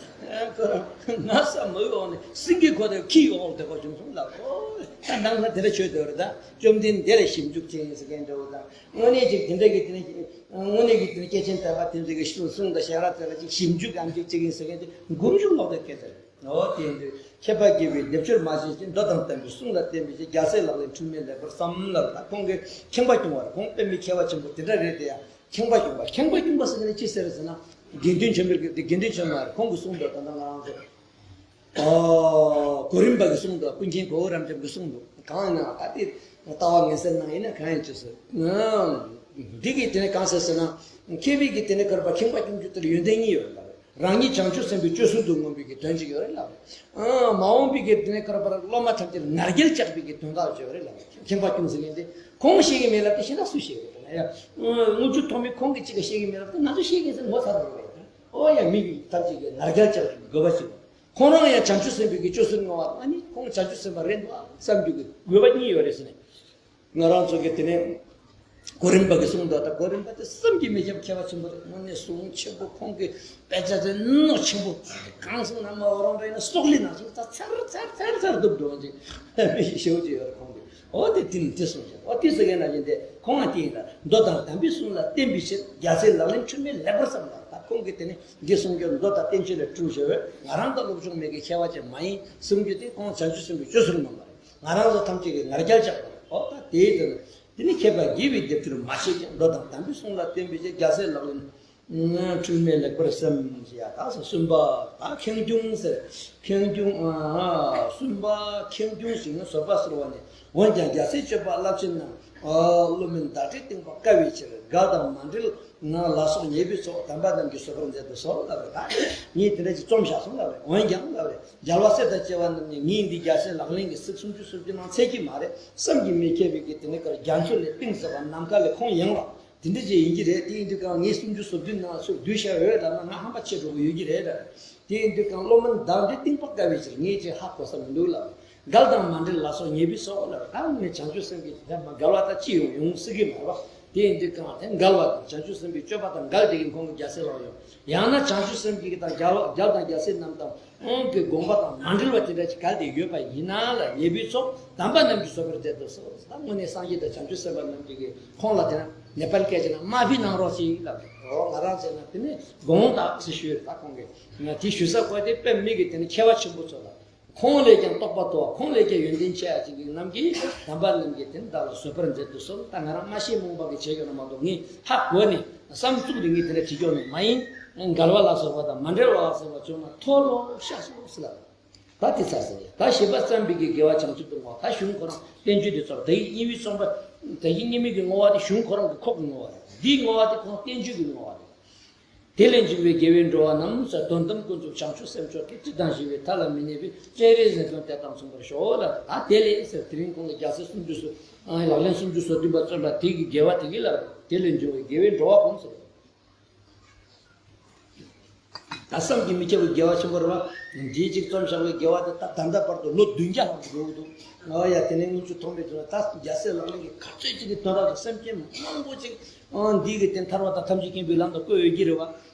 ཁོ་རང་ང་ས་མ་འོག་ནས་སེང་གེ་ཁོ་དེ་ཁྱི་གཡོག་དེ་ཁོ་བྱུང་སོང་ལབ། ཨོ་ད་ནང་ལ་དེ་འདྲ་ཆོས་དེ་རེད། ད་བཅོམ་ལྡན་འདས་ལ་ཞིབ་འཇུག་བྱེད་ཡིན་ཟེར་མཁན་འདྲ་བོ་དང་། དངོས་གནས་ཅིག་དེ་འདྲ་གི་དེ་ནི་དངོས་གནས་ཀྱི་དེ་ནི་སྐྱེས་ཆེན་དམ་པ་དེ་ཚོ་གི་གསུང་གསུང་དང་བཤད་ར་དེ་ལ་ཅིག་ཞིབ་འཇུག་ཨམ་ཅིག་བྱེད་ཀྱིན་ཟེར་མཁན་དེ་མགོ་མཇུག་ལོག་དེ་སྐད་ཆ་རེད། ཨོ་དེ་ཡིན་དུས་མཁས་པ་དགྱེས་པའི་སྡེབ་སྦྱོར་མ་བྱས་ཀྱི་མདོ་དང་བསྟན་པའི་གསུང་ལ་བརྟེན་པའི་རྒྱལ་སྲས་ལག་ལེན་འཁྲུལ་མེད་ལེགས་པར་བསམ་ལབ་ལ། ཁོང་གིས་ཁེངས་པ་སྐྱུང་བར་ཁོང་དཔེ་མི་མཁས་པ་ཆེན་པོ་དེ་འདྲ་རེད་དེ། ཡང་ཁེངས་པ་སྐྱུང་བ། ཁེངས་པ་སྐྱུང་བ་ཟེར་ནས་ཅི་ཟེར་ཟེར་ན། དགེ་འདུན་ཆོས་འཕེལ་གྱི་དགེ་འདུན་ཆོས་འཕེལ་ཁོང་གི་གསུང་དུ་ད་ལྟ་ང་རང་ཚོ། ཨོ། གོ་རིམ་པ་གི་གསུང་དང་ཀུན་མཁྱེན་གོ་བོ་རབ་འབྱམས་ཀྱི་གསུང་དང་གང་ཡིན་ན་ད་ལྟའི་ལྟ་བ་ངན་སེལ་ནང་ཡིན་ན་གང་ཡིན་ཅི་ཟེར། འདི་གི་དེ་ནས་གང་ཟེར་ཟེར་ན། མཁས་པའི་གི་དེ་ནས་ཀར་པ་ཁེངས་པ་སྐྱུང་རྒྱུ་དེར་ཡོན་ཏན་གཉིས་ཡོད་ལབ་རེད། རང་ཉིད་བྱང་ཆུབ་སེམས་དཔའི་སྤྱོད་ཚུལ་དུ་མངོན་པའི་གི་དོན་གཅིག་ཡོད་རེད་ལབ་རེད། མ་འོངས་པའི་གི་དེ་ནས་ཀར་པ་སློབ་མ་ཐམས་ཅད་ང་རྒྱལ་བཅག་པའི་གི་དོན་དག་ཡོད་རེད་ལབ་རེད། ཁེངས་པ་སྐྱུང་ཟེར་མཁན་དེ་ཁོང་ཤེས་ཀྱི་མེད་ལབ་དེ་ཤེས་ན་སུ་ཤེས་གི་དེ་ན་ཡ། དངུལ་ཆུ་ཐོགས་མེད་ཁོང་གི་གཅིག་གི་ཤེས་ཀྱི་མེད་ལབ་དེ་ང་ཚོ་ཤེས་ཀྱི་ཟེར་ངོ་ཚ་རོགས་རེད། ཨོ་ཡ་མི་གི་ཐམས་ཅད་ཀྱི་ང་རྒྱལ་བཅག་པའི་དགོས་པ་ཞིག་ཁོང་རང་ཡང་བྱང་ཆུབ་སེམས་དཔའི་གི་སྤྱོད་ཚུལ་མངའ་བ་ཨ་ནི་ཁོང་བྱང་ཆུབ་སེམས་དཔའ་རེད་འདུག་ཨ་བསམ་རྒྱུ་གི་དགོས་པ་གཉིས་ཡོད་རེད་ཟེར་ནས། ང་རང་ཚོ་གི་དེ་ནས་གོ་རིམ་པ་གི་གསུང་དག་ད་གོ་རིམ་པ་དེ་བསམ་གྱིས་མི་ཁྱབ་མཁས་པ་ཆེན་པོ་རེད། དངོས་གནས་གསུང་ཆེན་པོ་ཁོང་གི་དཔེ་ཆ་དེ་ནོ་ཆེན་པོ་གང་གསུང་ན་མ་འོ་རང་རེད་ན་སྲོག་ལི་ནང་བཞིན་ཚར་ཚར་ཚར་ཚར་ཚར་སྡུག་འགྲོ་འདི་མི་ཞེ་པོ་ཅིག་ཡོད་རེད་ཁོང་གི། ཨོ་དེ་དེ་ནི་དེ་གསུང་ཆེན་ཨོ་དེ་ཟེར་མཁན་ན་བཞིན་དེ་ཁོང་ང་དེ་ཡིན་ལ་མདོ་དང་དམ་པའི་གསུང་ལ་བརྟེན་པའི་ཕྱིར་རྒྱལ་སྲས་ལག་ལེན་འཁྲུལ་མེད་ལེགས་པར་བསམ་ལ། ད་ཁོང་གི་དེ་ནི་འདི་གསུང་རྒྱུ་མདོ་དང་བསྟན་བཅོས་ལས་འཁྲུལ་ཞེས་པས་ང་རང་དང་སློབ་སྦྱོང་མེད་ཀྱི་མཁས་པ་ཅན་མ་ཡིན་གསུང་རྒྱུ་དེ་ཁོང་བྱང་ཆུབ་སེམས་དཔའི་སྤྱོད་ཚུལ་ངོ་མ་རེད། ང་རང་ཚོ་ཐམས་ཅད་ཀྱིས་ང་རྒྱལ་བཅག་པ་རེད། ཨོ་ད་དེའི་དོན་དེ་ནི་མཁས་པ་དགྱེས་པའི་སྡེབ་སྦྱོར་མ་བྱས་ཀྱང་མདོ་དང་དམ་པའི་གསུང་ལ་བརྟེན་པའི་ཕྱིར་རྒྱལ་སྲས་ལག་ལེན་འཁྲུལ་མེད་ལེགས་པར་བསམ་ཞེས་ཡ་ད་སོ་གསུམ་པ་ད་ཁེངས་སྐྱུང་ཟེར། ཁེངས་སྐྱུང་ཨ་གསུམ་པ་ཁེངས་སྐྱུང་ཞིག་ནི་བཟོད་པ་གསོལ་བ་ནི། འོན་ཀྱང་རྒྱལ་སྲས་སྤྱོད་པ་རླབས་ཆེན་རྣམས། ཨ་བསླུ་མེད་བདག་སྒྲའི་གཏིང་དཔག་དཀའ་བའི་ཕྱིར། འགལ་དང་མ་འབྲེལ་ངང་ལ་སོགས་ཉེས་པའི་ཚོགས། དམ་པ་རྣམས་ཀྱིས་བཟོད་པར་མཛད་དུ་གསོལ་ལབ་རེད། ད་ངས་དེ་འདྲ་ཅིག་རྩོམ་བཞག་སོང་ལབ་རེད། འོན་ཀྱང་ལབ་རེད། རྒྱལ་བ་སྲས་དང་བཅས་པ་རྣམས་ནི་ངས་འདི་རྒྱལ་སྲས་ལག་ལེན་གྱི་ཚིག་སུམ་ཅུ་སོ་བཅུ་ནང་ཚད་ཀྱི་མ་རེད་བསམ་གྱིས་མི་ཁྱབ་པའི་གི་དེ་ནི་ཀར་རྒྱ་མཚོ་ལས་གཏིང་ཟབ་པ་ནམ་མཁའ་ལས་ཁོངས་ཡངས་པ། དེ་འདྲ་ཅིག་ཡིན་གྱི་རེད། དེ་ཡིན་དུས་གང་ངས་སུམ་ཅུ་སོ་བདུན་ནང་ཚུར་བསྡུས་བཞག་ཡོད་ལབ་ན་ང་ཧམ་པ་ཆེ་འགྲོ་གི་ཡོད་ཀྱི་རེད་ལ། དེ་ཡིན་དུས་གང་བསླུ་མེད་བདག་སྒྲའི་གཏིང་དཔག་དཀའ་བའི་ཕྱིར་ངས་ཅིག་ཧ་གོ་ས་མི་འདུག་ལབ། འགལ་དང་མ་འབྲེལ་ལ་སོགས་ཉེས་པའི་ཚོགས་ལབ། ད་ངས་བྱང་ཆུབ་སེམས་ཀྱི་དེ་མ་འགལ་བ་དང་ཅི་ཡོང་ཡོང་སྲིད་ཀྱི་མ་རེད་བ། དེ་ཡིན་དུས་གང་དེ་འགལ་བ་དང་བྱང་ཆུབ་སེམས་ཀྱི་སྤྱོད་པ་དང་འགལ་དེ་གིན་ཁོང་གི་རྒྱལ་སྲས་ལག་ཡོང་། ཡང་ན་བྱང་ཆུབ་སེམས་ཀྱི་དང་རྒྱལ་བ་རྒྱལ་དང་རྒྱལ་སྲས་རྣམས་དང་། ཁོང་གི་དགོངས་པ་དང་མ་འབྲེལ་བ་དེ་འདྲ་ཞིག་གལ་ཏེ་ཡོད་པ་ཡིན་ན་ལ་ཉེས་པའི་ཚོགས་དམ་པ་རྣམས་ཀྱིས་བཟོད་པར་མཛད་དུ་གསོལ། ད་དངོས་གནས་སངས་རྒྱས་དང་བྱང་ཆུབ་སེམས་དཔའ་རྣམས་ཀྱིས་ཁོང་ལ་དེ་ན་ནེ་པཱལ་སྐད་ཆ་ན་མ་ཕི་གནང་རོགས་ཞེས་ལབ་རེད། འོ་ང་རང་ཚོས་ན་དེ་ནས་དགོངས་དག་ཟེར་ཞུས་རེད། ད་ཁོང་གིས་ང་དེ་ཞུ་ས་ཁོ་དེ་དཔེ་མི་གི་དེ་ནི་མཁས་པ་ཆེན་པོ་ཚོ་ལ་ཁོང་ལས་ཀྱང་རྟོགས་པ་མཐོ་བ་ཁོང་ལས་ཀྱང་ཡོན་ཏན་ཆེ་བ་ཅིག་གི་རྣམས་ཀྱིས་དམ་པ་རྣམས་ཀྱིས་དེ་ནི་བདག་ལ་བཟོད་པར་མཛད་དུ་གསོལ། ད་ང་རང་མ་ཤེས་རྨོངས་པ་གི་བྱས་ཡོད་ན་མ་གཏོགས་ངས་ཧ་གོ་ནས་བསམ་ཚུགས་དེ་ངས་དེ་འདྲ་བྲིས་ཀྱོག་ནས་མ་ཡིན། འགལ་བ་ལ་སོགས་པ་དང་མ་འབྲེལ་བ་ལ་སོགས་པ་བྱུང་ན་མཐོལ་ལོ་བཤགས་སོ་ཟེར་ལ། ད་དེ་ཚར་ཟེར་ཡ། ད་བཞི་པ་བརྩམས་པའི་གི་དགེ་བ་བྱང་ཆུབ་ཏུ་བསྔོ་བ། ད་གཞུང་ཁོ་རང་བསྟན་བཅོས་འདི་ཚོར་བདག་གི་དབྱེ་བའི་རྩོམ་པ། བདག་གི་དབྱེ་མེད་ཀྱི་བསྔོ་བ་དེ་གཞུང་ཁོ་རང་གི་ཁོག་གི་བསྔོ་བ་རེད། འདིའི་བསྔོ་བ་དེ་ཁོ་རང་བསྟན་བཅོས་ཀྱི་བསྔོ་བ་རེད། དེ་ལས་འབྱུང་བའི་དགེ་བའི་འགྲོ་བ་རྣམས་ཟེར། དོན་དམ་ཀུན་རྫོབ་བྱང་ཆུབ་སེམས་མཆོག་གི། སྤྱིར་བཏང་ཞི་བའི་མཐའ་ལ་མི་གནས་པའི། སྤྱན་རས་གཟིགས་དོན་དེ་དང་མཚུངས་པར་ཤོག་ལ། ད་དེ་ལས་ཟེར་དེ་རིང་ཁོང་གི་རྒྱལ་སྲས་སུམ་ཅུ་སོ། ལག་ལེན་སུམ་ཅུ་སོ་བདུན་པ་རྩོམ་པ་དེ་གི་དགེ་བ་དེ་གི་ལ་དེ་ལས་འབྱུང་བའི་དགེ་བའི་འགྲོ་བ་ཀུན་ཟེར། ད་བསམ་གྱིས་མི་ཁྱབ་པའི་དགེ་བ་ཆེན་པོ་རེད་བ། འདིའི་གཅིག་རྩོམ་བཞག་པའི་དགེ་བ་དེ་ད་ད་ལྟ་བར་དུ་ལོ་བདུན་བརྒྱ་ལྷག་འགྲོ་གི་འདུག་ཨོ་ཡ་དེ་ནས་དངུལ་ཆུ་ཐོགས་མེད་བྱུང་ན་ད་རྒྱལ་སྲས་ལག་ལེན་གྱི་ག་ཚོད་ཅིག་གི་དོན་དག་ཏུ་སེམས་ཅན་མང་པོ་ཅིག་ཨང་འདི་གི་དེ་ཐར་བ་དང་ཐམས་ཅད་མཁྱེན་པའི་ལམ་དུ་བཀོད་ཡོད་ཀྱི་རེད་བ།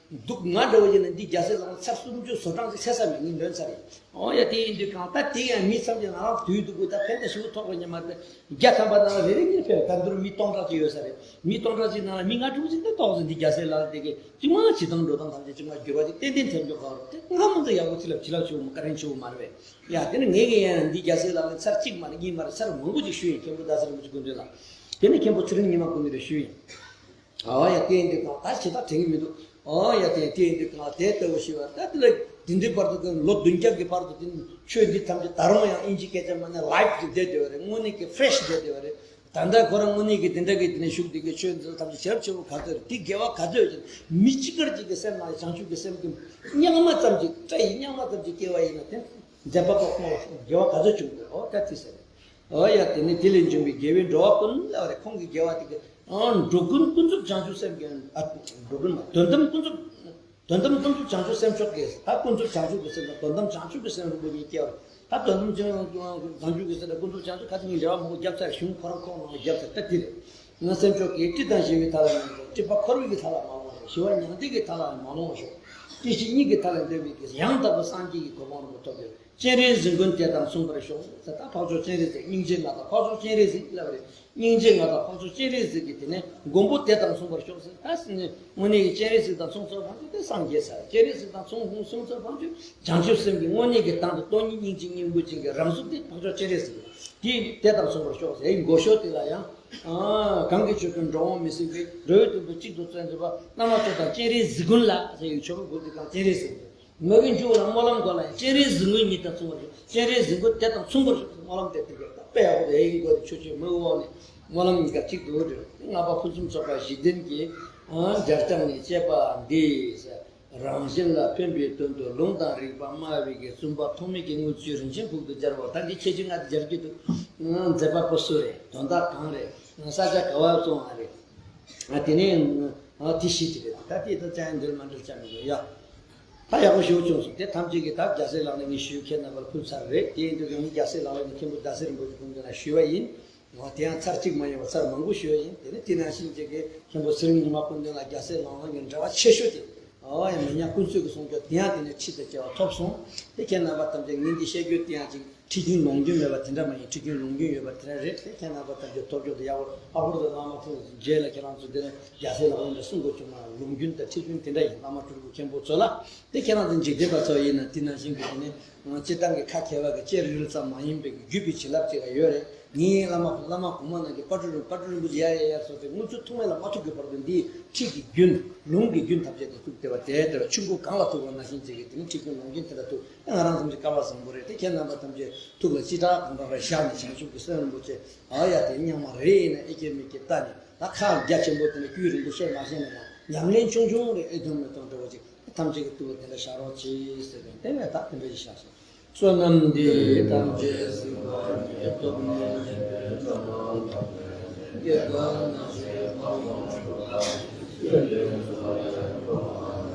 འདུག་ང་འདྲ་བོ་ཡིན་ན་འདི་རྒྱལ་སྲས་ལག་ལེན་ཚར་སུམ་ཅུ་སོ་གྲངས་ཅིག་ཚར་ས་མེད་ངས་འདོན་ཚར་རེད། ཨོ་ཡ་དེ་ཡིན་དུས་གང་ལྟར་དེ་ཡང་མི་ཚང་གི་ང་རང་དུས་འདུག་གི་ད་ཕན་ཐོགས་ཞེ་པོ་ཐོགས་པ་ཉམས་མ་རེད། བརྒྱ་ཐམ་པ་ནང་ལ་རེ་རེ་གཉིས་ཕེབས་ད་འདུར་མི་སྟོང་ཕྲག་ཅིག་ཡོད་ས་རེད། མི་སྟོང་ཕྲག་ཅིག་ནང་ལ་མི་ལྔ་དྲུག་ཅིག་ད་ཏོག་ཙམ་འདི་རྒྱལ་སྲས་ལག་ལེན་དེ་གི་ཅིག་མ་ཇི་ལྟར་འགྲོ་སྟངས་ཐམས་ཅད་ཅིག་མ་འགྱུར་བ་ཅིག་ཏན་ཏན་ཐེབས་འགྱོ་ག་རེད། དེ་སྔ་མོ་ཚོ་ཡག་པོ་ཅིག་ལ་བྱིན་རླབས་ཆེ་བོ་མ་བཀའ་དྲིན་ཆེ་བོ་མ་རེད་པས། ཡ་དེ་ནི་ངས་གི་ཡང་འདི་རྒྱལ་སྲས་ལག་ལེན་ཚར་གཅིག་མ་རེད་གཉིས་མ་རེད་ཚར་མང་པོ་ཅིག་ཞུས་ཡིན། མཁན་པོ་རྡ་ས་རིན་པོ་ཆེ་སྐུ་མདུན་ལ། དེ་ནི་མཁན་པོ་ཚེ་རིང་ཉི་མ་སྐུ་མདུན་ལ་ཞུས་ཡིན། ཨོ་ཡ་དེ་ཡིན་དུས་གང་ད་ཞེ་དྲག་དྲན་གྱི་མི་འདུག་ཨོ་ཡ་དེ་དེ་ཡིན་དུས་གང་དེ་ལྟ་བུ་ཞུས་པ་ད་དེ་ལ་དེ་འདྲའི་བར་དུ་གི་ལོ་བདུན་བརྒྱ་གི་བར་དུ་དེ་ནི་ཆོས་འདི་ཐམས་ཅད་ད་རུང་ཡང་ཨིན་ཇི་སྐད་ཆ་མ་ནས་ལའིབ་ཏུ་བསྡད་བསྡད་པ་རེད། དངོས་གནས་ཀྱི་ཕེ་རེ་ཤི་བསྡད་བསྡད་པ་རེད། ད་ལྟ་ཁོ་རང་དངོས་གནས་ཀྱི་དེ་འདྲ་གི་དེ་ནས་བཞུགས་དེ་གི་ཆོས་འདི་ཚོ་ཐམས་ཅད་ཞབས་ཕྱི་བོ་ག་ཚོད་རེད། དེ་དགེ་བ་ག་ཚོད་ཡོད་ཀྱི་མི་གཅིག་གར་གཅིག་གི་སེམས་ནང་བྱང་ཆུབ་ཀྱི་སེམས་ཀྱི་རྙིང་མ་ཙམ་ཅིག་སྐྲ་ཡི་རྙིང་མ་ཙམ་ཅིག་སྐྱེ་བ་ཡིན་ན་དེ་མཛད་པ་པོ་ཁོང་ལ་དགེ་བ་ག་ཚོད་བྱུང་དགོས། ཨོ་ད་དེ་ཟེར་རེད། ཨོ་ཡ། དེ་ནི་དེ་ལས་བྱུང་བའི་དགེ་བའི་འགྲོ་བ་ཀུན་ལ་རེ། ཁོང་གི་དགེ་བ་དེ་གི་ཨ་འགྲོ་ཀུན་ཀུན་རྫོབ་བྱང་ཆུབ་སེམས་ཀྱི། ཨ་འགྲོ་ཀུན་མ། དོན་དམ་ཀུན་རྫོབ། དོན་དམ་ཀུན་རྫོབ་བྱང་ཆུབ་སེམས་མཆོག་གི། ད་ཀུན་རྫོབ་བྱང་ཆུབ་ཀྱི་སེམས་དང་དོན་དམ་བྱང་ཆུབ་ཀྱི་སེམས་རུ་པོ་གཉིས་སྐྱེ་བ། ད་དོན་དམ་བྱང་ཆུབ་ཀྱི་སེམས་དང་ཀུན་རྫོབ་བྱང་ཆུབ་ཁ་ཅིག་གཉིས་འབྲེལ་བ་མང་པོ་བརྒྱབ་ཚར། གཞུང་ཁོ་རང་ཁོ་རང་བརྒྱབ་ཚར། ད་དེ་རེད། ང་སེམས་མཆོག་གི་སྤྲིན་དང་ཞི་བའི་མཐའ་ལ་མི་འགྲོ། སྲིད་པ་འཁོར་བའི་གི་མཐའ་ལ་མ་ལྷུང་བར་ཤོག། ཞི་བ་མྱང་འདས་ཀྱི་མཐའ་ལ་མ་ལྷུང་བར་ཤོག། སྐྱེ་ཤི་གཉིས་ཀྱི་མཐའ་ལ་འདས་པའི་གི་ཡང་དག་པའི་སངས་རྒྱས་ཀྱི་གོ་འཕང་རུ་པོ་ཐོབ་ཡོད། སྤྱན་རས་གཟིགས་མགོན་དེ་དང་མཚུངས་པར་ཤོག་ཟེར། ད་འཕགས་མཆོག་སྤྱན་རས་གཟིགས། སྙིང་རྗེ་མངའ་བདག་འཕགས་མཆོག་སྤྱན་རས་གཟིགས་ལབ་རེད། སྙིང་རྗེ་མངའ་བདག་འཕགས་མཆོག་སྤྱན་རས་གཟིགས་ཀྱི་དེ་ནས་མགོན་པོ་དེ་དང་མཚུངས་པར་ཤོག་ཟེར། ད་དངོས་གནས་ཀྱི་སྤྱན་རས་གཟིགས་དང་མཚུངས་ཚོར་བ་དེ་སངས་རྒྱས་ས། སྤྱན་རས་གཟིགས་དང་མཚུངས་མཚུངས་ཚོར་བ་དེ་བྱང་ཆུབ་སེམས་ཀྱི་དངོས་གནས་ཀྱི་དང་དུ་སྟོང་ཉིད་སྙིང་རྗེ་སྙིང་པོ་ཅན་གྱི་རང་གཟུགས་དེ་འཕགས་མཆོག་སྤྱན་རས་གཟིགས། དེ་དེ་དང་མཚུངས་པར་ཤོག་ཟེར། ཡིན་མགོ་ཤོག་དེ་ལ་ཡང་། ཨ་གང་གི་ཆོས་ཀུན་འགྲོ་འོང་མི་སྲིད་པའི། འགྲོ་བའི་དོན་དུ་གཅིག་ཏུ་བརྩོན་མཛད་པ། བླ་མ་མཆོག་དང་སྤྱན་རས་གཟིགས་མགོན་ལ་ཟེར་བའི་མཆོད་པ་འབུལ་དུས་གང་སྤྱན་རས་གཟིགས། མ་གི་མཇུག་ལ་སྨོན་ལམ་གོ་ལ་ཡང་སྤྱན་རས་གཟིགས་མགོན་ཉིད་དང་མཚུངས་པར་ཤོག། སྤྱན་རས་གཟིགས་མགོན་དེ་དང་མཚུངས་པར་ཤོག། སྨོན་ལམ་དེ་དེ་ག་དཔེ་ཡག་པོ་རེད། ཡིན་དགོས་ཏེ་ཆོས་ཆོས་མི་འོག་ནས་སྨོན་ལམ་གཉིས་ཀ་གཅིག་ཏུ་འགྲོ། ལྔ་པ་ཕུན་སུམ་ཚོགས་པ་བཞི་ལྡན་གྱི། ཨ་སྦྱར་བྱང་ནས་བཅས་པ་འདི། རང་གཞན་ལ་ཕན་པའི་དོན་དུ་ལུང་དང་རིགས་པ་སྨྲ་བའི་གི་བཙུན་པ་ཐོགས་མེད་ཀྱི་དངུལ་ཆུ་རིན་ཆེན་ཕུག་ཏུ་སྦྱར་བ། ད་འདི་ཁྱེད་ཀྱིས་ང་སྦྱར་གྱི་འདུག། མཛད་པ་པོ་སུ་རེད། དོན་དག་གང་རེད། ས་ཆ་ག་བ་སོང་བ་རེད། ཨ་དེ་ནས་ཨ་དེ་ཤེས་ཀྱི་རེད། ད་དེ་ད་ཅང་འདིར་མ་འདྲིར་ཅང་མི་འདུག་ཡ། ད་ཡག་པོ་ཞེ་པོ་བྱུང་སོང་། དེ་ཐམས་ཅད་ཀྱིས་ད་རྒྱལ་སྲས་ལག་ལེན་ནས་ཞུས། ཁྱེད་རྣམ་པར་ཕུལ་ཚར་རེད། དེ་ཡིན་དུས་ཀྱང་ངས་རྒྱལ་སྲས་ལག་ལེན་ནས་མཁན་པོ་ཟླ་སྲས་རིན་པོ་ཆེ་སྐུ་མདུན་ལ་ཞུས་པ་ཡིན། འོ་དེ་ཡང་ཚར་གཅིག་མ་ཡིན་པར་ཚར་མང་པོ་ཞུས་པ་ཡིན། དེ་ནས་དེ་ནང་བཞིན་ཅིག་གིས་མཁན་པོ་ཚེ་རིང་ཉི་མ་སྐུ་མདུན་ལ་རྒྱལ་སྲས་ལག་ལེན་གྱི་འགྲེལ་པ་ཆེ་ཤོས་དེ། འོ་ཡང་མི་ཉག་ཀུན་རྫོབ་ཀྱི་གསུང་སྐྱོར་དེ་ཡང་དེ་ནས་ཁྲིད་དུ་བྱ་བ་ཐོབ་སོང་། དེ་ཁྱེད་རྣམ་པ་ཐམས་ཅད་ངས་འདི་བཤད་རྒྱུ་དེ་ཡང་ཅིག་ཁྲིད་རྒྱུན་ལུང་རྒྱུན་མེད་པ་དེ་འདྲ་མ་ཡིན། ཁྲིད་རྒྱུན་ལུང་རྒྱུན་ཡོད་པ་དེ་འདྲ་རེད། དེ་ཁྱེད་རྣམ་པ་ཐམས་ཅད་ཐོབ་རྒྱུ་དེ་ཡག་པོ། ལྷག་པར་དུ་བླ་མ་ཐུགས་རྗེ་ལ་ཁྱེད་རང་ཚོ་དེ་ནས་རྒྱལ་སྲས་ལག་ལེན་དུ་གསུང་དགོས་བྱུང་ན་ལུང་རྒྱུན་དང་ཁྲིད་རྒྱུན་དེ་འདྲ་ཡིན། བླ་མ་སྤྲུལ་སྐུ་མཁན་པོ་ཚོ་ལ། དེ་ཁྱེད་རང་ཚོ་འཇིག་རྟེན་པ་ཚོ་ཡིན་ན་དེ་ནང་བཞིན་གྱི་དེ་ནས་སྤྱིར་བཏང་གི་ཁ་མཁས་པ་གི་ལྕེ་རིལ་ཙམ་མ་ཡིན་པའི་བརྒྱུད་པའི་བྱིན་རླབས་ཅིག་ཡོད་རེད། ངའི་བླ་མ་བླ་མ་གོང་མ་རྣམས་ཀྱི་དཔལ་སྤྲུལ་རིན། དཔལ་སྤྲུལ་རིན་པོ་ཆེ་ཡར་ཡར་ཡར་སོང་སྟེ་དངུལ་ཆུ་ཐོགས་མེད་ལ་མ་ཐུག་གི་བར་དུ་འདིའི་ཁྲིད་ཀྱི་རྒྱུན་ལུང་གི་རྒྱུན་ཐམས་ཅད་དེ་ཐུག་བསྡད་པ་དེ་ལྟར་ཆུ་འགོ་གངས་ལ་ཐུག་པ་ནང་བཞིན་བྱེད་ཀྱི། དེ་ནི་ཁྲིད་རྒྱུན་ལུང་རྒྱུན་དེ་འདྲ་ཐུག། ང་རང་ཚོ་འདི་སྐལ་བ་བཟང་པོ་རེད། དེ་ཁྱེད་རྣམ་པ་ཐམས་ཅད་ཐུགས་ལ་ཅི་དྲག་གང་དྲག་རེ་བཞག་ནས་བྱང་ཆུབ་ཀྱི་སེམས་རིན་པོ་ཆེ། ཨ་ཡ་དེ་རྙིང་མ་རེད། ཡིན་ན་ཨེ་སྐྱེ་མི་སྐྱེ་ལྟ་ནས་ད་ཁག་རྒྱ་ཆེན་པོ་དེ་ནི་རྒྱུད་རིང་པོ་བཤད་མ་ཤེས་ན་ཡང་ཉམས་ལེན་ཆུང་ཆུང་རེ་ཨེ་ཐུབ་མི་ཐུབ་འདྲ་བོ་ཅིག། ཐམས་ཅད་ཀྱི་ཐུགས་ལ་དེ་འདྲ་བཞག་རོགས་གྱིས་ཟེར་ཏེ། དེ་ནས་ད་དེ་འདྲ་ཞིག་བཞག་སོང་། བསོད་ནམས་འདི་ཡིས་ཐམས་ཅད་གཟིགས་པ་ཉིད། ཐོབ་ནས་ཉེས་པའི་དགྲ་རྣམས་ཕམ་པར་བྱེད། སྐྱེ་རྒ་ན་འཆིའི་ཁམས་དང་ཆོས་དང་ཆོས་ཀྱི་ཕུན་ཚོགས་ཡང་འགྲོ་བ་ན་